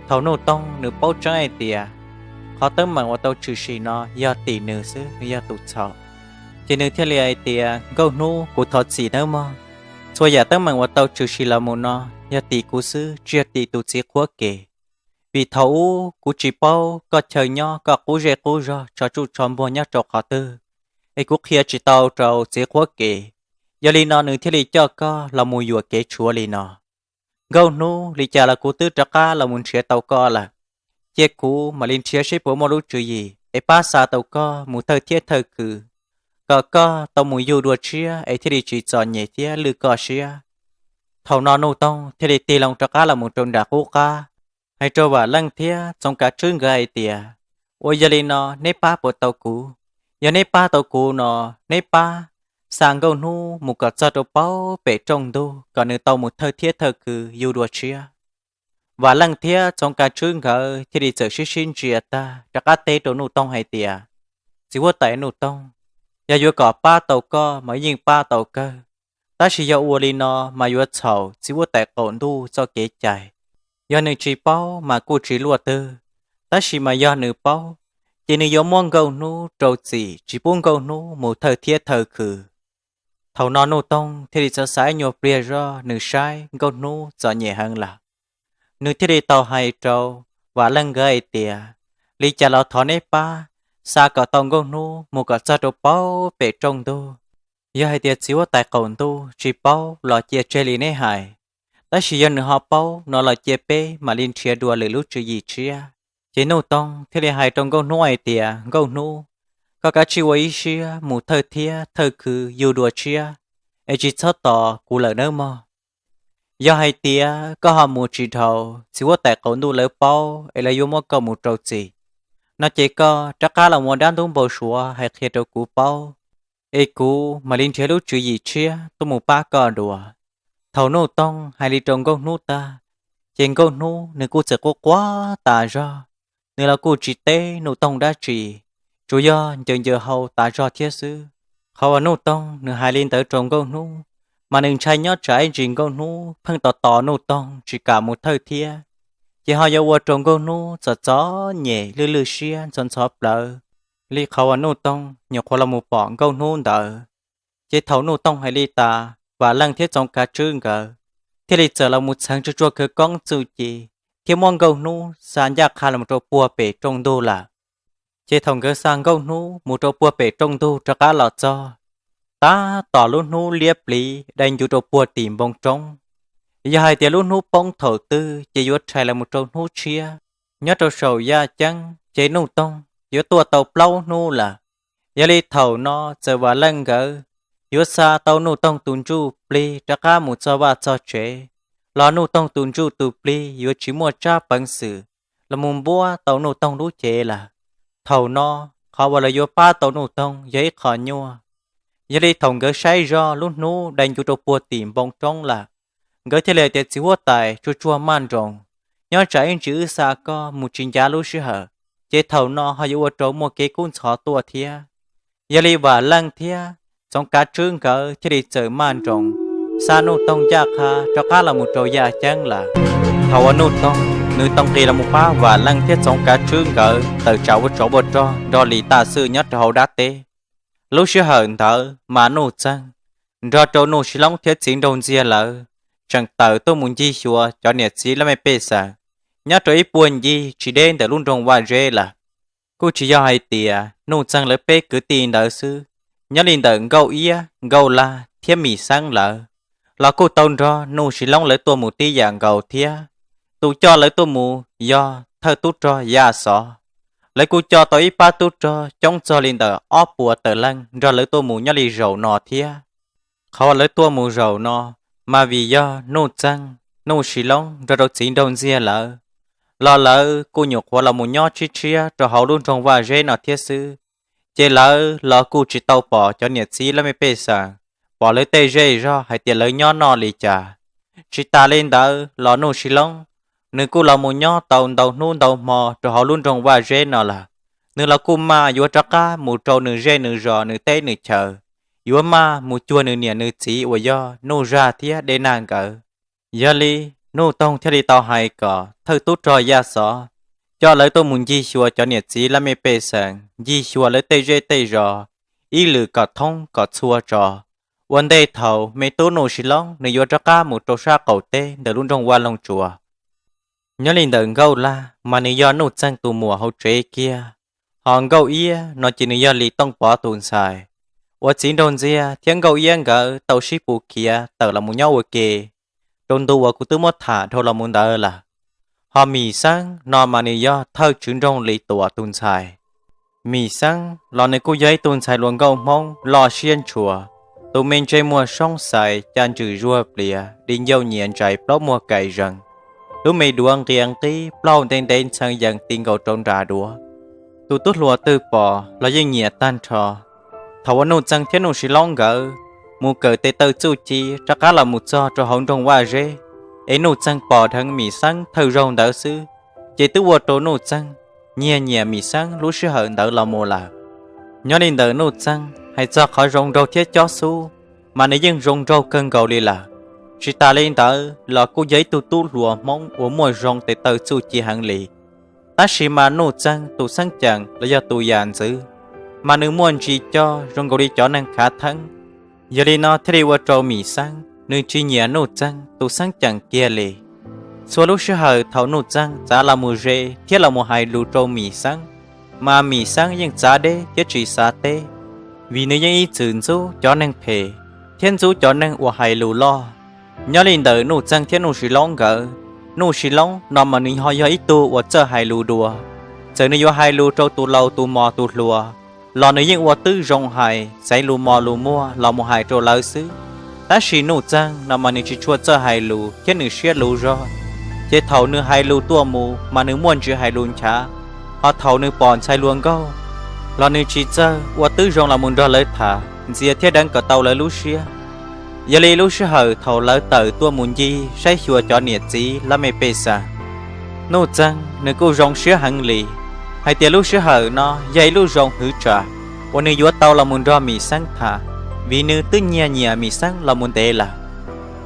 Thaum Nuj Toog nws paub tseeb hais tias qhov teeb meem uas tau tshwm sim no yog tim nws xwb, nws yog tus txhaum, ces nws thiaj li hais tias, Nkauj Hnub, kuv thov txim nawb mog. Txhua yam teeb meem uas tau tshwm sim los mus no yog tim kuv xwb, tsis yog tim tus txiv qhuab ke. Vim thaum ub kuv tsis paub koj chaw nyob, koj qub zej qub zog, tsho tsuj tsho npuag nyob rau qhov twg, es kuv qhia tsis tau rau txiv qhuab ke. Yog li no nws thiaj li coj koj los mus yuam kev tshuav li no. Nkauj Hnub, li cas los kuv twb rov qab los mus nrhiav tau koj lawm, cia kuv mam li nrhiav seb puas muaj lub tswv yim es pab xa tau koj mus thawj thiab thawj khw, kom koj tau mus yug dua tshiab es thiaj li tsis txom nyem thiab lwj koj siab. Thaum no Nuj Toog thiaj li tig loo rov qab los mus rau nram qub qab, hais rau Vam Leej thiab Txoov Kav Tswb nkawd hais tias, Ua yog li no neb pab puas tau kuv? Yog neb pab tau kuv no, neb pab xa Nkauj Hnub mus kom txog rau paub pem rooj ntug kom nws tau mus thawj thiab thawj khw yug dua tshiab. Vam Leej thiab Txoov Kav Tswb nkawd thiaj li txawm sib sib ntsia tag rov qab teb rau Nuj Toog hais tias, Txiv huab tais Nuj Toog, yog yuav kom pab tau koj mas yeej pab tau kawg, tab sis yog ua li no mas yuav txhaum txiv huab tais qaum ntuj txoj kev cai. Yog nws tsis paub mas kuj tsis luaj twg, tab sis mas yog nws paub, ces nws yuav muab Nkauj Hnub rau txim tsis pub Nkauj Hnub mus thawj thiab thawj khw. Thaum no Nuj Toog thiaj li txawm xav ib nyuag pliag zog, nws saib Nkauj Hnub txom nyem heev lawm, nws thiaj li tau hais rau Vam Leej nkawd hais tias, Li cas los thov neb pab xa kom tau Nkauj Hnub mus kom txog rau paub pem rooj ntug. Yog hais tias txiv huab tais qaum ntuj tsis paub los cia tseg li neb hais, tab sis yog nws ho paub no los cia peb mam li nrhiav dua lwm lub tswv yim tshiab. Ces Nuj Toog thiaj li hais rau Nkauj Hnub hais tias, Nkauj Hnub, koj kav tsij ua ib siab mus thawj thiab thawj khw yug dua tshiab, es tsis txhob tos kuv lawm nawb mog. Yog hais tias koj ho mus tsis dhau, txiv huab tais qaum ntuj lawv paub es lawv yuav muab koj mus rau txim no ces koj rov qab los ua dab ntub npau suav hais qhia rau kuv paub, es kuv mam li nrhiav lub tswv yim tshiab tuaj mus pab koj dua. Thaum Nuj Toog hais li rau Nkauj Hnub tag, ces Nkauj Hnub nws kuj txawm quaj quaj tas zog, nws los kuj tsis teb Nuj Toog dab tsi, tsuas yog ncaws ncaws hau tas zog thiab xwb. Qhov uas Nuj Toog nws hais li ntawd rau Nkauj Hnub, mas nws ntshai nyob tsam ib ntsis Nkauj Hnub pheej tos tos Nuj Toog tsis kam mus thawj thiab, ces ho yuav ua rau Nkauj Hnub txom txom nyem lwj lwj siab ntxhov ntxhov plawv li qhov uas Nuj Toog nyuam qhuav los mus pom Nkauj Hnub ntawd. Ces thaum Nuj Toog hais li tas, Vam Leej thiab Txoov Kav Tswb nkawd thiaj li txawm los mus txheev tsuag tsuag khawv koob txuj ci thiab muab Nkauj Hnub xa ncaj qha los rau puag pem rooj ntug lawm. Ces thaum nkawd xa Nkauj Hnub mus rau puag pem rooj ntug rov qab los txog, tab tom lub hnub liab pliv dai ncuv rau puag tim npoo roob. Yog hais tias lub hnub poob thaum twg ces yuav rhais los mus rau hnub tshiab. Nyob rau saum yaj ceeb ces Nuj Toog yuav tuaj tau plaub hnub lawm. Yog li thaum no txawm Vam Leej nkawd yuav xa tau Nuj Toog tus ntsuj plig rov qab mus txog vaj txog tsev, los Nuj Toog tus ntsuj tus plig yuav tsis muaj tsab peev xwm los mus npuab tau Nuj Toog lub cev lawm. Thaum no, qhov uas lawv yuav pab tau Nuj Toog yog ib qho nyuaj. Yog li thaum nkawd saib zog lub hnub dai ncuv rau puag tim npoo roob lawm, nkawd thiaj li hais tias, Txiv huab tais tsuag tsuag maj nroos, nyob tsam ib ntsis wb xa koj mus tsis ncav lub sij hawm, ces thaum no ho yuav ua rau muaj kev kub ntxhov tuaj thiab. Yog li Vam Leej thiab Txoov Kav Tswb nkawd thiaj li txawm maj nroos xa Nuj Toog ncaj qha rov qab los mus rau yaj ceeb lawm. Thaum uas Nuj Toog nws tau nqis los mus pab Vam Leej thiab Txoov Kav Tswb nkawd tawm tsam ua tsov ua rog nrog Lis Taj Xwm nyob rau hauv dab teb, lub sij hawm ntawd mas Nuj Txeeg nrog rau Nuj Sib Loob thiab Txiv Nraug Ntxiag lawv tseem tawm tuaj mus ncig xyuas cov niam txiv laj mej pej xeem nyob rau ib puag ncig tsis deb ntawm lub nroog Vaj Zeb lawm. Kuj tsis yog hais tias Nuj Txeeg lawv peb kwv tij ntawd xwb, nyob li ntawm Nkauj Iab, Nkauj Lag thiab Mim Xeeb lawv los kuj tau nrog Nuj Sib Loob lawv tuaj mus tib yam nkaus thiab. Tus coj lawv tuaj mus yog thawj tub rog Yaj Xov. Lawv kuj coj tau ib pab tub rog coob txog li ntawm ob puas tawm leej nrog lawv tuaj mus nyob li zaum no thiab. Qhov lawv tuaj mus zaum no mas vim yog Nuj Txeeg, Nuj Sib Loob nrog rau Txiv Nraug Ntxiag lawv los lawv kuj nyuam qhuav los mus nyob tshiab tshiab rau hauv lub nroog Vaj Zeb no thiab xwb. Ces lawv los kuj tsis tau pom cov niam txiv laj mej pej xeem, pom lawv tej zej zog hais tias lawv nyob noj li cas. Tsis tas li ntawd los Nuj Sib Loob, nws kuj los mus nyob tau ntau hnub ntau hmo rau hauv lub nroog Vaj Zeb no lawm. Nws los kuj maj yuav rov qab mus rau nws zej nws zos nws teb nws chaws, yuav maj mus cuag nws niam nws txiv uas yog Nuj Zag thiab Dej Nag nkawd. Yog li, Nuj Toog thiaj li tau hais kom thawj tub rog Yaj Xov coj lawv tuaj mus ncig xyuas cov niam txiv laj mej pej xeem, ncig xyuas lawv tej zej tej zos, ib lwm kom thoob kom txhua tso, ua ntej thaum me tub Nuj Sib Loob nws yuav rov qab mus rau sab qaum teb ntawm lub nroog Vaj Loog Tsuas. Nyob li ntawm Nkauj Lag mas nws yog Nuj Txeeg tus muam hauv tsev kiag, ho Nkauj Iab no ces nws yog Lis Tooj Pov tus ntxhais, uas Txiv Nraug Ntxiag thiab Nkauj Iab nkawd tau sib pus khiav tawm los mus nyob ua ke rau ntu uas kuv twb muab tham dhau los mus ntawd lawm. Ho Mim Xeeb no mas nws yog thawj tswv nroog Lis Tuam tus ntxhais. Mim Xeeb los nws kuj yog ib tug ntxhais hluas nkauj Hmoob loj siab ntshua, tus me ntsej muag soob xais, caj ntswm zuag pliav, di ncauj nyias ntsais plaub muag kais zees, lub me duav nqias nqib plaub hau ntev ntev ntxhee yees ti nkaus rau nram duav. Tus tub hluas twg pom los yeej nyiam tag nrho. Thaum uas Nuj Txeeg thiab Nuj Sib Loob nkawd mus kawm tes taw txuj ci rov qab los mus txog rau hauv nroog Vaj Zeb, es Nuj Txeeg pom dheev Mim Xeeb thawj zaug ntawd xwb, ces twb ua rau Nuj Txeeg nyiag nyiam Mim Xeeb lub sij hawm ntawd los mus lawm. Nyob li ntawm Nuj Txeeg hais txog qhov zoo nraug thiab cob xub, mas nws yeej zoo nraug kawg nkaus li lawm. Tsis tas li ntawd los kuj yog ib tug tub hluas Hmoob uas muaj zoo tes taw txuj ci heev li. Tab sis mas Nuj Txeeg tus xeeb ceem los yog tus yam ntxwv, mas nws muaj ntsis coj zoo nkaus li cov neeg khav theeb. Yog li no thiaj li ua rau Mim Xeeb nws tsis nyiam Nuj Txeeg tus xeeb ceem kiag li. Txhua lub sij hawm thaum Nuj Txeeg txav los mus ze thiab los mus hais lus rau Mim Xeeb, mas Mim Xeeb yeej txav deb thiab tsis xav teb, vim nws yeej ib txwm ntxub cov neeg phem thiab ntxub cov neeg uas hais lus loj. Nyob li ntawm Nuj Txeeg thiab Nuj Sis Loob nkawd, Nuj Sis Loob no mas nws ho yog ib tug uas txawj hais lus dua. Txawm nws yuav hais lus rau tus laus tus mos tus hluas los nws yeej ua twb zoo hais, xaiv lus mos lus muag los mus hais rau lawv xwb. Tab sis Nuj Txeeg no mas nws tsis tshua txawj hais lus thiab nws siab luv zog, ces thaum nws hais lus tuaj mus mas nws muaj ntsis hais lus nchav. Ho thaum nws pom ntxhais hluas nkauj los nws tsis txawj ua twb zoo los mus nrog lawv tham ntxias thiab deev kom tau lawv lub siab. Yog li lub sij hawm thaum lawv tawm tuaj mus ncig saib xyuas cov niam txiv lab me pej xeem, Nuj Txeeg nws kuj zoo siab heev li, hais tias lub sij hawm no yog ib lub zoo hwv tsam uas nws yuav tau los mus nrog Mim Xeeb tham, vim nws twb nyiag nyiam Mim Xeeb los mus ntev lawm.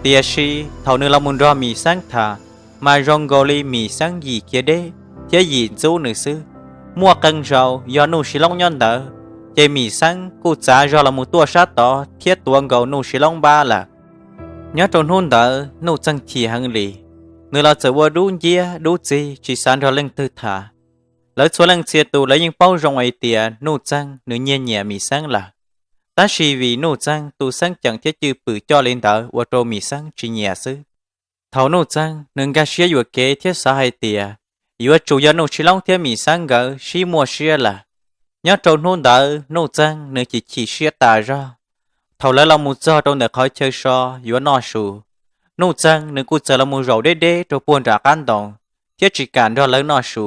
Tiam sis thaum nws los mus nrog Mim Xeeb tham, mas zoo nkaus li Mim Xeeb yim khiav deb thiab yim ntxub nws xwb. Muaj qee zaus yog Nuj Sis Loob nyob ntawd, ces Mim Xeeb kuj txav zog los mus tuaj sab tod thiab tuav nkaus Nuj Sis Loob npab lawm. Nyob rau hnub ntawd Nuj Txeeg chim heev li, nws los txawm ua dub nciab dub txig tsis xav nrog leej twg tham. Lawv txhua leej txhia tus lawv yeej paub zoo hais tias Nuj Txeeg nws nyiag nyiam Mim Xeeb lawm, tab sis vim Nuj Txeeg tus xeeb ceem thiab cwj pwm coj li ntawd ua rau Mim Xeeb tsis nyiam xwb. Thaum Nuj Txeeg nws nkag siab yuam kev thiab xav hais tias yuav tsum yog Nuj Sis Loob thiab Mim Xeeb nkawd sib muaj siab lawm, nyob rau hnub ntawd Nuj Txeeg nws chim chim siab tas zog. Thaum lawv los mus txog rau ntawm qhov chaw so yuav noj su, Nuj Txeeg nws kuj txawm los mus zaum deb deb rau puag nram qab ntoo thiab tsis kam nrog lawv noj su.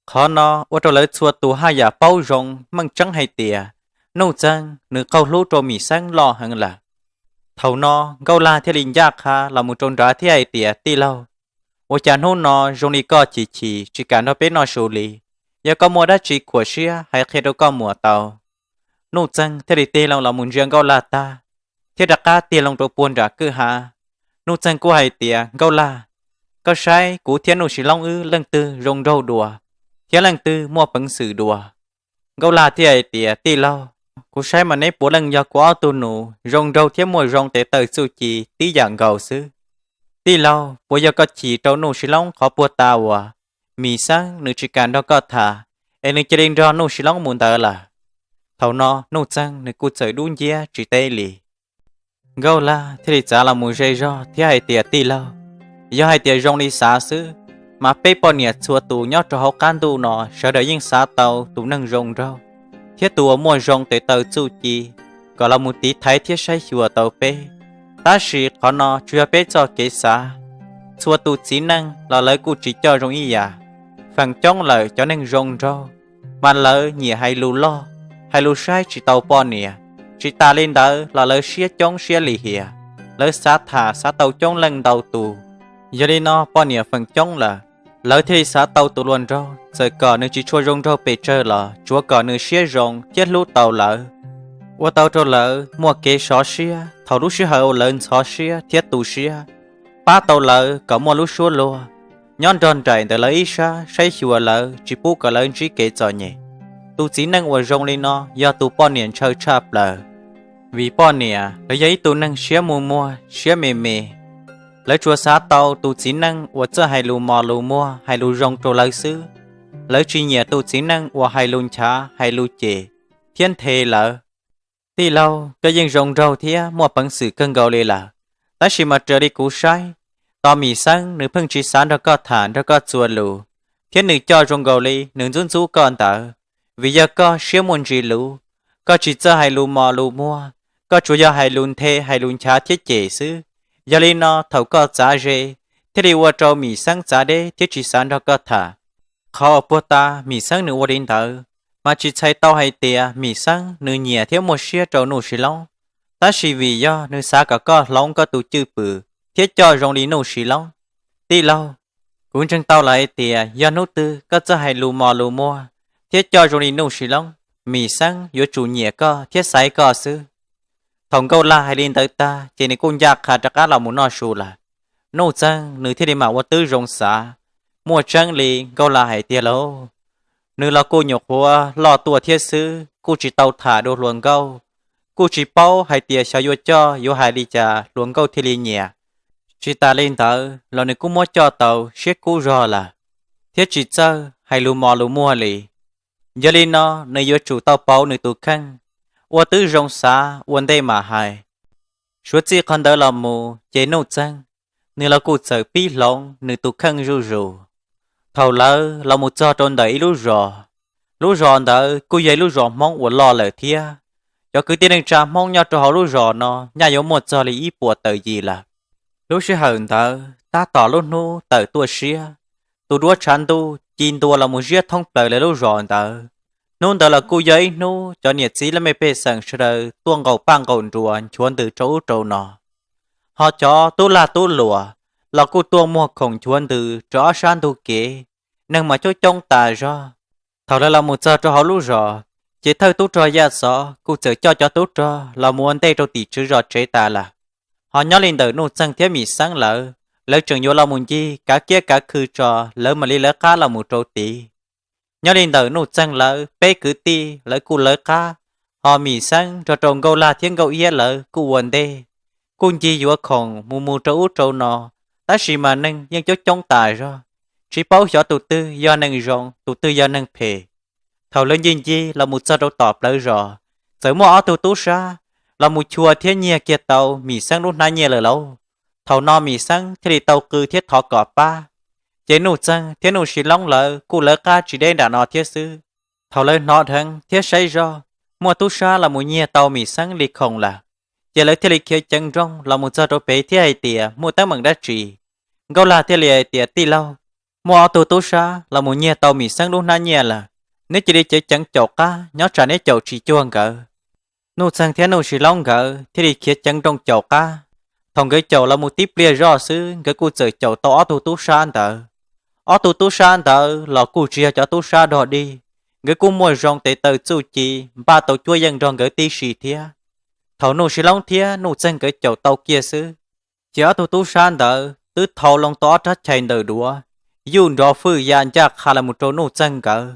Qhov no ua rau lawv txhua tus haj yam paub zoo meej tseeb hais tias Nuj Txeeg nws qaug hlub rau Mim Xeeb loj heev lawm. Thaum no Nkauj Lag thiaj li ncaj qha los mus rau nrad thiab hais tias, Tij laug, ua cas hnub no zoo li koj chim chim tsis kam nrog peb noj su li? Yog koj muaj dab tsi khuam siab hais qhia rau koj muam tau. Nuj Txeeg thiaj li tig loo los mus ntsia Nkauj Lag tag, thiab rov qab tig loo rau puag nram kwj ha. Nuj Txeeg kuj hais tias, Nkauj Lag, koj saib kuv thiab Nuj Sis Loob wb leej twg zoo nraug dua, thiab leej twg muaj peev xwm dua? Nkauj Lag thiaj hais tias, Tij laug, Kuv saib mas neb puav leej yog kuv ob tug nus zoo nraug thiab muaj zoo tes taw txuj ci tib yam nkaus xwb. Tij laug, puas yog koj chim rau Nuj Sis Loob qhov puag ta uas Mim Xeeb nws tsis kam nrog koj tham, es nws cia li nrog Nuj Sis Loob mus ntawd lawm? Thaum no Nuj Txeeg nws kuj txawm dub nciab tsis teb li. Nkauj Laj thiaj li txav los mus ze zog thiab hais tias, Tij laug, yog hais tias zoo li xav xwb, mas peb poj niam txhua tus nyob rau hauv qab ntuj no sawv daws yeej xav tau tus neeg zoo nraug thiab tus uas muaj zoo tes taw txuj ci kom los mus tiv thaiv thiab saib xyuas tau peb. Tab sis qhov no tsuas yog peb txoj kev xav. Txhua tus txiv neej los lawv kuj tsis coj zoo ib yam. Feem coob lawm cov neeg zoo nraug mas lawv nyiam hais lus loj, hais lus saib tsis tau poj niam. Tsis tas li ntawd los lawv siab coob siab lim hiam, lawv xav tham xav tau coob leej ntau tus. Yog li no poj niam feem coob lawm, lawv thiaj li xav tau tus hluas nraug txawm kom nws tsis tshua zoo nraug pes tsawg los tsuav kom nws siab zoo thiab hlub tau lawv, ua tau rau lawv muaj kev sov siab thaum lub sij hawm uas lawv ntxhov siab thiab tu siab, pab tau lawv kom muaj lub suab luag, nyob nrog nraim ntawm lawv ib sab saib xyuas lawv tsis pub kom lawv ntsib kev txom nyem. Tus txiv neej uas zoo li no yog tus poj niam ntshaw tshaj plaws, vim poj niam lawv yog ib tug neeg siab muag muag siab me me. Lawv tsuas xav tau tus txiv neej uas txawj hais lus mos lus muag hais lus zoo rau lawv xwb. Lawv tsis nyiam tus txiv neej uas hais lus nchav hais lus cem thiab nthe lawv. Tij laug, koj yeej zoo nraug thiab muaj peev xwm kawg nkaus li lawm, tab sis mas raws li kuv saib, tos Mim Xeeb nws pheej tsis xav nrog koj tham nrog koj txuas lus, thiab nws coj zoo nkaus li nws ntxub ntxub koj ntawd. Vim yog koj siab muaj ntsis luv, koj tsis txawj hais lus mos lus muag, koj tsuas yog hais lus nthe hais lus nchav thiab cem xwb. Yog li no thaum koj txav ze, thiaj li ua rau Mim Xeeb txav deb thiab tsis xav nrog koj tham. Qhov uas puag ta Mim Xeeb nws ua li ntawd, mas tsis txhais tau hais tias Mim Xeeb nws nyiam thiab muaj siab rau Nuj Sis Loob, tab sis vim yog nws xav kom koj hloov koj tus cwj pwm thiab coj zoo li Nuj Sis Loob. Tij laug, kuv ntseeg tau lawm hais tias yog hnub twg koj txawj hais lus mos lus muag thiab coj zoo li Nuj Sis Loob, Mim Xeeb yuav tsum nyiam koj thiab xaiv koj xwb. Thaum Nkauj Laj hais li ntawd tag ces nws kuj ncaj qha rov qab los mus noj su lawm. Nuj Txeeg nws thiaj li mam ua tib zoo xav, muaj tseeb li Nkauj Laj hais tiag lauj. Nws los kuj nyuam qhuav loj tuaj thiab xwb, kuj tsis tau tham dua hluas nkauj, kuj tsis paub hais tias xyov yuav coj yuav hais li cas hluas nkauj thiaj li nyiam. Tsis tas li ntawd los nws kuj muab coj tau siab kub zog lawm, thiab tsis txawj hais lus mos lus muag li. Yog li no nws yuav tsum tau pauv nws tus kheej, ua tib zoo xav ua ntej mam hais. Suav txij qhov ntawd los mus ces Nuj Txeeg nws los kuj txawm pib hloov nws tus kheej zuj zus. Thaum lawv los mus txog rau ntawm ib lub zos, lub zos ntawd kuj yog ib lub zos Hmoob uas loj lawm thiab. Cov kwv tij neej tsa Hmoob nyob rau hauv lub zos no nyaj yuav muaj txog li ib puas tawm yim lawm. Lub sij hawm ntawd tab tom lub hnub tawm tuaj siab, tus duab tshav ntuj ci ntua los mus ziab thoob plaws lawv lub zos ntawd. Hnub ntawd los kuj yog ib hnub cov niam txiv laj mej pej xeem sawv daws tuaj nqaum paj nqaum nruas nchuav ntws rau ub rau no. Ho cov tub lag tub luam los kuj tuaj muag khoom nchuav ntws rau ob sab ntug kev, neeg mas coob coob tas zog. Thaum lawv los mus txog rau hauv lub zos, ces thawj tub rog Yaj Xov kuj txawm coj cov tub rog los mus ua ntej rau tim tswv zos tsev tas lawm. Ho nyob li ntawm Nuj Txeeg thiab Mim Xeeb lawv, lawv tseem yuav los mus ncig kav kiab kav khw tso lawv mam li lawv qab los mus rau tid. Nyob li ntawm Nuj Txeeg lawv peb kwv tij lawv kuj lawv qab, ho Mim Xeeb nrog rau Nkauj Laj thiab Nkauj Iab lawv kuj ua ntej, kuj ncig yuav khoom mus mus rau ub rau no, tab sis mas neeg yeej coob coob tas zog, tsis paub xyov tus twg yog neeg zoo tus twg yog neeg phem. Thaum lawv ncig ncig los mus txog rau tom plawv zos, txawm muaj ob tug tub sab los mus chua thiab nyiag kiag tau Mim Xeeb lub hnab nyiaj lawm lauj. Thaum no Mim Xeeb thiaj li tau qw thiab thov kom pab, ces Nuj Txeeg thiab Nuj Sis Loob lawv kuj lawv qab tsis deb nram no thiab xwb. Thaum lawv hnov dheev thiab saib zoj muaj tub sab los mus nyiag tau Mim Xeeb li khoom lawm, ces lawv thiaj li khiav ceev nrooj los mus txog rau pem thiab hais tias muaj teeb meem dab tsi. Nkauj Laj thiaj li hais tias, Tij laug, muaj ob tug tub sab los mus nyiag tau Mim Xeeb lub hnab nyiaj lawm, neb cia li ceev ceev caum qab nyob tsam neb caum tsis cuag nkawd. Nuj Txeeg thiab Nuj Sis Loob nkawd thiaj li khiav ceev nrooj caum qab. Thaum nkawd caum los mus tib pliag zoj xwb nkawd kuj txawm caum tau ob tug tub sab ntawd. Ob tug tub sab ntawd los kuj tsis yog cov tub sab dog dig, nkawd kuj muaj zoo tes taw txuj ci, npaj tau cuab yeej nrog nkawd tib si thiab. Thaum Nuj Sis Loob thiab Nuj Txeeg nkawd caum tau kiag xwb, ces ob tug tub sab ntawd twb thau loo tau ob rab chais ntawm duav, yuj nrov fwj ya ncaj qha los mus rau Nuj Txeeg nkawd.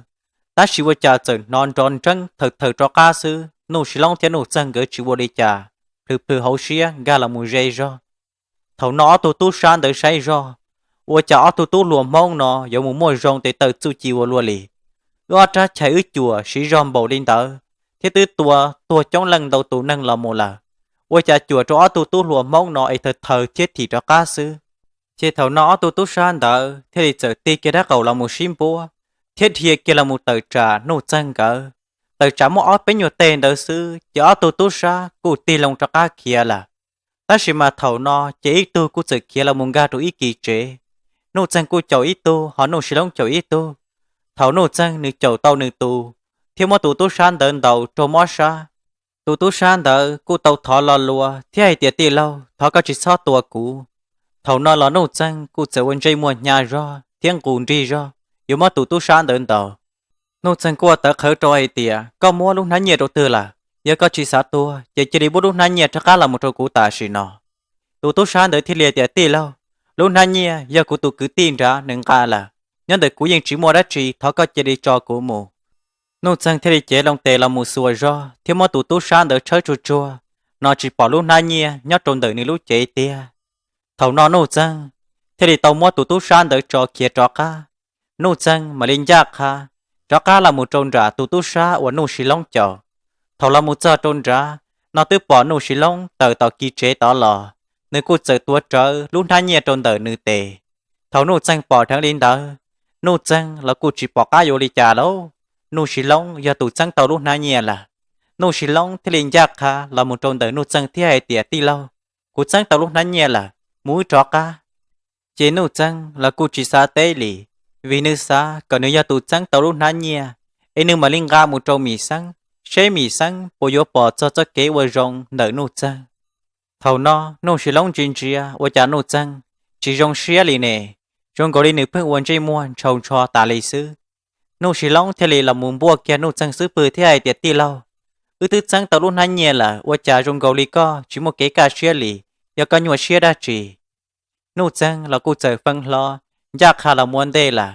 Tab sis ua cas txawm hnov nrov nreeb thawm thawm rov qab xwb, Nuj Sis Loob thiab Nuj Txeeg nkawd tsis ua li cas, plhws plhws hauv siab nkag los mus ze zog. Thaum no ob tug tub sab ntawd saib zog, ua cas ob tug tub hluas Hmoob no yuav mus muaj zoo tes taw txuj ci ua luaj li. Wb ob rab chais wb cuam siv zog npaum li ntawd thiab twb tua tuag coob leej ntau tus neeg los mus lawm, ua cas cuam rau ob tug tub hluas Hmoob no es thaws thaws thiab thim rov qab xwb. Ces thaum no ob tug tub sab ntawd thiaj li txawm tig kiag dab qaum los mus sib npuab thiab dhia kiag los mus tawm tsam Nuj Txeeg nkawd. Tawm tsam muaj ob peb nyuag teg ntawd xwb ces ob tug tub sab kuj tig loo rov qab khiav lawm. Tab sis mas thaum no ces ib tug kuj txawm khiav los mus nkag rau ib kis tsev. Nuj Txeeg kuj caum ib tug ho Nuj Sis Loob caum ib tug. Thaum Nuj Txeeg nws caum tau nws tus thiab muab tus tub sab ntawd ntaus raug mob sab, tus tub sab ntawd kuj tau thov lo lus thiab hais tias, Tij laug, thov koj tsis txhob tua kuv. Thaum no los Nuj Txeeg kuj txawm ua ntsej muag hnyav zog thiab nqus nrig zog yuav muab tus tub sab ntawd ntaus. Nuj Txeeg kuj ua tawv qhawv rau hais tias, Koj muab lub hnab nyiaj rau twg lawm? Yog koj tsis xav tuag ces cia li muab lub hnab nyiaj rov qab los mus rau kuv tam sim no. Tus tub sab ntawd thiaj li tias, Tij laug, lub hnab nyiaj yog kuv tus kwv tij nrad nws nqa lawm, nyob ntawm kuv yeej tsis muaj dab tsi, thov koj cia li tso kuv mus. Nuj Txeeg thiaj li cev loo tes los mus xuas zog thiab muab tus tub sab ntawd tshawb tsuag tsuag, no tsis pom lub hnab nyiaj nyob rau ntawm nws lub cev tiag. Thaum no Nuj Txeeg thiaj li tau muab tus tub sab ntawd tso khiav rov qab. Nuj Txeeg mam li ncaj qha rov qab los mus rau nram tus tub sab uas Nuj Sis Loob caum. Thaum los mus txog rau nrad, no twb pom Nuj Sis Loob tawm tom kis tsev tod los, nws kuj txawm tuav rawv lub hnab nyiaj rau ntawm nws tes. Thaum Nuj Txeeg pom dheev li ntawd, Nuj Txeeg los kuj tsis pom qab yuav li cas lauj. Nuj Sis Loob yog tus txeeb tau lub hnab nyiaj lawm. Nuj Sis Loob thiaj li ncaj qha los mus rau ntawm Nuj Txeeg thiab hais tias, Tij laug, kuv txeeb tau lub hnab nyiaj lawm, mus wb rov qab. Ces Nuj Txeeg los kuj tsis xav teb li, vim nws xav kom nws yog tus txeeb tau lub hnab nyiaj, es nws mam li nqa mus rau Mim Xeeb, seb Mim Xeeb puas yuav pom txog txoj kev ua zoo ntawm Nuj Txeeg. Thaum no Nuj Sis Loob ntsia ntsia ua cas Nuj Txeeg tsis zoo siab li ne, zoo nkaus li nws pheej ua ntsej muag ntshaus ntsho tas li xwb. Nuj Sis Loob thiaj li los mus npuaj kiag Nuj Txeeg xub pwg thiab hais tias, Tij laug, wb twb txeeb tau lub hnab nyiaj lawm, ua cas zoo nkaus li koj tsis muaj kev kaj siab li? Yog koj nyuaj siab dab tsi? Nuj Txeeg los kuj txawm fee hlo ncaj qha los mus ua ntej lawm.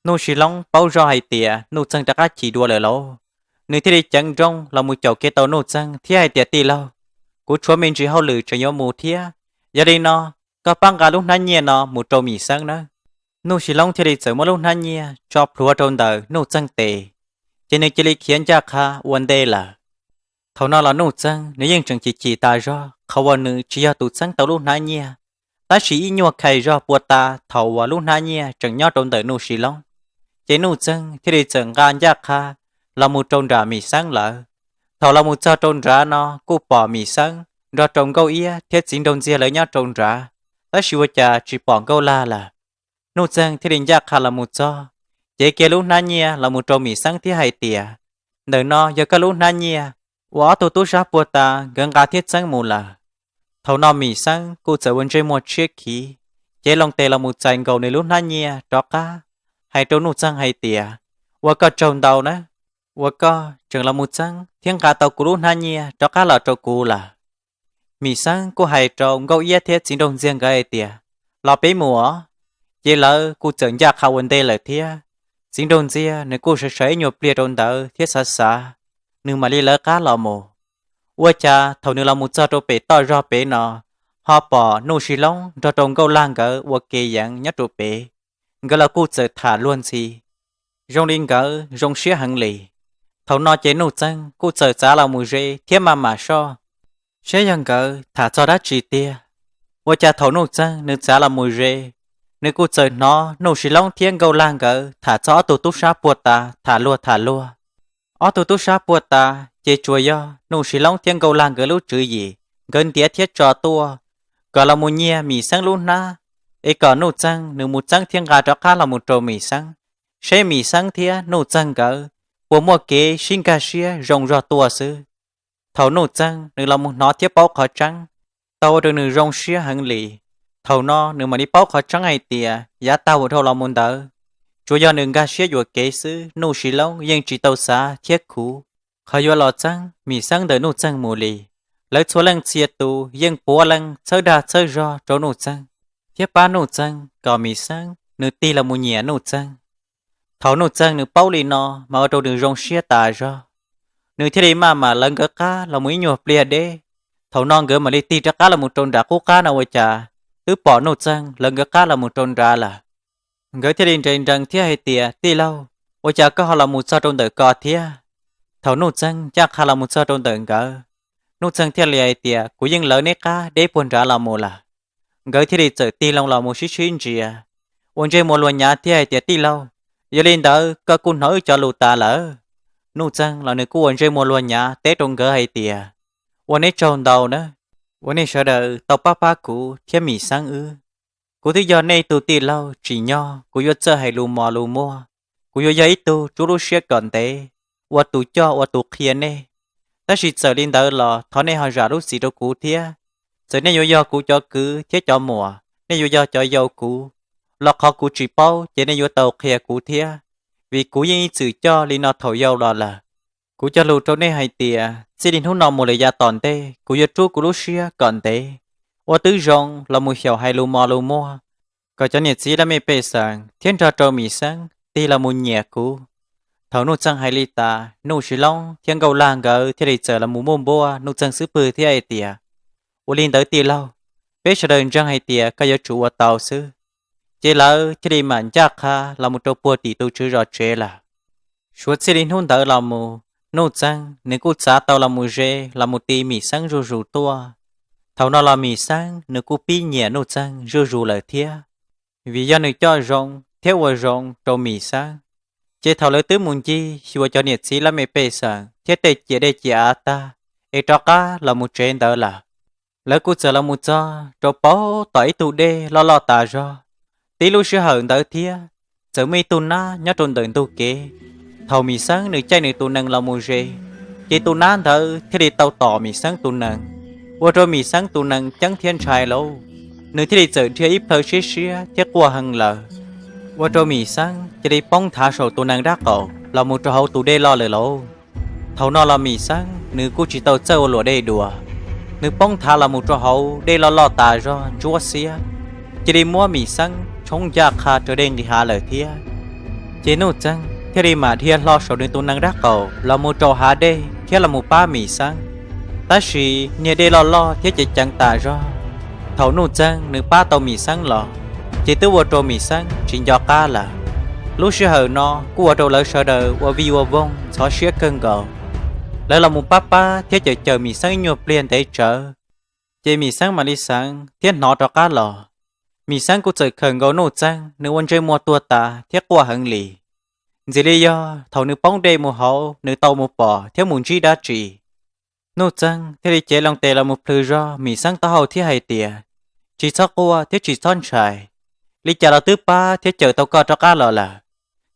Nuj Sis Loob paub zoj hais tias Nuj Txeeg rov qab chim dua lawm lauj, nws thiaj li ceev nrooj los mus caum kiag tau Nuj Txeeg thiab hais tias, Tij laug, kuv tshuav me ntsis hauj lwm tseem yuav mus thiab, yog li no koj pab nqa lub hnab nyiaj no mus rau Mim Xeeb nawb. Nuj Sis Loob thiaj li txawm muab lub hnab nyiaj tso plhuav rau ntawm Nuj Txeeg tes, ces nws cia li khiav ncaj qha ua ntej lawm. Thaum no los Nuj Txeeg nws yeej tseem chim chim tas zog qhov uas nws tsis yog tus txeeb tau lub hnab nyiaj, tab sis ib nyuag khais zog puag ta thaum uas lub hnab nyiaj tseem nyob rau ntawm Nuj Sis Loob, ces Nuj Txeeg thiaj li txawm nqa ncaj qha los mus rau nram Mim Xeeb lawm. Thaum los mus txog rau nrad no kuj pom Mim Xeeb nrog rau Nkauj Iab thiab Txiv Nraug Ntxiag lawv nyob rau nrad, tab sis ua cas tsis pom Nkauj Lag lawm. Nuj Txeeg thiaj li ncaj qha los mus txog, cev kiag lub hnab nyiaj los mus rau Mim Xeeb thiab hais tias, Ntawm no yog koj lub hnab nyiaj uas ob tug tub sab puag ta nkawd nqa thiab txeeb mus lawm. Thaum no Mim Xeeb kuj txawm ua ntsej muag tshiab khiv, cev loo tes los mus txais nkaus nws lub hnab nyiaj rov qab, hais rau Nuj Txeeg hais tias, Ua koj tsaug ntau nawb, uas koj tseem los mus txeeb thiab nqa tau kuv lub hnab nyiaj rov qab los rau kuv lawm. Mim Xeeb kuj hais rau Nkauj Iab thiab Txiv Nraug Ntxiag nkawd hais tias, Los peb mus os. Ces lawv kuj txawm ncaj qha ua ntej lawm thiab. Txiv Nraug Ntxiag nws kuj sawv sawv ib nyuag pliag rau ntawd thiab xav xav, nws mam li lawv qab los mus. Ua cas thaum nws los mus txog rau pem toj zog pem no, ho pom Nuj Sis Loob nrog rau Nkauj Lag nkawd ua ke yeev nyob rau pem, nkawd los kuj txawm tham luag ntxhi, zoo li nkawd zoo siab heev li. Thaum no ces Nuj Txeeg kuj txawm txav los mus ze thiab maj mam soj, saib yog nkawd tham txog dab tsi tiag. Ua cas thaum Nuj Txeeg nws txav los mus ze, nws kuj txawm hnov Nuj Sis Loob thiab Nkauj Lag nkawd tham txog ob tug tub sab puag ta tham luag tham luag. Ob tug tub sab puag ta ces tsuas yog Nuj Sis Loob thiab Nkauj Lag nkawd lub tswv yim, nkawd ntiav thiab tso tuaj kom los mus nyiag Mim Xeeb lub hnab, es kom Nuj Txeeg nws mus txeeb thiab nqa rov qab los mus rau Mim Xeeb, seb Mim Xeeb thiab Nuj Txeeg nkawd puas muaj kev sib nkag siab zoo zog tuaj xwb. Thaum Nuj Txeeg nws los mus hnov thiab paub qhov tseeb, tau ua rau nws zoo siab heev li. Thaum no nws mam li paub qhov tseeb hais tias yav tag uas dhau los mus ntawd, tsuas yog nws nkag siab yuam kev xwb, Nuj Sis Loob yeej tsis tau xav thiab khuv qhov yuav los txeeb Mim Xeeb ntawm Nuj Txeeg mus li. Lawv txhua leej txhia tus yeej puav leej txhawb dag txhawb zog rau Nuj Txeeg thiab pab Nuj Txeeg kom Mim Xeeb nws tig los mus nyiam Nuj Txeeg. Thaum Nuj Txeeg nws paub li no mas ua rau nws zoo siab tas zog. Nws thiaj li maj mam lawv nkawd qab los mus ib nyuag pliag deb. Thaum no nkawd mam li tig rov qab los mus rau nram qub qab no ua cas twb pom Nuj Txeeg lawv nkawd qab los mus rau nrad lawm. Nkawd thiaj li nres nrees thiab hais tias, Tij laug, ua cas koj ho los mus txog rau ntawm ko thiab? Thaum Nuj Txeeg ncaj qha los mus txog rau ntawm nkawd, Nuj Txeeg thiaj li hais tias, Kuv yeej lawv neb qab deb puag nrad los mus lawm. Nkawd thiaj li txawm tig loo los mus sib sib ntsia, ua ntsej muag luag nyav thiab hais tias, Tij laug, yog li ntawd koj kuj hnov wb cov lus tas lawm. Nuj Txeeg los nws kuj ua ntsej muag luag nyav teb rau nkawd hais tias, Ua neb tsaug ntau na, uas nej sawv daws tau pab pab kuv thiab Mim Xeeb wb. Kuv twb yog nej tug tij laug tsim nyog kuv yuav txawj hais lus mos lus muag, kuv yuav yog ib tug rub lub siab kom ntev, ua tus coj ua tus qhia nej. Tab sis txawm li ntawd los thov nej ho zam lub txim rau kuv thiab. Txawm nej yuav yog kuv cov kwv thiab cov muam, nej yuav yog cov yau kuv, los qhov kuv tsis paub ces nej yuav tau qhia kuv thiab, vim kuv yeej ib txwm coj li no thaum yau los lawm. Kuv cog lus rau nej hais tias txij li hnub no mus lawm yav tom ntej kuv yuav rub kuv lub siab kom ntev, ua tib zoo los mus xyaum hais lus mos lus muag, kom cov niam txiv laj mej pej xeem thiab nrog rau Mim Xeeb tig los mus nyiam kuv. Thaum Nuj Txeeg hais li tas, Nuj Sis Loob thiab Nkauj Laj nkawd thiaj li txawm los mus npuaj npuaj Nuj Txeeg xub pwg thiab hais tias, Ua li ntawd tij laug, peb sawv daws ntseeg hais tias koj yuav tsum ua tau xwb. Ces lawv thiaj li mam ncaj qha los mus rau puag tim tus tswv zos tsev lawm. Suav txij li hnub ntawd los mus, Nuj Txeeg nws kuj txav tau los mus ze los mus ti Mim Xeeb zuj zus tuaj. Thaum no los Mim Xeeb nws kuj pib nyiam Nuj Txeeg zuj zus lawm thiab, vim yog nws coj zoo thiab ua zoo rau Mim Xeeb. Ces thaum lawv twb mus ncig xyuas cov niam txiv laj mej pej xeem thiab tej ciam dej ciam av tag, es rov qab los mus tsev ntawd lawm, lawv kuj txawm los mus txog rau puag tom ib tug dej loj loj tas zog. Tib lub sij hawm ntawd thiab, txawm muaj ib tug nab nyob rau ntawm ntug kev. Thaum Mim Xeeb nws caij nws tus nees los mus ze, ces tus nab ntawd thiaj li tau tom Mim Xeeb tus nees, ua rau Mim Xeeb tus nees ceeb thiab ntshai lauj. Nws thiaj li txawm dhia ib plhaw siab siab thiab quaj heev lawm, ua rau Mim Xeeb cia li poob nthav saum tus nees dab qaum los mus rau hauv tus dej loj lawm lauj. Thaum no los Mim Xeeb nws kuj tsis tau txawj ua luam dej dua, nws poob nthav los mus rau hauv dej loj loj tas zog ntsuab xiab, cia li muab Mim Xeeb tshoob ncaj qha raws dej nqis hav lawm thiab. Ces Nuj Txeeg thiaj li mam dhia hlo saum nws tus nees dab qaum los mus rau hav dej thiab los mus pab Mim Xeeb. Tab sis niag dej loj loj thiab ceev ceev tas zog, thaum Nuj Txeeg nws pab tau Mim Xeeb los, ces twb ua rau Mim Xeeb tsis nco qab lawm. Lub sij hawm no kuj ua rau lawv sawv daws ua vij ua voog ntxhov siab kawg nkaus. Lawv los mus pab pab thiab cawm cawm Mim Xeeb ib nyuag pliag ntev tsawv, ces Mim Xeeb mam li xeev thiab hnov rov qab los. Mim Xeeb kuj txawm khawm nkaus Nuj Txeeg, nws ua ntsej muag tuag tas thiab quaj heev li. Ntxim li yog thaum nws poob dej mus hauv nws tau mus pom thiab mus ntsib dab tsi. Nuj Txeeg thiaj li cev loo tes los mus plhws zog Mim Xeeb taub hau thiab hais tias, Tsis txhob quaj thiab tsis txhob ntshai. Li cas los twb pab thiab cawm tau koj rov qab los lawm.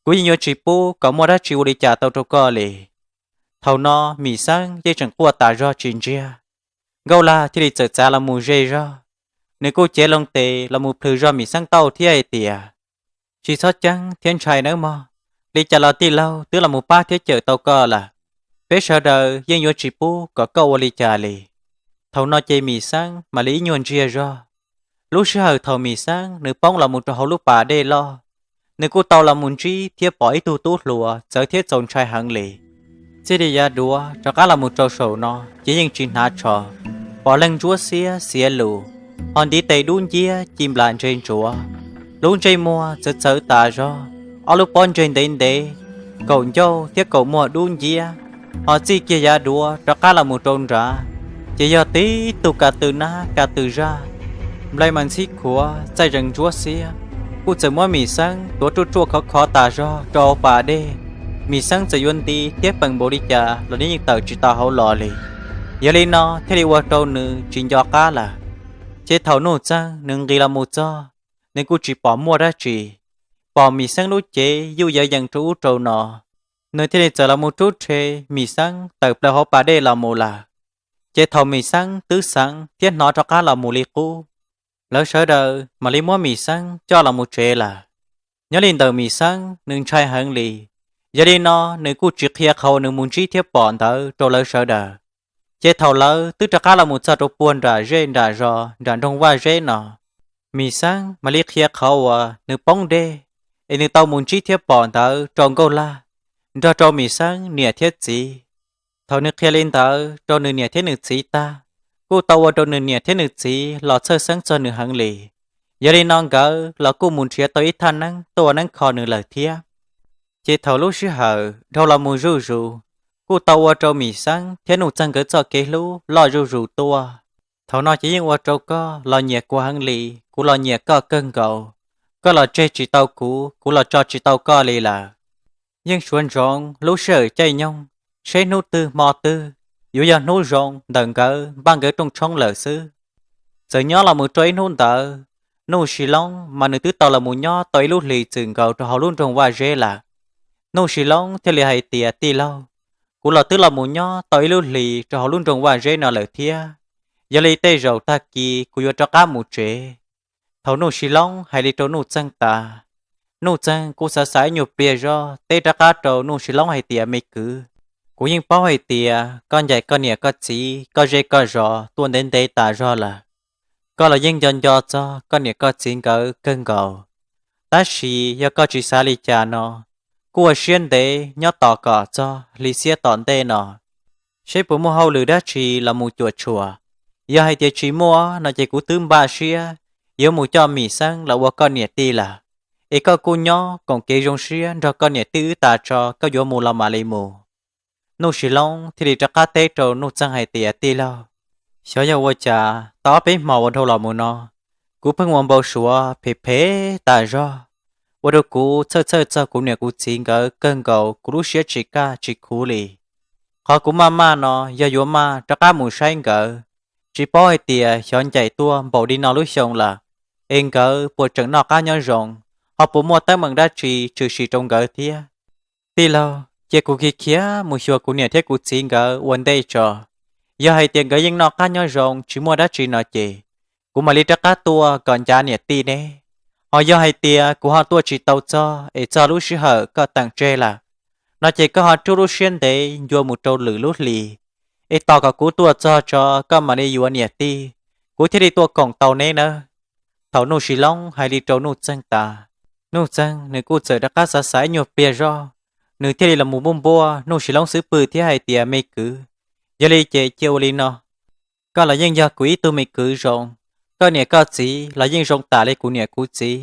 Kuv yeej yuav tsis pub kom muaj dab tsi ua li cas tau rau koj li. Thaum no Mim Xeeb yeej tseem quaj tas zog tsis ntsiag. Nkauj Lag thiaj li txawm txav los mus ze zog. Nws kuj cev loo tes los mus plhws zog Mim Xeeb taub hau thiab hais tias, Tsis txhob ceeb thiab ntshai nawb mog. Li cas los tij laug twb los mus pab thiab cawm tau koj lawm. Peb sawv daws yeej yuav tsis pub kom koj ua li cas li. Thaum no ces Mim Xeeb mam li ib nyuag ntsiag zog. Lub sij hawm thaum Mim Xeeb nws poob los mus rau hauv lub pas dej loj, nws kuj tau los mus ntsib thiab pom ib tug tub hluas txawv thiab txaus ntshai heev li. Txij li yav duav rov qab los mus rau saum no ces yeej tsis hnav tsho, pom leej ntsuab xiab xiav lus, ho ntiv tes dub nciab ci nplas ntseg ntsuav, lub ntsej muag txawv txawv tas zog, ob lub pob ntseg ntev ntev, kaum ncauj thiab kaum muag dub nciab, ho txij kiag yav duav rov qab los mus rau nrad, ces yog tib tug ka tw nab ka tw zaj, nplai mas ntxhib khuav txaij zees ntsuab xiab, kuj txawm muab Mim Xeeb tuav ruaj ruaj khov khov tas zog rau hauv pas dej. Mim Xeeb txawm yuav nti thiab peem npaum li cas los nws yeej tawm tsis tau hauv los li. Yog li no thiaj li ua rau nws tsis nco qab lawm. Ces thaum Nuj Txeeg nws nqis los mus txog, nws kuj tsis pom muaj dab tsi, pom Mim Xeeb lub cev yuj yawv yees rau ub rau no, nws thiaj li txawm los mus rub rhe Mim Xeeb tawm plaws hauv pas dej los mus lawm. Ces thaum Mim Xeeb twb xeev thiab hnov rov qab los mus li qub, lawv sawv daws mam li muab Mim Xeeb coj los mus tsev lawm. Nyob li ntawm Mim Xeeb nws ntshai heev li, yog li no nws kuj tsis qhia qhov uas nws mus ntsib thiab pom ntawd rau lawv sawv daws. Ces thaum lawv twb rov qab los mus txog rau puag nram zej nram zos nram nroog Vaj Zeb no, Mim Xeeb mam li qhia qhov uas nws poob dej es nws tau mus ntsib thiab pom ntawd rau Nkauj Laj nrog rau Mim Xeeb niam thiab txiv. Thaum nws qhia li ntawd rau nws niam thiab nws txiv tag, kuj tau ua rau nws niam thiab nws txiv los txhawj xeeb txog nws heev li. Yog li no nkawd los kuj mus nrhiav tau ib thaj neeb tuaj ua neeb kho nws lawm thiab. Ces thaum lub sij hawm dhau los mus zuj zus, kuj tau ua rau Mim Xeeb thiab Nuj Txeeg nkawd txoj kev hlub loj zuj zus tuaj. Thaum no ces yeej ua rau koj los nyiam kuv heev li, kuv los nyiam koj kawg nkaus. Koj los tseg tsis tau kuv, kuv los tso tsis tau koj li lawm. Yeej suav ntsoov lub sij hawm caij nyoog, seb hnub twg hmo twg yuav yog hnub zoo ntawm nkawd npaj nkawd rooj tshoob lawm xwb. Txawm nyob los mus rau ib hnub ntawd, Nuj Sis Loob mas nws twb tau los mus nyob tau ib lub hlis txwm nkaus rau hauv lub nroog Vaj Zeb lawm. Nuj Sis Loob thiaj li hais tias, Tij laug, kuv los twb los mus nyob tau ib lub hlis rau hauv lub nroog Vaj Zeb no lawm thiab. Yog li tej zaum tag kis kuv yuav rov qab mus tsev. Thaum Nuj Sis Loob hais li rau Nuj Txeeg tas, Nuj Txeeg kuj xav xav ib nyuag pliag zog teb rov qab rau Nuj Sis Loob hais tias, Me kwv, kuv yeej paub hais tias koj ncaim koj niam koj txiv koj zej koj zos tuaj ntev ntev tas zog lawm. Koj los yeej nco nco txog koj niam koj txiv nkawd kawg nkaus. Tab sis yog koj tsis xav li cas no, kuj ua siab ntev nyob tos kom txog hli xiab tom ntej no, seb puas muaj hauj lwm dab tsi los mus cuam tshuam. Yog hais tias tsis muaj no ces kuv twb npaj siab yuav mus coj Mim Xeeb los ua koj niam tij lawm. Es koj kuj nyob koom kev zoo siab nrog koj niam tij wb tas tso, koj yuav mus los mam li mus. Nuj Sis Loob thiaj li rov qab teb rau Nuj Txeeg hais tias, Tij laug, xyov yog ua cas tau ob peb hmo uas dhau los mus no, kuv pheej ua npau suav phem phem tas zog, ua rau kuv txhawj txhawj txog kuv niam kuv txiv nkawd kawg nkaus, kuv lub siab tsis kaj tsis khuv li. Qhov kuv maj maj no yog yuav maj rov qab mus saib nkawd, tsis paub hais tias xyov ncaim tuaj npaum li no lub xyoo lawm, es nkawd puas tseem noj qab nyob zoo, ho puas muaj teeb meem dab tsi tshwm sim rau nkawd thiab. Tij laug, cia kuv khiav khiav mus xyuas kuv niam thiab kuv txiv nkawd ua ntej tso. Yog hais tias nkawd yeej noj qab nyob zoo tsis muaj dab tsi no ces, kuv mam li rov qab tuaj kom ncav niam tij neb. Ho yog hais tias kuv ho tuaj tsis tau txog es txog lub sij hawm koj teem tseg lawm, no ces koj ho rub lub siab ntev ncua mus rau lwm lub hlis, es tos kom kuv tuaj txog tso koj mam li yuav niam tij, kuv thiaj li tuaj koom tau neb nawb. Thaum Nuj Sis Loob hais li rau Nuj Txeeg tas, Nuj Txeeg nws kuj txawm rov qab xav xav ib nyuag pliag zog, nws thiaj li los mus npuaj npuaj Nuj Sis Loob xub pwg thiab hais tias, Me kwv, yog li ces cia ua li no, koj los yeej yog kuv ib tug me kwv zoo, koj niam koj txiv los yeej zoo tas li kuv niam kuv txiv,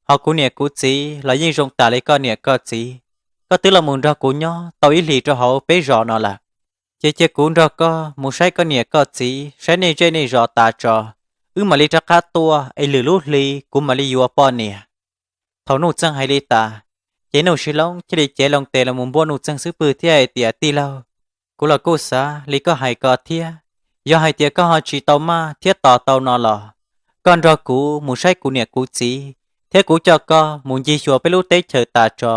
ho kuv niam kuv txiv los yeej zoo tas li koj niam koj txiv. Koj twb los mus nrog kuv nyob tau ib hlis rau hauv peb zos no lawm, ces cia kuv nrog koj mus saib koj niam koj txiv, saib nej zej nej zos tas tso, wb mam li rov qab tuaj es lwm lub hli kuv mam li yuav poj niam. Thaum Nuj Txeeg hais li tas, ces Nuj Sis Loob thiaj li cev loo tes los mus npuaj Nuj Txeeg xub pwg thiab hais tias, Tij laug, kuv los kuj xav li koj hais ko thiab. Yog hais tias koj ho tsis tau maj thiab tos tau no los, koj nrog kuv mus saib kuv niam kuv txiv, thiab kuv coj koj mus ncig xyuas peb lub teb chaws tas tso,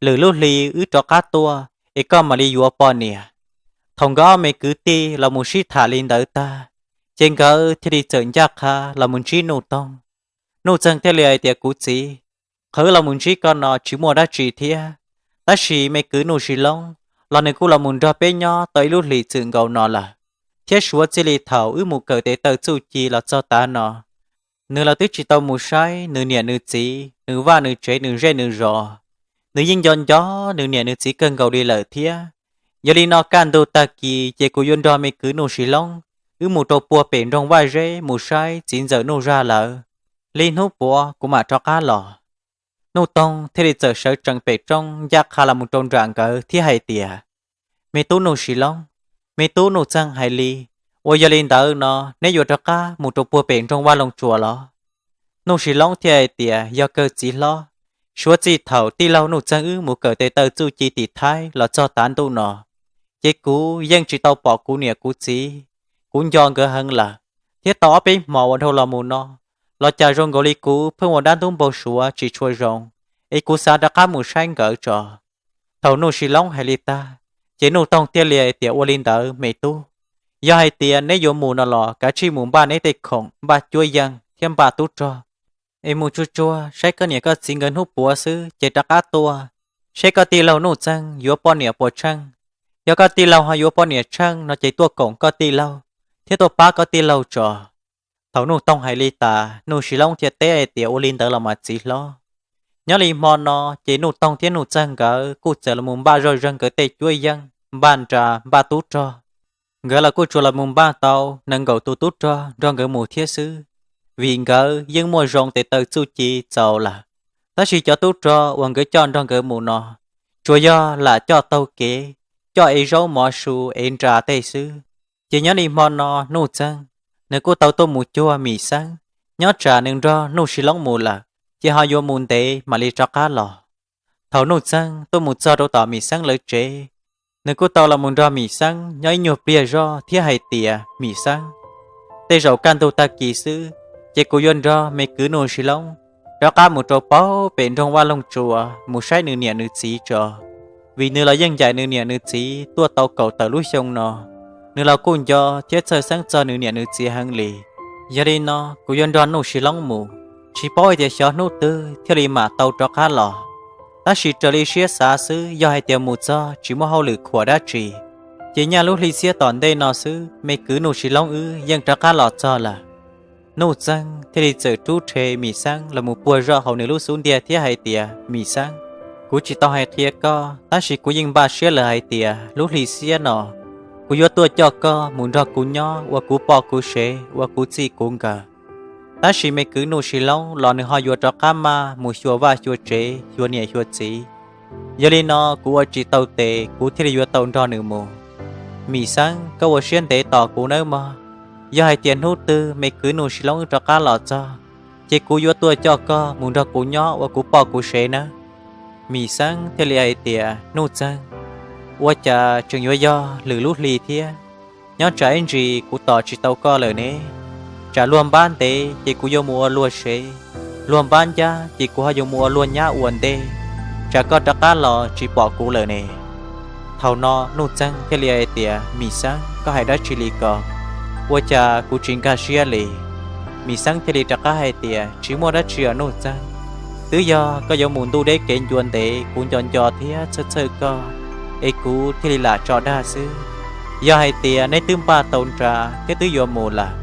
lwm lub hli wb rov qab tuaj es koj mam li yuav poj niam. Thaum nkawd ob me kwv tij los mus sib tham li ntawd tag, ces nkawd thiaj li txawm ncaj qha los mus ntsib Nuj Toog. Nuj Txeeg thiaj li hais tias, Kuv txiv, qhov wb los mus ntsib koj no tsis muaj dab tsi thiab, tab sis me kwv Nuj Sis Loob los nws kuj los mus nrog peb nyob tau ib lub hlis txwm nkaus no lawm, thiab suav txij li thaum wb mus kawm tes taw txuj ci los txog tav no, nws los twb tsis tau mus saib nws niam nws txiv, nws vaj nws tsev, nws zej nws zos. Nws yeej nco nco nws niam nws txiv kawg nkaus li lawm thiab. Yog li no kaj ntug tag kis ces kuv yuav nrog me kwv Nuj Sis Loob wb mus rau puag pem nroog Vaj Zeb mus saib txiv ntxawm Nuj Zaj lawv. Li hnub puav kuv mam rov qab los. Nuj Toog thiaj li txawm sawv tsees pem roob ncaj qha los mus rau nram nkawd thiab hais tias, Me tub Nuj Sis Loob, me tub Nuj Txeeg hais li, ua yog li ntawd no neb yuav rov qab mus rau puag pem nroog Vaj Loog Tsuas los? Nuj Sis Loob thiaj hais tias, Yog kawg txiv hlob, suav txij thaum tij laug Nuj Txeeg wb mus kawm tes taw txuj ci tim Thaib los txog tav ntuj no, ces kuv yeej tsis tau pom kuv niam kuv txiv. Kuv nco nkawd heev lawm, thiab tau ob peb hmo uas dhau los mus no los cas zoo nkaus li kuv pheej ua dab ntub npau suav tsis tshua zoo, es kuv xav rov qab mus saib nkawd tso. Thaum Nuj Sis Loob hais li tag, ces Nuj Toog thiaj li hais tias, Ua li ntawd me tub, yog hais tias neb yuav mus no los kav tsij mus npaj neb tej khoom, npaj cuab yeej thiab npaj tub rog, es mus tsuag tsuag saib koj niam koj txiv nkawd hnub puav xwb ces rov qab tuaj, seb koj tij laug Nuj Txeeg yuav poj niam puas tsheej. Yog koj tij laug ho yuav poj niam tsheej no ces tuaj koom koj tij laug thiab tuaj pab koj tij laug tso. Thaum Nuj Toog hais li tas, Nuj Sis Loob thiaj teb hais tias, Ua li ntawd los mas txiv hlob. Nyob li hmo no ces Nuj Toog thiab Nuj Txeeg nkawd kuj txawm los mus npaj zoj zeeg nkawd tej cuab yeej, npaj nra npaj tub rog. Nkawd los kuj tsuas los mus npaj tau nees nkaum tus tub rog nrog nkawd mus thiab xwb, vim nkawd yeej muaj zoo tes taw txuj ci txaus lawm. Tab sis cov tub rog uas nkawd coj nrog nkawd mus no, tsuas yog lam coj taug kev, coj ev zaub mov su ev nra tej xwb. Ces nyob li hmo no Nuj Txeeg, nws kuj tau tuaj mus cuag Mim Xeeb, nyob tsam nws nrog Nuj Sis Loob mus lawm, ces ho yuav mus ntev mam li rov qab los. Thaum Nuj Txeeg tuaj mus txog rau tom Mim Xeeb lawv tsev, nws kuj tau los mus nrog Mim Xeeb nyob ib nyuag pliag zog thiab hais tias, Mim Xeeb, tej zaum kaj ntug tag kis xwb, ces kuv yuav nrog me kwv Nuj Sis Loob rov qab mus rau paub pem nroog Vaj Loog Tsua mus saib nws niam nws txiv tso, vim nws los yeej ncaim nws niam nws txiv tuaj tau kaum tawm lub xyoo no. Nws los kuj nco thiab txhawj xeeb txog nws niam nws txiv heev li. Yog li no kuv yuav nrog Nuj Sis Loob mus, tsis paub hais tias xyov hnub twg thiaj li mam tau rov qab los. Tab sis raws li siab xav xwb, yog hais tias mus txog tsis muaj hauj lwm khuam dab tsi, ces nyaj lub hli xiab tom ntej no xwb me kwv Nuj Sis Loob wb yeej rov qab los txog lawm. Nuj Txeeg thiaj li txawm rub rhe Mim Xeeb los mus puag zoj hauv nws lub xub ntiag thiab hais tias, Mim Xeeb, kuv tsis tau hais qhia koj, tab sis kuv yeej npaj siab lawm hais tias lub hli xiab no kuv yuav tuaj coj koj mus nrog kuv nyob ua kuv poj kuv sev ua kuv txij kuv nkawm. Tab sis me kwv Nuj Sis Loob los nws ho yuav rov qab maj mus xyuas vaj xyuas tsev xyuas niam xyuas txiv. Yog li no kuv ua tsis tau tes kuv thiaj li yuav tau nrog nws mus. Mim Xeeb, koj ua siab ntev tos kuv nawb mog. Yog hais tias hnub twg me kwv Nuj Sis Loob wb rov qab los txog, ces kuv yuav tuaj coj koj mus nrog kuv nyob ua kuv poj kuv sev nawb. Mim Xeeb thiaj li hais tias, Nuj Txeeg, ua cas tseem yuav yog lwm lub hli thiab? Nyob tsam ib ntsis kuv tos tsis tau koj lawm ne. Tsam luag npab ntev ces kuv yuav mus ua luag sev, luag npab ncab ces kuv ho yuav mus ua luag nyab ua ntej, tsam koj rov qab los tsis pom kuv lawm ne. Thaum no Nuj Txeeg thiaj li hais tias, Mim Xeeb, koj hais dab tsi li ko? Ua cas kuv tsis nkag siab li? Mim Xeeb thiaj li rov qab hais tias, Tsis muaj dab tsi os Nuj Txeeg, twb yog koj yuav mus ntuj deb kev ncua ntev, kuv nco nco thiab txhawj txhawj koj, es kuv thiaj li lam tso dag xwb. Yog hais tias neb twb npaj tau nra thiab twb yuav mus lawm,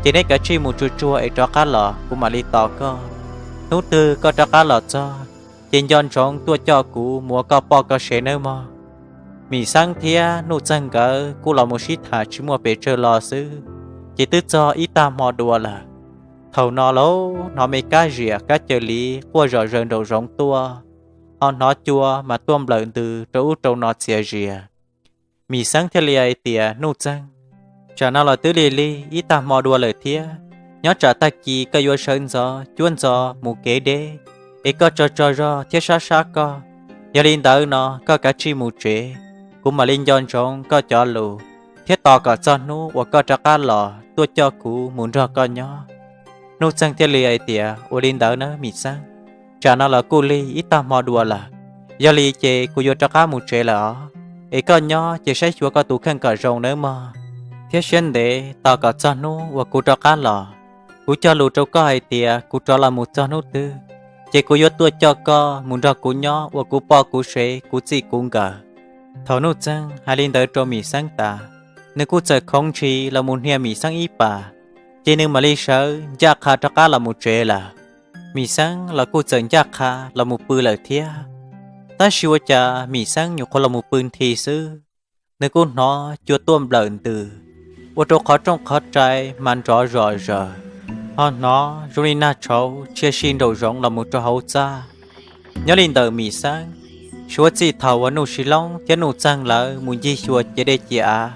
ces neb kav tsij mus tsuag tsuag es rov qab los kuv mam li tos koj. Hnub twg koj rov qab los txog, ces nco ntsoov tuaj coj kuv mus ua koj poj koj sev nawb mog. Mim Xeeb thiab Nuj Txeeg nkawd kuj los mus sib tham tsis muaj pes tsawg los xwb, ces twb txog ib tag hmo dua lawm. Thaum no lauj, hnov me kab ziam kab caw liv quaj zom zaws nraum zoov tuaj, ho hnov cua mas tuaj nplawm ntws rau ub rau no txias zias. Mim Xeeb thiaj li hais tias, Nuj Txeeg, tsam no los twb lig lig ib tag hmo dua lawm thiab, nyob tsam tag kis koj yuav sawv ntxov cuab ntxov mus kev deb, es koj tso tso zog thiab sab sab koj. Yog li ntawd no koj kav tsij mus tsev, kuv mam li nco ntsoov koj cov lus, thiab tos kom txog hnub uas koj rov qab los tuaj coj kuv mus nrog koj nyob. Nuj Txeeg thiaj li hais tias, Ua li ntawd nawb Mim Xeeb, tsam no los kuj lig ib tag hmo dua lawm. Yog li ces kuv yuav rov qab mus tsev lawm os, es koj nyob ces saib xyuas koj tus kheej kom zoo nawb mog, thiab siab ntev tos kom txog hnub uas kuv rov qab los. Kuv cog lus rau koj hais tias kuv rov los mus txog hnub twg, ces kuv yuav tuaj coj koj mus nrog kuv nyob ua kuv poj kuv sev kuv txij kuv nkawm. Thaum Nuj Txeeg hais li ntawd rau Mim Xeeb tas, nws kuj txawm khoov ntshis los mus hnia Mim Xeeb ib pas, ces nws mam li sawv ncaj qha rov qab los mus tsev lawm. Mim Xeeb los kuj txawm ncaj qha los mus pw lawm thiab. Tab sis ua cas Mim Xeeb nyuam qhuav los mus pw nthi xwb, nws kuj hnov cua tuaj nplawm ntws, ua rau qhov rooj qhov rai mas nrov zom zaws, ho hnov zoo li nag tshauv tshia si nraum zoov los mus rau hauv txaj. Nyob li ntawm Mim Xeeb, suav txij thaum uas Nuj Sis Loob thiab Nuj Txeeg lawv mus ncig xyuas ciav dej ciav av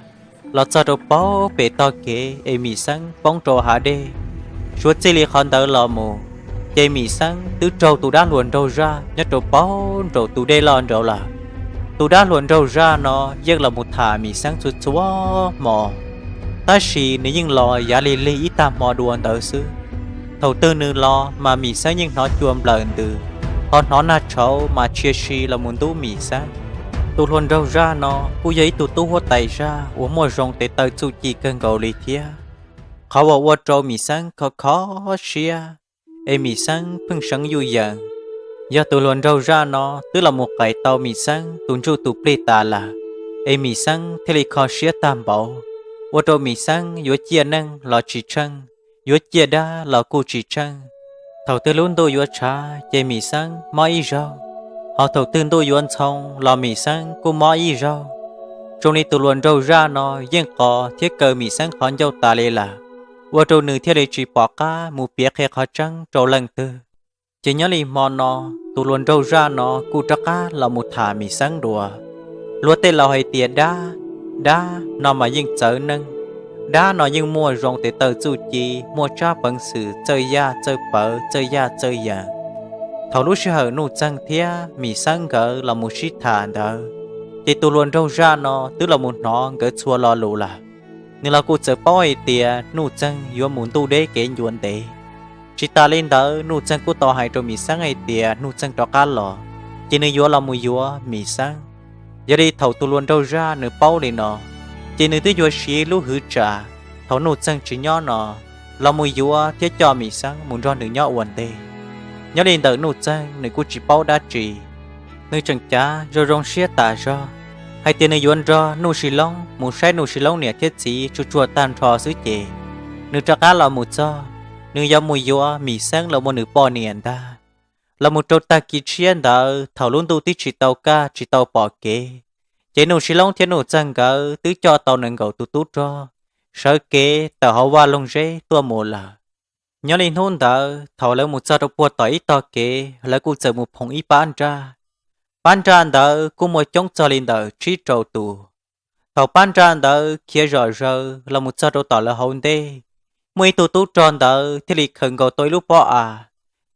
los txog rau paub pem tog kev es Mim Xeeb poob rau hav dej. Suav txij li qhov ntawd los mus, ces Mim Xeeb twb raug tus dab hluas nraug zaj nyob rau paub nraum tus dej loj nraud lawm. Tus dab hluas nraug zaj no yeej los mus tham Mim Xeeb txhua txhua hmo, tab sis nws yeej los yav lig lig ib tag hmo dua ntawd xwb. Thaum twg nws los mas Mim Xeeb yeej hnov cua nplawm ntws, ho hnov nag tshauv mas tshia si los mus ntub Mim Xeeb. Tus hluas nraug zaj no kuj yog ib tug tub huab tais zaj uas muaj zoo tes taw txuj ci kawg nkaus li thiab. Qhov uas ua rau Mim Xeeb kho kho siab, es Mim Xeeb pheej seev yuj yees, yog tus hluas nraug zaj no twb los mus qais tau Mim Xeeb tus ntsuj tus plig tas lawm, es Mim Xeeb thiaj li kho siab tag npaum, ua rau Mim Xeeb yuav ciaj neej los tsis tsheej, yuav ciaj dab los kuj tsis tsheej. Thaum twg lub ntuj yuav tshav ces Mim Xeeb mob ib zaug, ho thaum twg ntuj yuav ntxhoo los Mim Xeeb kuj mob ib zaug. zoo li tus hluas nraug zaj no yeej qos thiab kaw Mim Xeeb qhov ncauj tas li lawm, ua rau nws thiaj li tsis pom qab mus piav qhia qhov tseeb rau leej twg. Ces nyob li hmo no, tus hluas nraug zaj no kuj rov qab los mus tham Mim Xeeb dua. Luag tej laus hais tias dab, dab no mas yeej txawv neeg, dab no yeej muaj zoo tes taw txuj ci, muaj tsab peev xwm txawj yaj txawj pawv, txawj yaj txawj yees. Thaum lub sij hawm Nuj Txeeg thiab Mim Xeeb nkawd los mus sib tham ntawd, ces tus hluas nraug zaj no twb los mus hnov nkawd txhua lo lus lawm. Nws los kuj txawm paub hais tias Nuj Txeeg yuav mus ntuj deb kev ncua ntev. Tsis tas li ntawd, Nuj Txeeg kuj tau hais rau Mim Xeeb hais tias Nuj Txeeg rov qab los, ces nws yuav los mus yuav Mim Xeeb. Yog li thaum tus hluas nraug zaj nws paub li no, ces nws twb yuav siv lub hwv tsam thaum Nuj Txeeg tsis nyob no, los mus yuav thiab coj Mim Xeeb mus nrog nws nyob ua ntej. Nyob li ntawm Nuj Txeeg nws kuj tsis paub dab tsi, nws tseem cav zoo zoo siab tas zog hais tias nws yuav nrog Nuj Sis Loob mus saib Nuj Sis Loob niam thiab txiv tsuag tsuag tag nrho xwb ces nws rov qab los mus txog, nws yuav mus yuav Mim Xeeb los ua nws poj niam ntag. Los mus rau tag kis tshiab ntawd, thaum lub ntuj twb tsis tau kaj tsis tau pom kev, ces Nuj Sis Loob thiab Nuj Txeeg nkawd twb coj tau nees nkaum tus tub rog sawv kev tawm hauv vaj loog zeb tuaj mus lawm. Nyob li hnub ntawd thaum lawv mus txog rau puag tom ib tog kev, lawv kuj txawm mus phoom ib pab nraj. Pab nraj ntawd kuj muaj coob txog li ntawm tsib rau tus. Thaum pab nraj ntawd khiav zom zaws los mus txog rau tom lawv hauv ntej, muaj ib tug tub rog ntawd thiaj li khaws nkaus tau ib lub pob av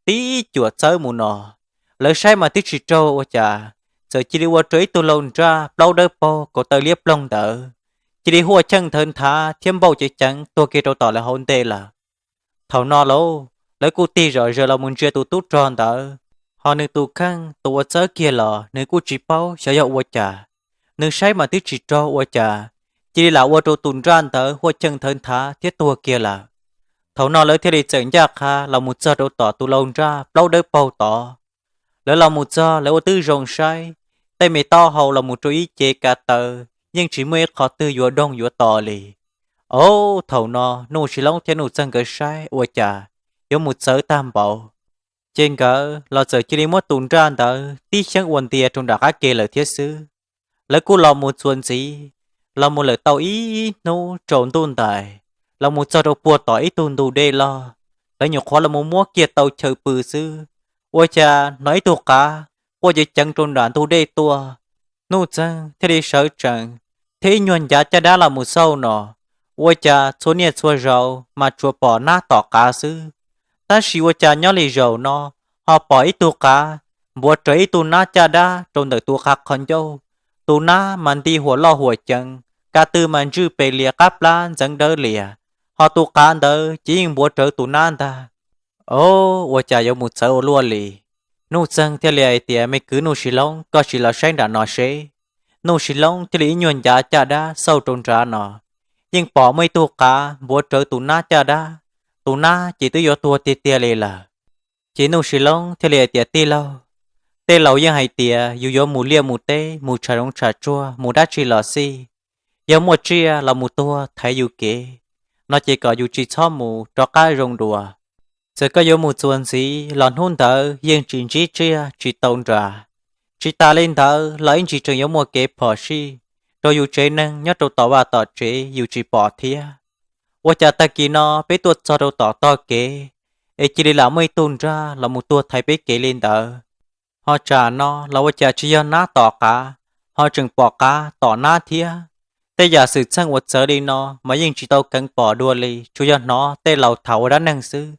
tib cuam txawb mus no. Lawv saib mas twb tsis raug ua cas, txawm cia li ua rau ib tug lau nraj plaub dawb paug kaus taw liab ploog ntawd cia li huaj cheej nthawv nthav thiab npauj cev ceev tuag kiag rau tom lawv hauv ntej lawm. Thaum no lauj, lawv kuj tig zom zaws los mus ntsia tus tub rog ntawd, ho nws tus kheej tus uas txawb kiag los nws kuj tsis paub xyov yog ua cas. Nws saib mas twb tsis raug ua cas, cia li lam ua rau tus nraj ntawd huaj cheej nthawv nthav thiab tuag kiag lawm. Thaum no lawv thiaj li txawm ncaj qha los mus txog rau tom tus lau nraj plaub dawb paug tod. Lawv los mus txog lawv ua twb zoo saib, tej me taub hau los mus rau ib ce kav taw, yeej tsis muaj ib qho twg yuav doog yuav to li. Ob, thaum no Nuj Sis Loob thiab Nuj Txeeg nkawd saib ua cas yuav mus txawv tag npaum. Ces nkawd los txawm cia li muab tus nraj ntawd tib xyeeb ua ntias rau nram qab ke lawm thiab xwb. Lawv kuj los mus txuas ntxiv, los mus lawm tau ib hnub tsaus ntuj ntais, los mus txog rau puag tom ib tug ntug dej loj. Lawv nyuam qhuav los mus muab kiag tau chaw pw xwb, ua cas hnov ib tug qav quaj ceev ceev rau nram ntug dej tuaj. Nuj Txeeg thiaj li sawv tsees thiab ib nyuag ncav caj dab los mus xauj no, ua cas txhua niaj txhua zaus mas tsuas pom nab tom qav xwb, tab sis ua cas nyob li zaum no ho pom ib tug qav npuav rawv ib tug nab caj dab rau ntawm tus qav qhov ncauj. Tus nab mas nti huam loj huam ceev, ka tw mas ntswj pes lias qab plab ntxeev dawb lias, ho tus qav ntawd ces yeej npuav rawv tus nab ntag. Ob, ua cas yuav mus txawv ua luaj li. Nuj Txeeg thiaj li hais tias, me kwv Nuj Sis Loob, koj sim los saib nram no seb. Nuj Sis Loob thiaj li ib nyuag ncav caj dab xauj rau nrad no, yeej pom muaj ib tug qav npuav rawv tus nab caj dab, tus nab ces twb yuav tuag tiag tiag li lawm. Ces Nuj Sis Loob thiaj li hais tias, tij laug, tej laus yeej hais tias yus yuav mus liaj mus teb, mus tsham zoov tsham tsuag, mus dab tsi los xij, yog muaj tsiaj los mus tuag thaiv yus kev no ces kom yus tsis txhob mus, rov qab zoo dua. Txawm koj yuav mus txuas ntxiv los hnub ntawd yeej tsis ntsib tsiaj tsis tau nras. Tsis tas li ntawd los ib ntsis tseem yuav muaj kev phom sij rau yus tsev neeg nyob rau tom vaj tom tsev yus tsis pom thiab. Ua cas tag kis no peb tuaj txog rau tom tog kev es cia li lam muaj ib tug nraj los mus tuag thaiv peb kev li ntawd. Ho tsam no los ua cas tsis yog nab tom qav, ho tseem pom qav tom nab thiab. Tej yam xwm txheej uas txawv li no mas yeej tsis tau keev pom dua li, tsuas yog hnov tej laus tham ua dab neeg xwb.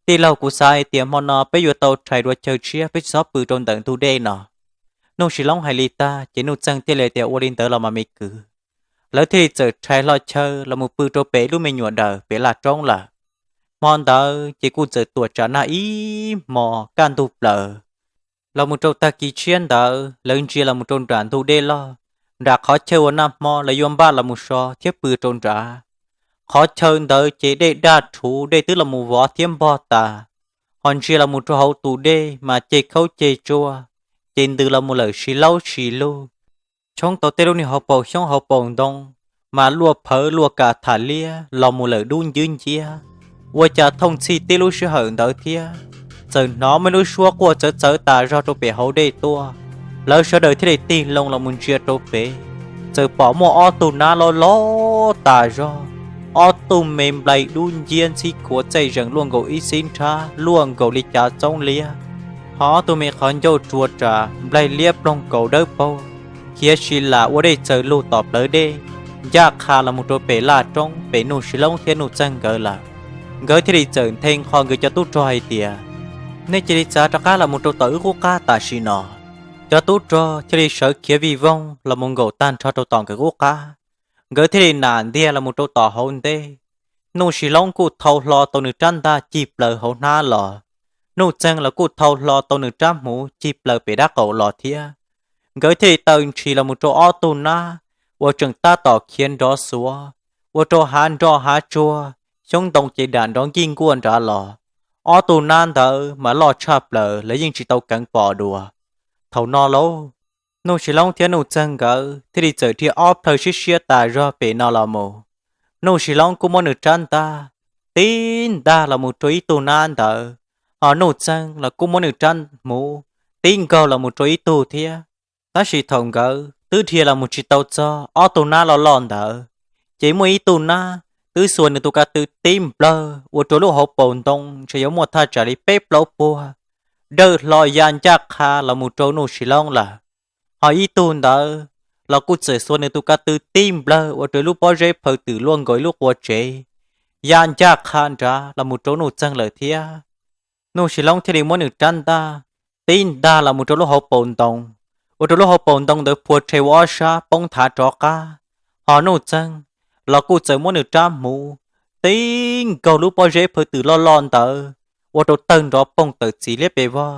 Tij laug, kuv xav hais tias hmo no peb yuav tau rhais dua chaw tshiab, peb tsis txhob pw rau ntawm ntug dej no. Nuj Sis Loob hais li tag ces Nuj Txeeg thiaj li tias, ua li ntawd los mas me kwv. Lawv thiaj li txawm rhais hlo chaw los mus pw rau pem lub me nyuam daws pem laj roob lawm. Hmo ntawd ces kuj txawm tuam tsam nag ib hmo kaj ntug plaws. Los mus rau tag kis tshiab ntawd lawv ntsia los mus rau nram ntug dej loj, nram qhov chaw uas nag hmo lawv yuav npaj los mus so thiab pw rau nrad. Qhov chaw ntawd ces dej daj rhuv, dej twb los mus vov thiab npog tas, ho ntsia los mus rau hauv tus dej mas ceg khaub ceg tsuag, ces ntws los mus lawm si laub si lug. Tshoob tau tej lub niag hauv paus xyoob hauv paus ntoo mas luaj phawv luaj kas tham liab los mus lawm dub ncwb nciab. Ua cas thooj txhij tib lub sij hawm ntawd thiab txawm hnov muaj lub suab quaj txawv txawv tas zog rau pem hauv dej tuaj. Lawv sawv daws thiaj li tig loo los mus ntsia rau pem, txawm pom muaj ob tug nab loj loj tas zog, ob tug me nplai dub nciab ntxhib khuav txaij zees luaj nkaus ib xib nrhab luaj nkaus li cav txoob liab. Ho ob tug me qhov ncauj rua ras nplaig liab ploog kaus dawb paug, khiav si lam ua dej txaws lug tom plawv dej, ncaj qha los mus rau pem laj roob pem Nuj Sis Loob thiab Nuj Txeeg nkawd lawm. Nkawd thiaj li txawm nthe nqho nkawd cov tub rog hais tias, nej cia li txav rov qab los mus rau tom wb qub qab tam sim no. Cov tub rog thiaj li sawv khiav vij voog los mus nkaum tag nrho rau tom nkawd qub qab. Nkawd thiaj li nam ntiag los mus rau tom hauv ntej. Nuj Sis Loob kuj thau hlo tau nws rab ntaj cig plaws hauv hnab los. Nuj Txeeg los kuj thau hlo tau nws rab hmuv cig plaws pem dab qaum los thiab. Nkawd thiaj li taw ntshis los mus rau ob tug nab uas tseem tab tom khiav nrov xuav, ua rau hav nroj hav tsuag, xyoob ntoo ces dam nrov nkij nkuaj nrad los. Ob tug nab ntawd mas loj tshaj plaws lawv yeej tsis tau keev pom dua. Thaum no lauj, Nuj Sis Loob thiab Nuj Txeeg nkawd thiaj li txawm dhia ob plhaw siab siab tas zog pem no los mus. Nuj Sis Loob kuj muab nws rab ntaj tib ntag los mus rau ib tug nab ntawd, ho Nuj Txeeg los kuj muab nws rab hmuv tib nkaug los mus rau ib tug thiab. Tab sis thaum nkawd twb dhia los mus tsis tau txog ob tug nab loj loj ntawd, ces muaj ib tug nab twb xuas nws tus ka tw tib nplawg ua rau lub hauv paus ntoo ntshe yuav muaj thaj tsam li peb plaub puag, dawj hlo ya ncaj qha los mus rau Nuj Sis Loob lawm. Ho ib tug ntawd los kuj txawm xuas nws tus ka tw tib nplawg ua rau lub pob zeb phaw twm luaj nkaus ib lub qua tsev, ya ncaj qha nrad los mus rau Nuj Txeeg lawm thiab. Nuj Sis Loob thiaj li muab nws rab ntaj tib ntag los mus rau lub hauv paus ntoo, ua rau lub hauv paus ntoo ntawd phua rhe ua ob sab poob nthav rov qab. Ho Nuj Txeeg los kuj txawm muab nws rab hmuv tib nkaug lub pob zeb phaw twm loj loj ntawd, ua rau tawg nrov poog tawm txiv liab pes vog.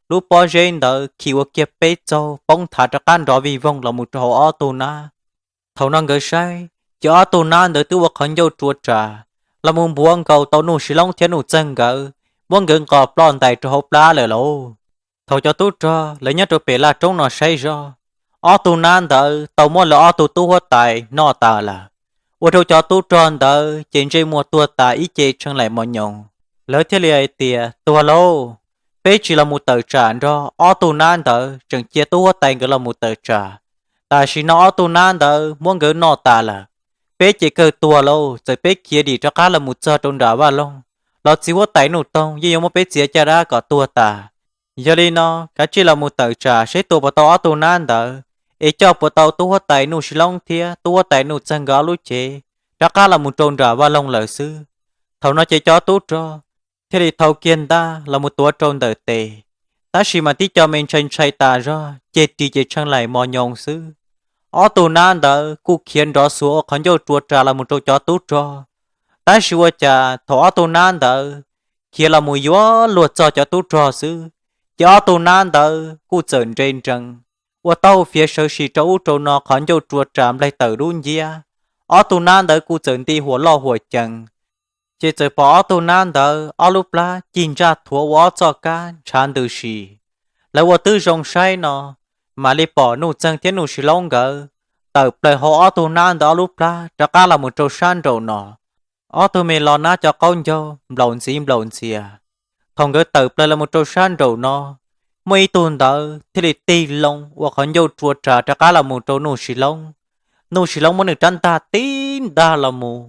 Lub pob zeb ntawd khi ua kiag peb txaug poob nthav rov qab nrov vij voog los mus rau hauv ob tug nab. Thaum no nkawd saib, ces ob tug nab ntawd twb ua qhov ncauj rua ras los mus npuav nkaus tau Nuj Sis Loob thiab Nuj Txeeg nkawd, muab nkawd nqos ploj ntais rau hauv plab lawm lauj. Thaum cov tub rog lawv nyob rau pem laj roob no saib zoj, ob tug nab ntawd tau muab lawv ob tug tub huab tais noj tas lawm. Ua rau cov tub rog ntawd ces ntsej muag tuag tas ib ce tshee laim mos nyoos. Lawv thiaj li hais tias, tuag lauj, peb tsis los mus tawm tsam nrog ob tug nab ntawd, tseem cia tub huab tais nkawd los mus tawm tsam. Tam sim no ob tug nab ntawd muab nkawd noj tas lawm. Peb ces kawg tuag lauj, txawm peb khiav dim rov qab los mus txog rau nram vaj loog los txiv huab tais Nuj Toog yeej yuav muab peb txiav caj dab kom tuag tas. Yog li no kav tsij los mus tawm tsam seb tua puas tau ob tug nab ntawd, es coj puas tau tub huab tais Nuj Sis Loob thiab tub huab tais Nuj Txeeg nkawd ob lub cev rov qab los mus rau nram vaj loog lawm xwb. Thaum no ces cov tub rog thiaj li thau kiag ntaj los mus tuav rau ntawm tes, tab sis mas tib co me ntshai ntshai tas zog, ceg ris ces tshee laim mos nyoos xwb. Ob tug nab ntawd kuj khiav nrov xuav ua qhov ncauj rua ras los mus rau cov tub rog, tab sis ua cas thaum ob tug nab ntawd khiav los mus yuav luag txog cov tub rog xwb, ces ob tug nab ntawd kuj txawm nres nrees ua taub hau fiav sawv sis rau ub rau no qhov ncauj rua ras nplaig tawm dub nciab. Ob tug nab ntawd kuj txawm nti huam loj huam cees, ces txawm pom ob tug nab ntawd ob lub plab cig ntsaj thuav ua ob txoj kab ntshav ntws si. Lawv ua twb zoo saib no, mam li pom Nuj Txeeg thiab Nuj Sis Loob nkawd tawm plaws hauv ob tug nab ntawd ob lub plab rov qab los mus rau sab nraum no. Ob tug me los nab cov qaub ncaug nplaum ntxiv nplaum ntxias. Thaum nkawd tawm plaws los mus rau sab nraum no, muaj ib tug ntawd thiaj li tig loo ua qhov ncauj rua ras rov qab los mus rau Nuj Sis Loob. Nuj Sis Loob muab nws rab ntaj tib ntaj los mus,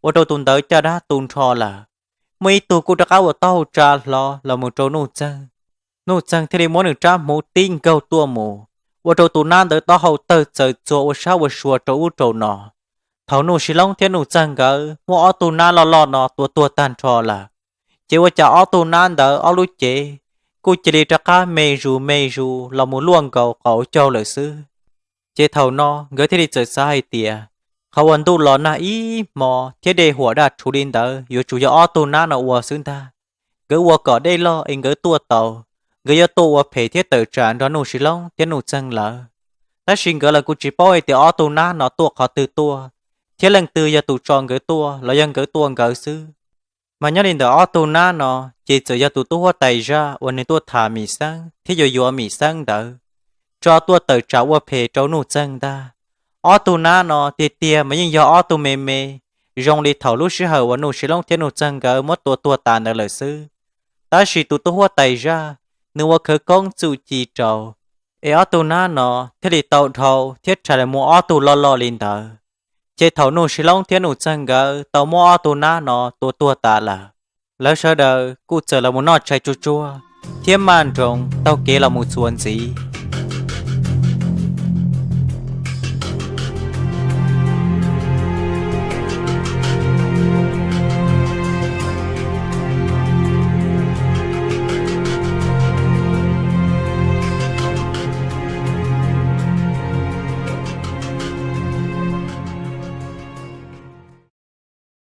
ua rau tus ntawd caj dab tu nrho lawm. Muaj ib tug kuj rov qab ua taub hau tsa hlo los mus rau Nuj Txeeg. Nuj Txeeg thiaj li muab nws rab hmuv tib nkaug tuaj mus, ua rau tus nab ntawd taub hau tawg txaws txuag ua sab ua sua rau ub rau no. Thaum Nuj Sis Loob thiab Nuj Txeeg nkawd muab ob tug nab loj loj no tua tuag tag nrho lawm, ces ua cas ob tug nab ntawd ob lub cev kuj cia li rov qab me zus me zus los mus luaj nkaus qaum caug lawm xwb. Ces thaum no nkawd thiaj li txawm xav hais tias, qhov uas ntuj los nag ib hmo thiab dej huam daj rhuv li ntawd yuav tsum yog ob tug nab no ua xwb ntag. Nkawd ua kom dej loj es nkawd tuaj tau, nkawd yuav tuaj ua phem thiab tawm tsam nrog Nuj Sis Loob thiab Nuj Txeeg lawv. Tab sis nkawd los kuj tsis paub hais tias ob tug nab no tuaj qhov twg tuaj, thiab leej twg yog tus tso nkawd tuaj los yog nkawd tuaj nkawd xwb. Mas nyob li ntawm ob tug nab no, ces txawm yog tus tub huab tais zaj uas nws tuaj tham Mim Xeeb thiab yuav yuav Mim Xeeb ntawd, tso tuaj tawm tsam ua phem rau Nuj Txeeg ntag. Ob tug nab no tiag tiag mas yeej yog ob tug me me, zoo li thaum lub sij hawm uas Nuj Sis Loob thiab Nuj Txeeg nkawd muab tua tuag tas ntawd lawm xwb. Tab sis tus tub huab tais zaj, nws ua khawv koob txuj ci rau, es ob tug nab no thiaj li tau dhau thiab rhais los mus ob tug loj loj li ntawd. Ces thaum Nuj Siv Loob thiab Nuj Txawg nkawd tau muab ob tug nab no tua tuag tas lawm, lawv sawv daws kuj txawm los mus noj tshais tsuag tsuag thiab maj nroos taug kev los mus txuas ntxiv.